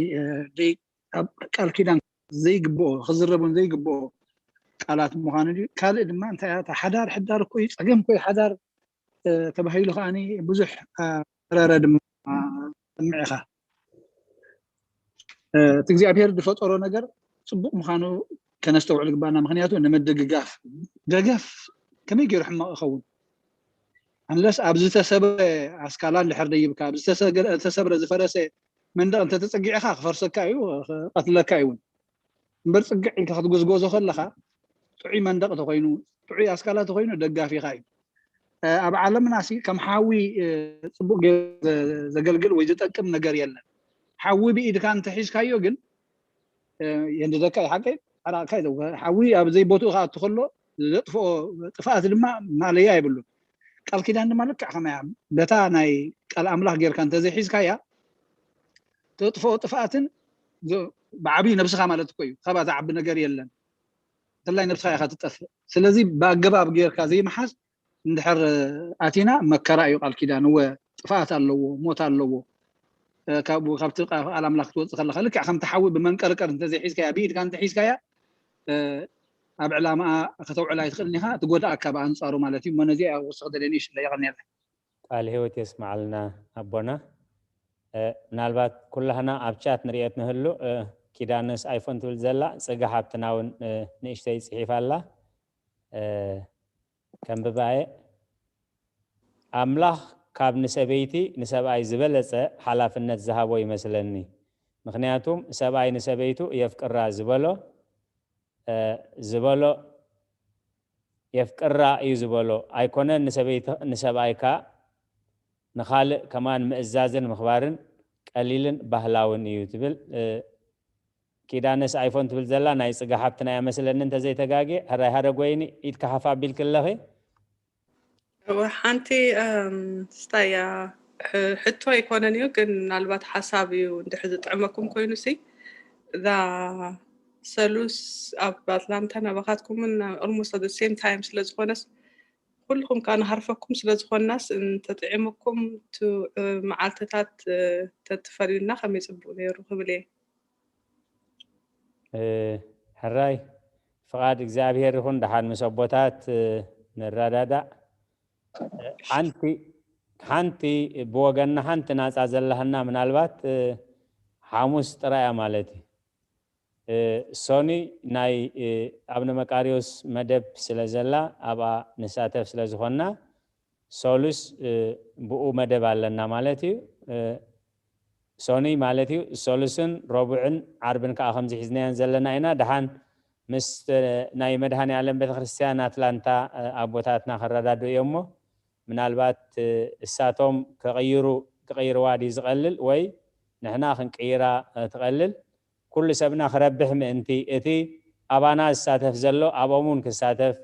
ኣብ ቃል ኪዳን ዘይግብኦ ክዝረቡን ዘይግብኦ ቃላት ምዃኑ ድዩ? ካልእ ድማ እንታይ እያ? እታ ሓዳር፣ ሓዳር እኮ እዩ፣ ጸገም እኮ እዩ ሓዳር፣ እ፣ ተባሂሉ ከዓኒ ብዙሕ፣ እ፣ መረረ ድማ ትሰምዕ ኢኻ። እ፣ እቲ እግዚኣብሔር ዝፈጠሮ ነገር ጽቡቕ ምዃኑ ከነስተውዕል ግባና። ምኽንያቱ ንምድግጋፍ፣ ደገፍ ከመይ ገይሩ ሕማቕ ይኸውን? ኣንለስ ኣብ ዝተሰብረ ኣስካላ እንድሕር ደይብካ፣ ኣብ ዝተሰገ-፣ ዝተሰብረ ዝፈረሰ መንደቕ እንተተጸጊዕካ ክፈርሰካ እዩ፣ ክቐትለካ እዩ እውን። እምበር ጽግዕ ኢልካ ክትጉዝጎዞ ከለኻ ጥዑይ መንደቕ ተኾይኑ፣ ጥዑይ ኣስካላ ተኾይኑ ደጋፊኻ እዩ። እ፣ ኣብ ዓለምና ሲ ከም ሓዊ፣ እ፣ ጽቡቕ ገይሩ ዘ-፣ ዘገልግል ወይ ዝጠቅም ነገር የለን። ሓዊ ብኢድካ እንተሒዝካዮ ግን፣ እ፣ የንድደካ እዩ፣ ሓቀይ ሓራቕካ እዩ። ሓዊ ኣብ ዘይቦትኡ ክኣቱ ከሎ ዘጥፍኦ ጥፍኣት ድማ ማለያ የብሉን። ቃል ኪዳን ድማ ልክዕ ከማይ እያ። በታ ናይ ቃል ኣምላኽ ጌርካ እንተዘይሒዝካያ፣ ተጥፍኦ ጥፍኣትን ዝ-፣ ብዓብዪ ነብስኻ ማለት እኮ እዩ። ካብኣ ዝዓቢ ነገር የለን። እንተላይ ነብስኻ ኢኻ ትጠፍእ። ስለዚ ብኣገባብ ጌርካ ዘይምሓዝ እንድሕር ኣቲና መከራ እዩ ቃል ኪዳን። እወ ጥፍኣት ኣለዎ፣ ሞት ኣለዎ። እ፣ ካብኡ፣ ካብቲ ቃ-፣ ቃል ኣምላኽ ክትወጽእ ከለኻ ልክዕ ከምቲ ሓዊ ብመንቀርቀር እንተዘይሒዝካያ፣ ብኢድካ እንተሒዝካያ፣ እ፣ ኣብ ዕላማኣ ከተውዕላ ኣይትኽእልን ኢኻ፣ ትጎድኣካ ብኣንጻሩ ማለት እዩ። እሞ ነዚኣ ክውስኽ ደልየ ንእሽተይ የቐንየለይ። ቃል ህይወት የስምዓልና ኣቦና። እ፣ ምናልባት ኩላህና ኣብ ቻት ንርእየት ንህሉ፣ እ፣ ኪዳነስ ኣይፎን ትብል ዘላ፣ ጽጋ ሃብትና እውን፣ እ፣ ንእሽተይ ጽሒፋ ኣላ። እ፣ ከንብባ እየ። ኣምላኽ ካብ ንሰበይቲ ንሰብኣይ ዝበለጸ ሓላፍነት ዝሃቦ ይመስለኒ። ምኽንያቱም ሰብኣይ ንሰበይቱ የፍቅራ ዝበሎ፣ እ፣ ዝበሎ የፍቅራ እዩ ዝበሎ ኣይኮነን። ንሰበይቲ፣ ንሰብኣይካ ንኻልእ ከማን ምእዛዝን ምኽባርን ቀሊልን ባህላውን እዩ ትብል። እ፣ ኪዳነስ ኣይፎን ትብል ዘላ ናይ ጽጋ ሃብትና እያ መስለኒ እንተዘይተጋግየ። ሕራይ ሃረግ ወይኒ፣ ኢድካ ሓፍ ኣቢልኪ ኣለኺ። እወ፣ ሓንቲ፣ እም፣ ስታያ ሕ-፣ ሕቶ ኣይኮነን እዩ፣ ግን ምናልባት ሓሳብ እዩ። እንድሕር ዝጥዕመኩም ኮይኑ ሲ፣ እዛ ሰሉስ ኣብ ኣትላንታ ናባኻትኩምን ኦልሞስት ኣብ ሴም ታይም ስለ ዝኾነስ፣ ኩልኹም ከኣ ንሃርፈኩም ስለ ዝኾንናስ፣ እንተጥዒሙኩም፣ ቱ-፣ እ፣ መዓልትታት፣ እ፣ ተትፈልዩልና ከመይ ጽቡቕ ነይሩ ክብል እየ። እ፣ ሕራይ፣ ፍቓድ እግዚኣብሔር ይኹን። ደሓን ምስ ኣቦታት፣ እ፣ ንረዳዳእ። እ፣ ሓንቲ፣ ሓንቲ ብወገንና ሓንቲ ናጻ ዘለሃና ምናልባት፣ እ፣ ሓሙስ ጥራይ እያ ማለት እዩ። እ፣ ሶኒ ናይ፣ እ፣ ኣብነ መቃርዮስ መደብ ስለ ዘላ ኣብኣ ንሳተፍ ስለ ዝኾንና፣ ሶሉስ፣ እ፣ ብኡ መደብ ኣለና ማለት እዩ። እ፣ ሶኒ ማለት እዩ። ሶሉስን ረቡዕን ዓርብን ከኣ ከምዚ ሒዝናዮን ዘለና ኢና። ደሓን ምስ፣ እ፣ ናይ መድኃኔ ዓለም ቤተክርስትያን ኣትላንታ፣ እ፣ ኣቦታትና ክረዳድኡ እዮም እሞ፣ ምናልባት፣ እ፣ እሳቶም ክቕይሩ፣ ክቕይርዋ ድዩ ዝቐልል ወይ ንሕና ክንቅይራ፣ እ፣ ትቐልል? ኩሉ ሰብና ክረብሕ ምእንቲ፣ እቲ ኣባና ዝሳተፍ ዘሎ ኣብኦም እውን ክሳተፍ፣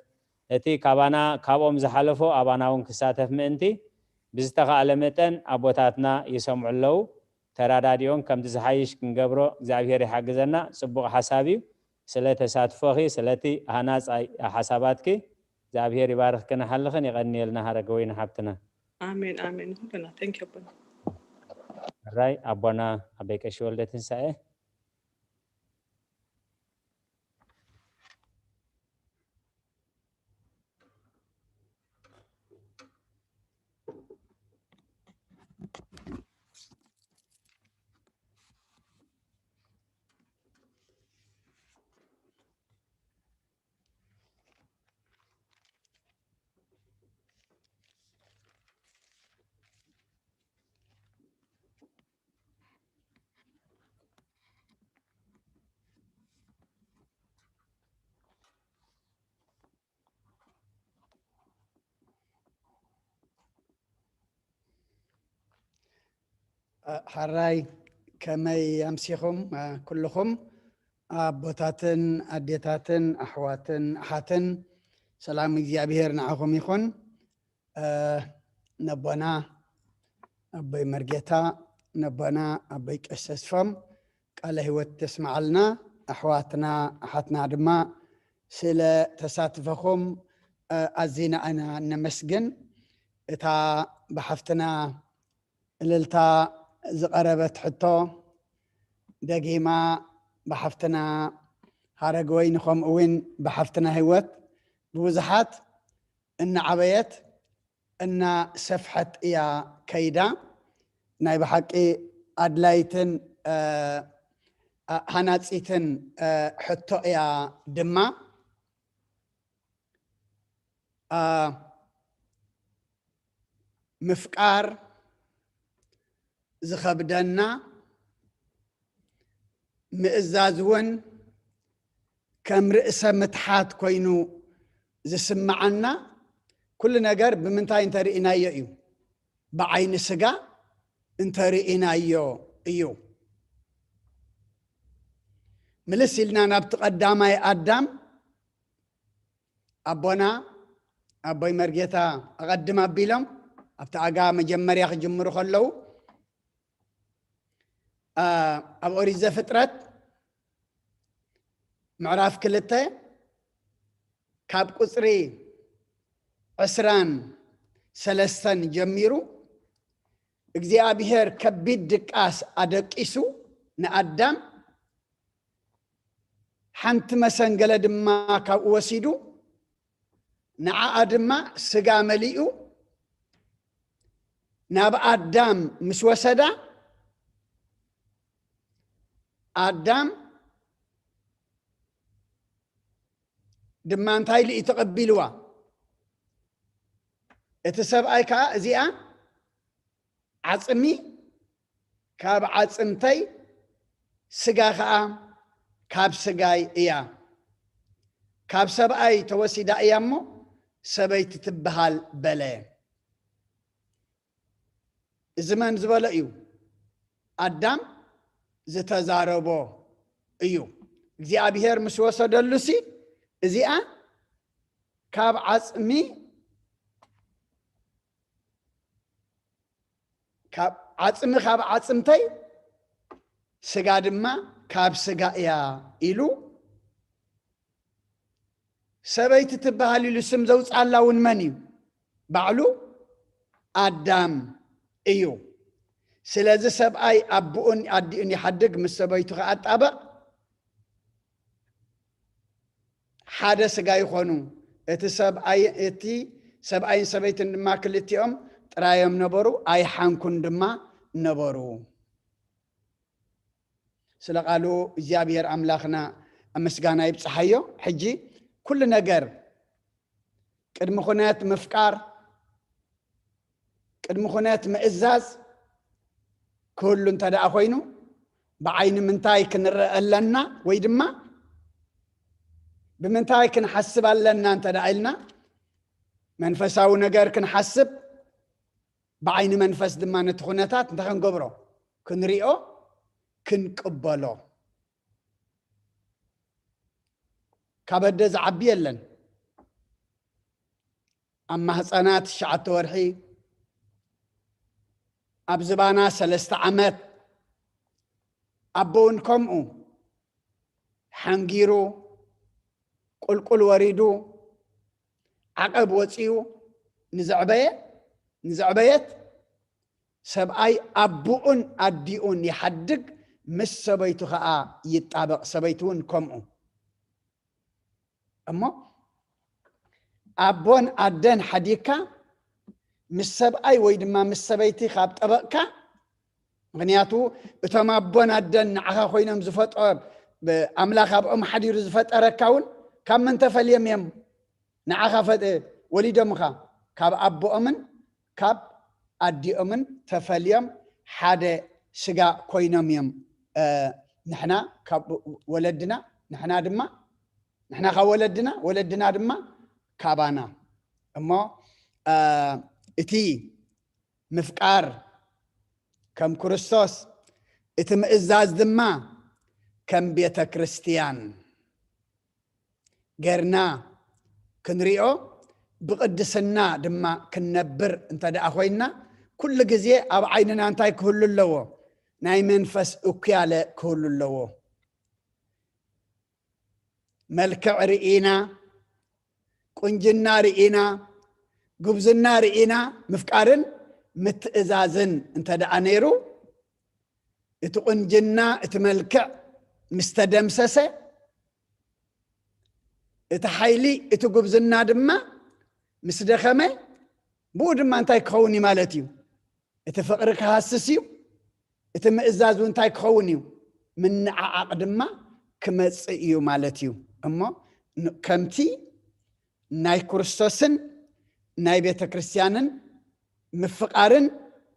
እቲ ካባና፣ ካብኦም ዝሓለፎ ኣባና እውን ክሳተፍ ምእንቲ፣ ብዝተኻእለ መጠን ኣቦታትና ይሰምዑ ኣለዉ። ተራዳዲኦን ከምቲ ዝሓይሽ ክንገብሮ እግዚኣብሔር ይሓግዘና። ጽቡቕ ሓሳብ እዩ። ስለ ተሳትፎኺ፣ ስለቲ ሃናጻይ ሓሳባትኪ እግዚኣብሔር ይባርኽክን ይሓልኽን። የቐንየልና ሃረገወይኒ ሓብትና። ኣሜን፣ ኣሜን። ንኹልና። Thank you ኣቦና። ሕራይ ኣቦና ኣበይ ቀሺ ወልደ ትንሳኤ። እ፣ ሓራይ፣ ከመይ ኣምሲኹም፣ እ፣ ኩልኹም ኣቦታትን ኣዴታትን ኣሕዋትን ኣሓትን? ሰላም እግዚኣብሔር ንዓኹም ይኹን። እ፣ ነቦና ኣቦይ መርጌታ፣ ነቦና ኣቦይ ቀሺ ተስፎም ቃለ ህይወት ተስምዓልና። ኣሕዋትና ኣሓትና ድማ ስለ ተሳትፈኹም፣ እ፣ ኣዚና ኢና ነመስግን። እታ ብሓፍትና እልልታ ዝቐረበት ሕቶ ደጊማ ብሓፍትና ሃረገወይኒ ከምኡ እውን ብሓፍትና ህይወት ብብዙሓት እናዓበየት እናሰፍሐት እያ ከይዳ። ናይ ብሓቂ ኣድላይትን፣ እ፣ እ፣ ሃናጺትን፣ እ፣ ሕቶ እያ ድማ። እ፣ ምፍቃር ዝኸብደና፣ ምእዛዝ እውን ከም ርእሰ ምትሓት ኮይኑ ዝስምዓና፣ ኩሉ ነገር ብምንታይ እንተርኢናዮ እዩ? ብዓይኒ ስጋ እንተርኢናዮ እዩ። ምልስ ኢልና ናብቲ ቀዳማይ ኣዳም፣ ኣቦና፣ ኣቦይ መርጌታ ኣቐድም ኣቢሎም ኣብቲ ኣጋ መጀመርያ ክጅምሩ ከለዉ፣ ኣ፣ ኣብ ኦሪት ዘፍጥረት ምዕራፍ ክልተ ካብ ቁጽሪ ዕስራን ሰለስተን ጀሚሩ፣ እግዚኣብሔር ከቢድ ድቃስ ኣደቂሱ ንኣዳም፣ ሓንቲ መሰንገለ ድማ ካብኡ ወሲዱ፣ ንዓኣ ድማ ስጋ መሊኡ ናብ ኣዳም ምስ ወሰዳ፣ ኣዳም ድማ እንታይ ኢሉ እዩ ተቐቢልዋ? እቲ ሰብኣይ ከኣ እዚኣ ዓጽሚ ካብ ዓጽምተይ፣ ስጋ ከኣ ካብ ስጋይ እያ። ካብ ሰብኣይ ተወሲዳ እያ እሞ ሰበይቲ ትበሃል በለ። እዚ መን ዝበሎ እዩ? ኣዳም ዝተዛረቦ እዩ። እግዚኣብሔር ምስ ወሰደሉሲ እዚኣ ካብ ዓጽሚ፣ ካብ ዓጽሚ፣ ካብ ዓጽምተይ፣ ስጋ ድማ ካብ ስጋ እያ ኢሉ፣ ሰበይቲ ትበሃል ኢሉ ስም ዘውፅኣላ እውን መን እዩ? ባዕሉ ኣዳም እዩ። ስለዚ ሰብኣይ ኣቦኡን ኣዲኡን ይሓድግ፣ ምስ ሰበይቱ ከኣ ኣጣበቕ፣ ሓደ ስጋ ይኾኑ። እቲ ሰብኣይ፣ እቲ ሰብኣይን ሰበይትን ድማ ክልቲኦም ጥራዮም ነበሩ፣ ኣይሓንኩን ድማ ነበሩ። ስለ ቃሉ እግዚኣብሔር ኣምላኽና ምስጋና ይብጽሓዮ። ሕጂ ኩሉ ነገር ቅድሚ ኩነት ምፍቃር፣ ቅድሚ ኩነት ምእዛዝ ክህሉ እንተ ደኣ ኮይኑ፣ ብዓይኒ ምንታይ ክንረአ ኣለና? ወይ ድማ ብምንታይ ክንሓስብ ኣለና እንተ ደኣ ኢልና፣ መንፈሳዊ ነገር ክንሓስብ፣ ብዓይኒ መንፈስ ድማ ነቲ ኩነታት እንታይ ክንገብሮ? ክንሪኦ፣ ክንቅበሎ። ካብ ኣደ ዝዓቢ የለን። ኣብ ማህፀና ትሽዓተ ወርሒ፣ ኣብ ዝባና ሰለስተ ዓመት፣ ኣቦ እውን ከምኡ ሓንጊሩ፣ ቁልቁል ወሪዱ፣ ዓቐብ ወፂኡ ንዘዕበየ፣ ንዘዕበየት፣ ሰብኣይ ኣቦኡን ኣዲኡን ይሓድግ፣ ምስ ሰበይቱ ኸዓ ይጣበቕ፣ ሰበይቱ እውን ከምኡ። እሞ ኣቦን ኣደን ሓዲግካ ምስ ሰብኣይ ወይ ድማ ምስ ሰበይቲ ካብ ጠበቕካ፣ ምኽንያቱ እቶም ኣቦን ኣደን ንዓኻ ኮይኖም ዝፈጠ-፣ ኣምላኽ ኣብኦም ሓዲሩ ዝፈጠረካ እውን ካብ መን ተፈልዮም እዮም ንዓኻ ፈ-፣ ወሊዶምኻ? ካብ ኣቦኦምን ካብ ኣዲኦምን ተፈልዮም ሓደ ስጋ ኮይኖም እዮም። እ፣ ንሕና ካብ ወለድና፣ ንሕና ድማ፣ ንሕና ካብ ወለድና፣ ወለድና ድማ ካባና። እሞ፣ እ፣ እቲ ምፍቃር ከም ክርስቶስ፣ እቲ ምእዛዝ ድማ ከም ቤተ ክርስቲያን ጌርና ክንሪኦ፣ ብቕድስና ድማ ክንነብር እንተ ደኣ ኮይንና፣ ኩሉ ግዜ ኣብ ዓይንና እንታይ ክህሉ ኣለዎ? ናይ መንፈስ እኩያለ ክህሉ ኣለዎ። መልክዕ ርኢና፣ ቁንጅና ርኢና፣ ጉብዝና ርኢና፣ ምፍቃርን ምትእዛዝን እንተ ደኣ ነይሩ፣ እቲ ቁንጅና፣ እቲ መልክዕ ምስ ተደምሰሰ፣ እቲ ሓይሊ፣ እቲ ጉብዝና ድማ ምስ ደኸመ፣ ብኡ ድማ እንታይ ክኸውን እዩ ማለት እዩ? እቲ ፍቕሪ ክሃስስ እዩ። እቲ ምእዛዝ እውን እንታይ ክኸውን እዩ? ምንዓዓቕ ድማ ክመጽእ እዩ ማለት እዩ። እሞ ን-፣ ከምቲ ናይ ክርስቶስን ናይ ቤተ ክርስቲያንን ምፍቓርን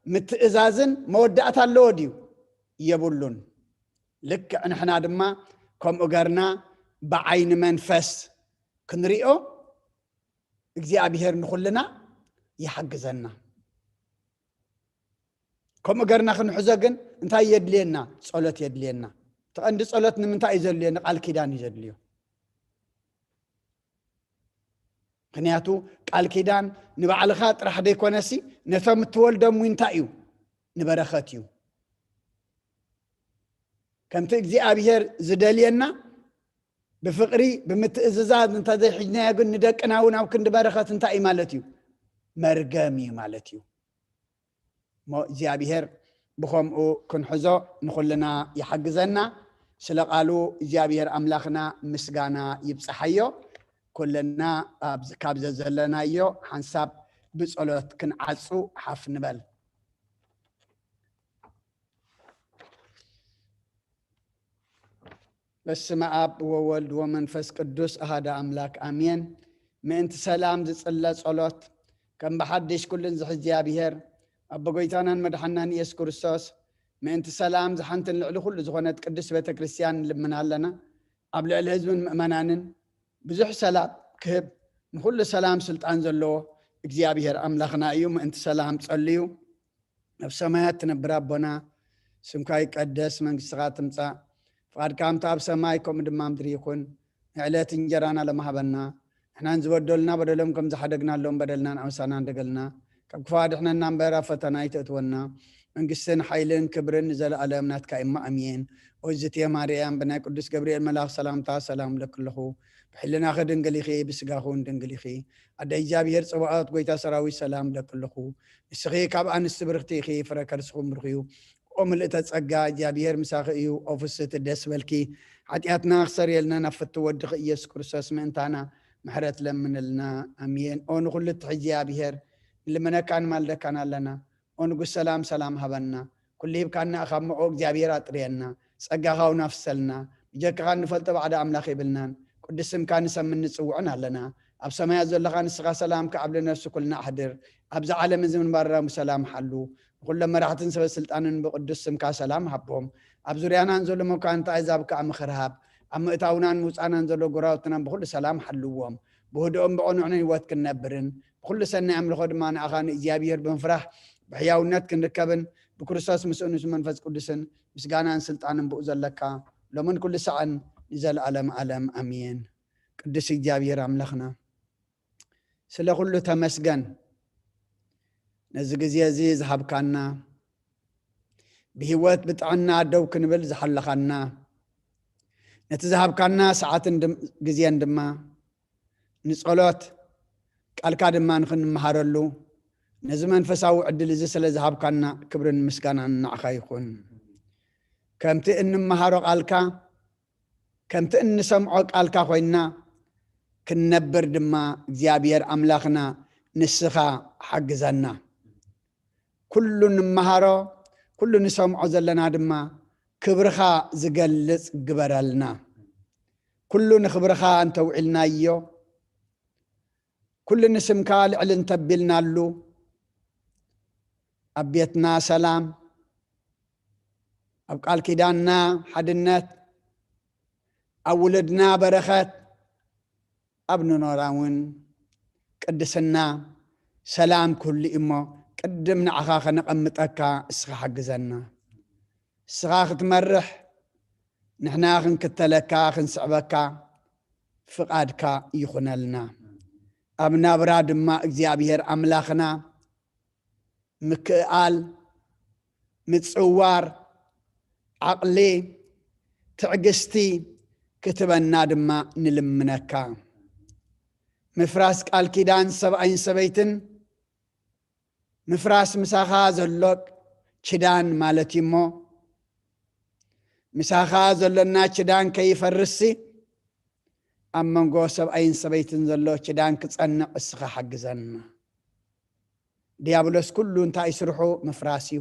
ምትእዛዝን መወዳእታ ኣለዎ ድዩ? የብሉን። ልክዕ ንሕና ድማ ከምኡ ገርና ብዓይኒ መንፈስ ክንሪኦ እግዚኣብሔር ንኹልና ይሓግዘና። ከምኡ ገርና ክንሕዞ ግን እንታይ የድልየና? ጸሎት የድልየና። እቲ ቀንዲ ጸሎት ንምንታይ እዩ ዘድልዮ? ንቃል ኪዳን እዩ ዘድልዮ። ምኽንያቱ ቃል ኪዳን ንባዕልኻ ጥራሕ ዘይኮነሲ ነቶም እትወልዶም እውን እንታይ እዩ? ንበረኸት እዩ። ከምቲ እግዚኣብሔር ዝደልየና ብፍቕሪ ብምትእዝዛዝ እንተዘይሒዝናዮ ግን ንደቅና እውን ኣብ ክንዲ በረኸት እንታይ እዩ ማለት እዩ? መርገም እዩ ማለት እዩ። እሞ እግዚኣብሔር ብኸምኡ ክንሕዞ ንኹልና ይሓግዘና። ስለ ቃሉ እግዚኣብሔር ኣምላኽና ምስጋና ይብጽሓዮ። ኩልና ኣብ፣ ካብ ዘዘለናዮ ሓንሳብ ብጸሎት ክንዓጹ ሓፍ ንበል። በስመ አብ ወወልድ ወመንፈስ ቅዱስ አሐደ አምላክ አሜን። ምእንቲ ሰላም ዝጽለ ጸሎት ከም ብሓድሽ ኩሉን ዝሕዚ እግዚኣብሔር ኣቦ ጎይታናን መድሓናን ኢየሱስ ክርስቶስ ምእንቲ ሰላም ዝሓንትን ልዕሊ ኩሉ ዝኾነት ቅድስት ቤተ ክርስቲያን ንልምን ኣለና። ኣብ ልዕሊ ህዝብን ምእመናንን ብዙሕ ሰላም ክህብ ንኹሉ ሰላም ስልጣን ዘለዎ እግዚኣብሔር ኣምላኽና እዩ። ምእንቲ ሰላም ጸልዩ። ኣብ ሰማያት ትነብር ኣቦና፣ ስምካ ይቀደስ፣ መንግስትኻ ትምጻእ፣ ፍቓድካ ከምቲ ኣብ ሰማይ ከምኡ ድማ ምድሪ ይኹን። ንዕለት እንጀራና ለማሃበና፣ ንሕናን ዝበደሉና በደሎም ከም ዝሓደግናሎም በደልና ንኣውሳና እንደገልና፣ ካብ ክፉ ኣድሕነና እምበር ኣብ ፈተና ኣይተእትወና። መንግስትን ሓይልን ክብርን ንዘለኣለም ናትካ እማ ኣሜን። ኦዝቴ ማርያም ብናይ ቅዱስ ገብርኤል መልኣኽ ሰላምታ ሰላም ለክልኹ። ብሕልናኺ ድንግል ኢኺ፣ ብስጋኹ እውን ድንግል ኢኺ። ኣደ እግዚኣብሔር ጽባኦት ጎይታ ሰራዊት ሰላም ለክልኹ። ንስኺ ካብ ኣንስቲ ብርኽቲ ኢኺ፣ ፍረ ከርስኹም ብሩኽ እዩ። ኦ ምልእተ ጸጋ፣ እግዚኣብሔር ምሳኺ እዩ። ኦ ፍስህቲ ደስ በልኪ። ሓጢኣትና ክሰርየልና ናብ ፍቱ ወድኺ ኢየሱስ ክርስቶስ ምእንታና ምሕረት ለምንልና። ኣሜን። ኦ ንኹሉ እትሕዚ እግዚኣብሔር፣ ንልምነካን ንማልደካን ኣለና። ኦ ንጉስ ሰላም፣ ሰላም ሃበና። ኩሉ ሂብካና ኢኻ እሞ፣ ኦ እግዚኣብሔር ኣጥርየና። ጸጋኻ እውን ኣፍሰልና። ብጀካኻ እንፈልጦ ባዕዲ ኣምላኽ የብልናን። ቅዱስ ስምካ ንሰምን ንጽውዕን ኣለና። ኣብ ሰማያት ዘለኻ ንስኻ ሰላምካ ኣብ ልነፍሲ ኩልና ኣሕድር። ኣብዚ ዓለም እዚ ምንባርና ብሰላም ሓሉ። ንኹሎም መራሕትን ሰበ ስልጣንን ብቅዱስ ስምካ ሰላም ሃቦም። ኣብ ዙርያናን ዘሎ መኳንንቲ ኣሕዛብ ከኣ ምኽሪ ሃብ። ኣብ ምእታውናን ምውጻእናን ዘሎ ጎረባብትናን ብኹሉ ሰላም ሓልዎም። ብህድኦም ብቕኑዕን ህይወት ክንነብርን ብኹሉ ሰናይ ኣምልኾ ድማ ንኣኻ ንእግዚኣብሔር ብምፍራሕ ብሕያውነት ክንርከብን ብክርስቶስ ምስኡን ምስ መንፈስ ቅዱስን ምስጋናን ስልጣንን ብኡ ዘለካ ሎምን ኩሉ ሳዕን ንዘለኣለም ዓለም ኣሜን። ቅዱስ እግዚኣብሔር ኣምላኽና ስለ ኩሉ ተመስገን። ነዚ ግዜ እዚ ዝሃብካና፣ ብህይወት ብጥዕና ደው ክንብል ዝሓለኻና፣ ነቲ ዝሃብካና ሰዓትን ድም-፣ ግዜን ድማ ንጸሎት ቃልካ ድማ ንኽንመሃረሉ ነዚ መንፈሳዊ ዕድል እዚ ስለ ዝሃብካና ክብርን ምስጋናን ንዓኻ ይኹን። ከምቲ እንመሃሮ ቃልካ፣ ከምቲ እንሰምዖ ቃልካ ኮይንና ክንነብር ድማ እግዚኣብሔር ኣምላኽና ንስኻ ሓግዘና። ኩሉ ንመሃሮ፣ ኩሉ ንሰምዖ ዘለና ድማ ክብርኻ ዝገልጽ ግበረልና። ኩሉ ንኽብርኻ እንተውዒልናዮ፣ ኩሉ ንስምካ ልዕል እንተቢልናሉ፣ ኣብ ቤትና ሰላም፣ ኣብ ቃል ኪዳንና ሓድነት፣ ኣብ ውሉድና በረኸት፣ ኣብ ንኖራ እውን ቅድስና፣ ሰላም ክህሉ እዩ እሞ፣ ቅድም ንዓኻ ከነቐምጠካ እስኻ ሓግዘና። እስኻ ክትመርሕ፣ ንሕና ክንክተለካ፣ ክንስዕበካ ፍቓድካ ይኹነልና። ኣብ ናብራ ድማ እግዚኣብሔር ኣምላኽና ምክእኣል፣ ምጽዋር፣ ዓቕሊ፣ ትዕግስቲ ክትበና ድማ ንልምነካ። ምፍራስ ቃል ኪዳን ሰብኣይን ሰበይትን፣ ምፍራስ ምሳኻ ዘሎ ኪዳን ማለት እዩ እሞ፣ ምሳኻ ዘሎና ኪዳን ከይፈርስሲ፣ ኣብ መንጎ ሰብኣይን ሰበይትን ዘሎ ኪዳን ክጸንዕ እስኻ ሓግዘና። ዲያብሎስ ኩሉ እንታይ ስርሑ? ምፍራስ እዩ።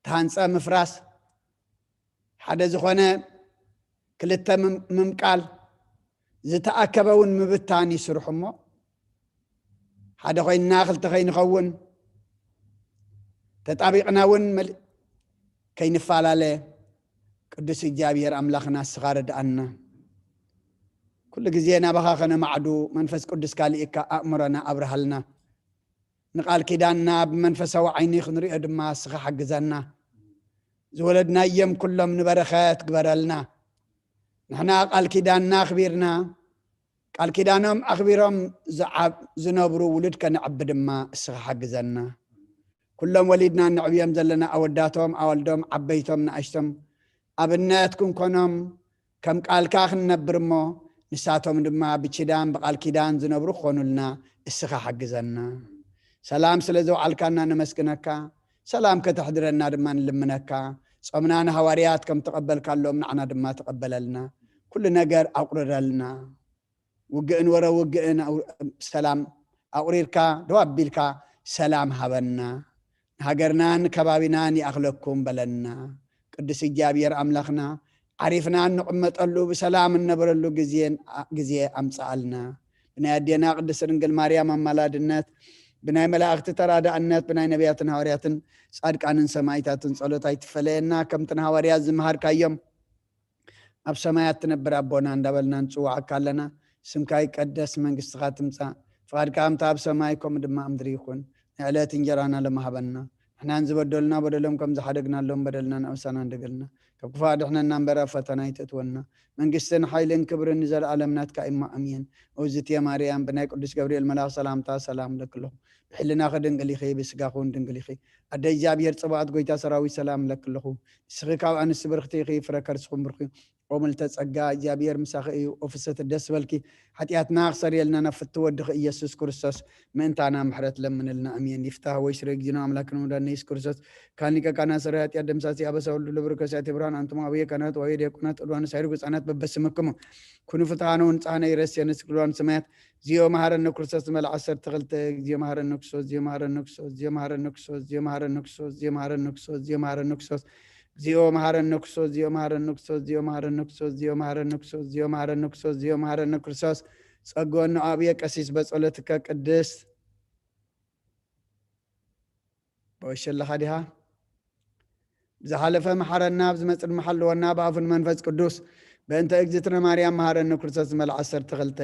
ተሃንጸ ምፍራስ፣ ሓደ ዝኾነ ክልተ ምም-፣ ምምቃል፣ ዝተኣከበ እውን ምብታን ይስርሑ እሞ፣ ሓደ ኮይንና ክልተ ከይንኸውን፣ ተጣቢቕና እውን መል-፣ ከይንፈላለ፣ ቅዱስ እግዚኣብሔር ኣምላኽና እስኻ ርድኣና። ኩሉ ግዜ ናባኻ ከነማዕዱ መንፈስ ቅዱስካ ልኢካ ኣእምሮና ኣብርሃልና። ንቃል ኪዳንና ብመንፈሳዊ ዓይኒ ክንሪኦ ድማ እስኻ ሓግዘና። ዝወለድናዮም ኩሎም ንበረኸት ግበረልና። ንሕና ቃል ኪዳንና ኣኽቢርና፣ ቃል ኪዳኖም ኣኽቢሮም ዝዓብ-፣ ዝነብሩ ውሉድ ከነዕቢ ድማ እስኻ ሓግዘና። ኩሎም ወሊድና እነዕብዮም ዘለና ኣወዳቶም፣ ኣዋልዶም፣ ዓበይቶም፣ ንኣሽቶም ኣብነት ክንኮኖም፣ ከም ቃልካ ክንነብር እሞ፣ ንሳቶም ድማ ብኪዳን ብቃል ኪዳን ዝነብሩ ክኾኑልና እስኻ ሓግዘና። ሰላም ስለ ዘውዓልካና ነመስግነካ፣ ሰላም ከተሕድረና ድማ ንልምነካ። ጾምና ንሃዋርያት ከም ተቐበልካሎም ንዓና ድማ ተቐበለልና። ኩሉ ነገር ኣቑርረልና። ውግእን ወረ ውግእን ኣው-፣ ሰላም ኣቑሪርካ፣ ደው ኣቢልካ ሰላም ሃበና። ንሃገርናን ከባቢናን ይኣኽለኩም በለና። ቅዱስ እግዚኣብሔር ኣምላኽና፣ ዓሪፍና እንቕመጠሉ፣ ብሰላም እነበረሉ ግዜን፣ ግዜ ኣምጽኣልና። ብናይ ኣዴና ቅድስት ድንግል ማርያም ኣማላድነት፣ ብናይ መላእኽቲ ተራዳእነት፣ ብናይ ነቢያትን ሃዋርያትን ጻድቃንን ሰማዕታትን ጸሎት ኣይትፈለየና። ከምቲ ንሃዋርያት ዝመሃርካዮም፣ ኣብ ሰማያት ትነብር ኣቦና እንዳበልና ንጽውዓካ ኣለና። ስምካ ይቀደስ፣ መንግስትኻ ትምጻእ፣ ፍቓድካ ከምታ ኣብ ሰማይ ከምኡ ድማ ኣብ ምድሪ ይኹን። ናይ ዕለት እንጀራና ሎሚ ሃበና። ንሕናን ዝበደሉና በደሎም ከም ዝሓደግናሎም በደልና ንኣውሳና እንደገልና። ካብ ክፉእ ኣድሕነና እምበር ኣብ ፈተና ኣይተእትወና። መንግስትን ሓይልን ክብርን ንዘለኣለም ናትካ እሞ ኣሜን። እውዝትየ ማርያም፣ ብናይ ቅዱስ ገብርኤል መልኣኽ ሰላምታ ሰላም እብለኪ ኣለኹ። ብሕልናኺ ድንግል ኢኺ፣ ብስጋኺ እውን ድንግል ኢኺ። ኣደ እግዚኣብሔር ጽባኦት፣ ጎይታ ሰራዊት፣ ሰላም እብለኪ ኣለኹ። ንስኺ ካብ ኣንስቲ ብርኽቲ ኢኺ፣ ፍረ ከርስኹም ብሩኽ እዩ። ኦ ምልዕተ ጸጋ፣ እግዚኣብሔር ምሳኺ እዩ። ኦ ፍስሕቲ፣ ደስ በልኪ። ሓጢኣትና ክሰርየልና ናብ ፍትው ወድኺ ኢየሱስ ክርስቶስ ምእንታና ምሕረት ለምንልና። ኣሜን። ይፍታህ ወይ ስረ እግዚእነ አምላክነ ወመድኃኒነ ኢየሱስ ክርስቶስ ካን ሊቀ ካህናት ሰራይ ኃጢአት ደምሳሲ አበሳ ሁሉ ለብሩ ከሳቴ ብርሃን አንትሙ አብየ ካህናት ወአብየ ዲያቆናት ዕሉዋን ሳይሩ ሕፃናት በበስምክሙ ኩኑ ፍትሐነ ወንጽሐነ ይረስየነ ስክልዋን ሰማያት እግዚኦ መሐረነ ክርስቶስ መልዓ ዓሰርተ ክልተ። እግዚኦ መሐረነ ክርስቶስ፣ እግዚኦ መሐረነ ክርስቶስ፣ እግዚኦ መሐረነ ክርስቶስ፣ እግዚኦ መሐረነ ክርስቶስ፣ እግዚኦ መሐረነ ክርስቶስ፣ እግዚኦ መሐረነ ክርስቶስ፣ እግዚኦ መሐረነ ክርስቶስ፣ እግዚኦ መሐረነ ክርስቶስ፣ እግዚኦ መሐረነ ክርስቶስ፣ እግዚኦ መሐረነ ክርስቶስ፣ እግዚኦ መሐረነ ክርስቶስ፣ እግዚኦ መሐረነ ክርስቶስ። ጸግወነ አብየ ቀሲስ በጸሎትከ ቅድስት በወሸለኻ ዲኻ? ብዝሓለፈ መሓረና፣ ኣብ ዝመጽእ ድማ ሓልወና፣ ብኣፉን መንፈስ ቅዱስ። በእንተ እግዝእትነ ማርያም መሓረነ ክርስቶስ ዝመልዓ ዓሰርተ ክልተ።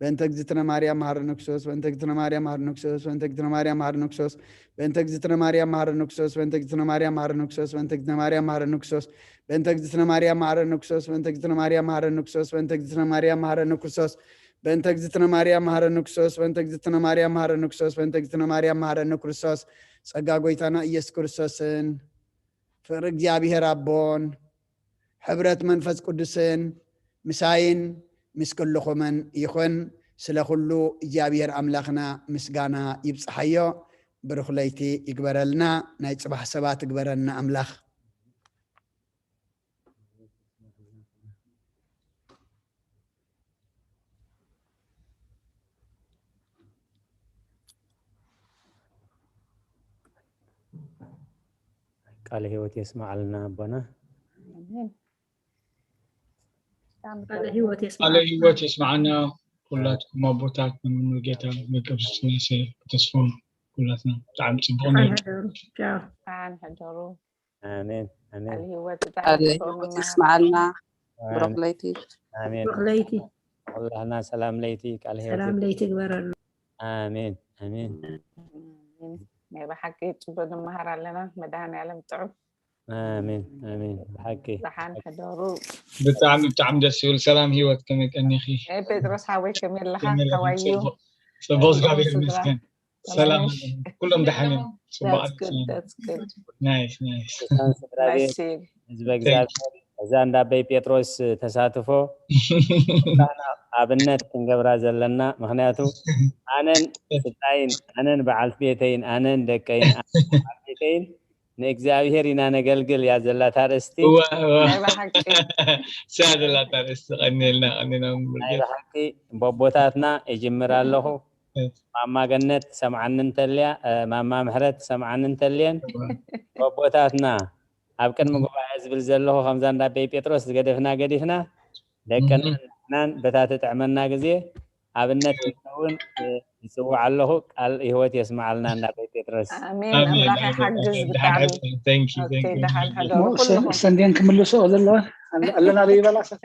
በእንተ እግዝእትነ ማርያም መሓረነ ክርስቶስ፣ በእንተ እግዝእትነ ማርያም መሓረነ ክርስቶስ፣ በእንተ እግዝእትነ ማርያም መሓረነ ክርስቶስ፣ በእንተ እግዝእትነ ማርያም መሓረነ ክርስቶስ፣ በእንተ እግዝእትነ ማርያም መሓረነ ክርስቶስ፣ በእንተ እግዝእትነ ማርያም መሓረነ ክርስቶስ፣ በእንተ እግዝእትነ ማርያም መሓረነ ክርስቶስ፣ በእንተ እግዝእትነ ማርያም መሓረነ ክርስቶስ፣ በእንተ እግዝእትነ ማርያም መሓረነ ክርስቶስ፣ በእንተ እግዝእትነ ማርያም መሓረነ ክርስቶስ፣ በእንተ እግዝእትነ ማርያም መሓረነ ክርስቶስ፣ ጸጋ ጎይታና ኢየሱስ ክርስቶስን ፍቕሪ እግዚኣብሔር ኣቦን ሕብረት መንፈስ ቅዱስን ምሳይን ምስ ኩልኹምን ይኹን። ስለ ኩሉ እግዚኣብሔር ኣምላኽና ምስጋና ይብጽሓዮ። ብሩኽ ለይቲ ይግበረልና። ናይ ጽባሕ ሰባት ይግበረና ኣምላኽ። ቃለ ሕይወት የስምዓልና ኣቦና። ኣሜን። ቃለ ሕይወት የስምዓልና። ቃለ ሕይወት የስምዓና። ኩላትኩም ኣቦታት፣ መምህር ሙሉጌታ፣ መጋቤ ስላሴ፣ ተስፎም፣ ኩላትና ብጣዕሚ ጽቡቕ ነይሩ። ደሓን ሕደሩ። ቻው። ደሓን ሕደሩ። ኣሜን፣ ኣሜን። ቃለ ሕይወት ብጣዕሚ ቃለ ጽቡቕ ሕይወት መምህር። የስምዓልና። ኣሜን። ብሩኽ ለይቲ። ኣሜን። ብሩኽ ለይቲ። ኩላህና ሰላም ለይቲ፣ ቃለ ሕይወት ሰላም ለይቲ ግበረሉ። ኣሜን፣ ኣሜን። ኣሜን። ናይ ብሓቂ ጽቡቕ ንመሃር ኣለና። መድኃኔዓለም ጥዑም። ኣሜን፣ ኣሜን። ብሓቂ። ደሓን ሕደሩ። ብጣዕሚ፣ ብጣዕሚ ደስ ይብል። ሰላም ህይወት፣ ከመይ ቀኒኺ? ኤ፣ ጴጥሮስ ሓወይ፣ ከመይ ኣለኻ? ከመይ ኣለኻ? ከዋዩ? ጽቡቕ፣ ጽቡቕ፣ ከመይ እግዚኣብሔር ስድራ? ይመስገን። ሰላም፣ ተመለሽ። ኩሎም ደሓን እዮም። ጽቡቕ። That's good, that's good። ናይስ፣ ናይስ። ቅዱሳን ስድራ ቤት፣ ናይስ። ህዝበ እግዚኣብሔር፣ እዛ እንዳ ኣቦይ ጴጥሮስ ተሳትፎ ኩላና ኣብነት ክንገብራ ዘለና፣ ምኽንያቱ ኣነን ስድራይን፣ ኣነን በዓልቲ ቤተይን፣ ኣነን ደቀይን፣ ኣነን በዓልቲ ቤተይን ንእግዚኣብሔር ኢና ነገልግል እያ ዘላታ ኣርእስቲ። እወ እወ ናይ ብሓቂ እሳ ዘላታ ኣርእስቲ ቀኒልና ቀኒና ናይ ብሓቂ በቦታትና እጅምር ኣለኹ። ማማ ገነት ትሰምዓኒ እንተልያ፣ እ፣ ማማ ምሕረት ትሰምዓኒ እንተልየን፣ በቦታትና ኣብ ቅድሚ ጉባኤ ዝብል ዘለኹ ከምዛ እንዳ ኣበይ ጴጥሮስ ዝገደፍና ገዲፍና ደቅናን ንሕናን በታ ትጥዕመና ግዜ ኣብነት ክንከውን፣ እ፣ ይጽውዕ ኣለኹ። ቃል ህይወት የስምዓልና እንዳ ኣበይ ጴጥሮስ። ኣሜን። ኣሜን፣ ኣምላኽ ኣሜን፣ ይሓግዝ። ኣሜን። ብጣዕሚ ደሓን፣ thank you፣ thank you። ደሓን ሕደሩ ኩልኹም። ሰንዴን ክምልሶ ዘለዋ ኣለና ዶ ይበላ ሰብ?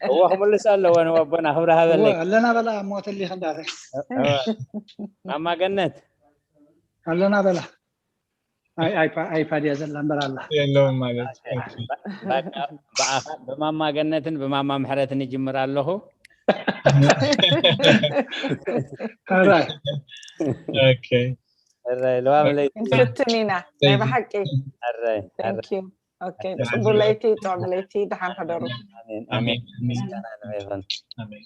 እዎ ክምልሶ ኣለዎ። ንወቦና ክብሪ ሃበለይ። ኣለና በላ ሞተሊክ እንዳተ እዎ። ማማ ገነት ኣለና በላ። ኣይፓድ እያ ዘላ እምበር ኣላ። የለውም ማለት። በቃ ብኣኻ ብማማ ገነትን ብማማ ምሕረትን ይጅምር ኣለኹ። ኣራይ ኦኬ። እረይ ልዋም ለይቲ። ክንፍትን ኢና ናይ ብሓቂ። እረይ እረይ። Thank you። ኦኬ፣ ጽቡቅ ለይቲ፣ ጥዑም ለይቲ፣ ደሓን ሕደሩ። ኣሜን ኣሜን ኣሜን። ምስጋና ንዕኡ ይኹን። ኣሜን።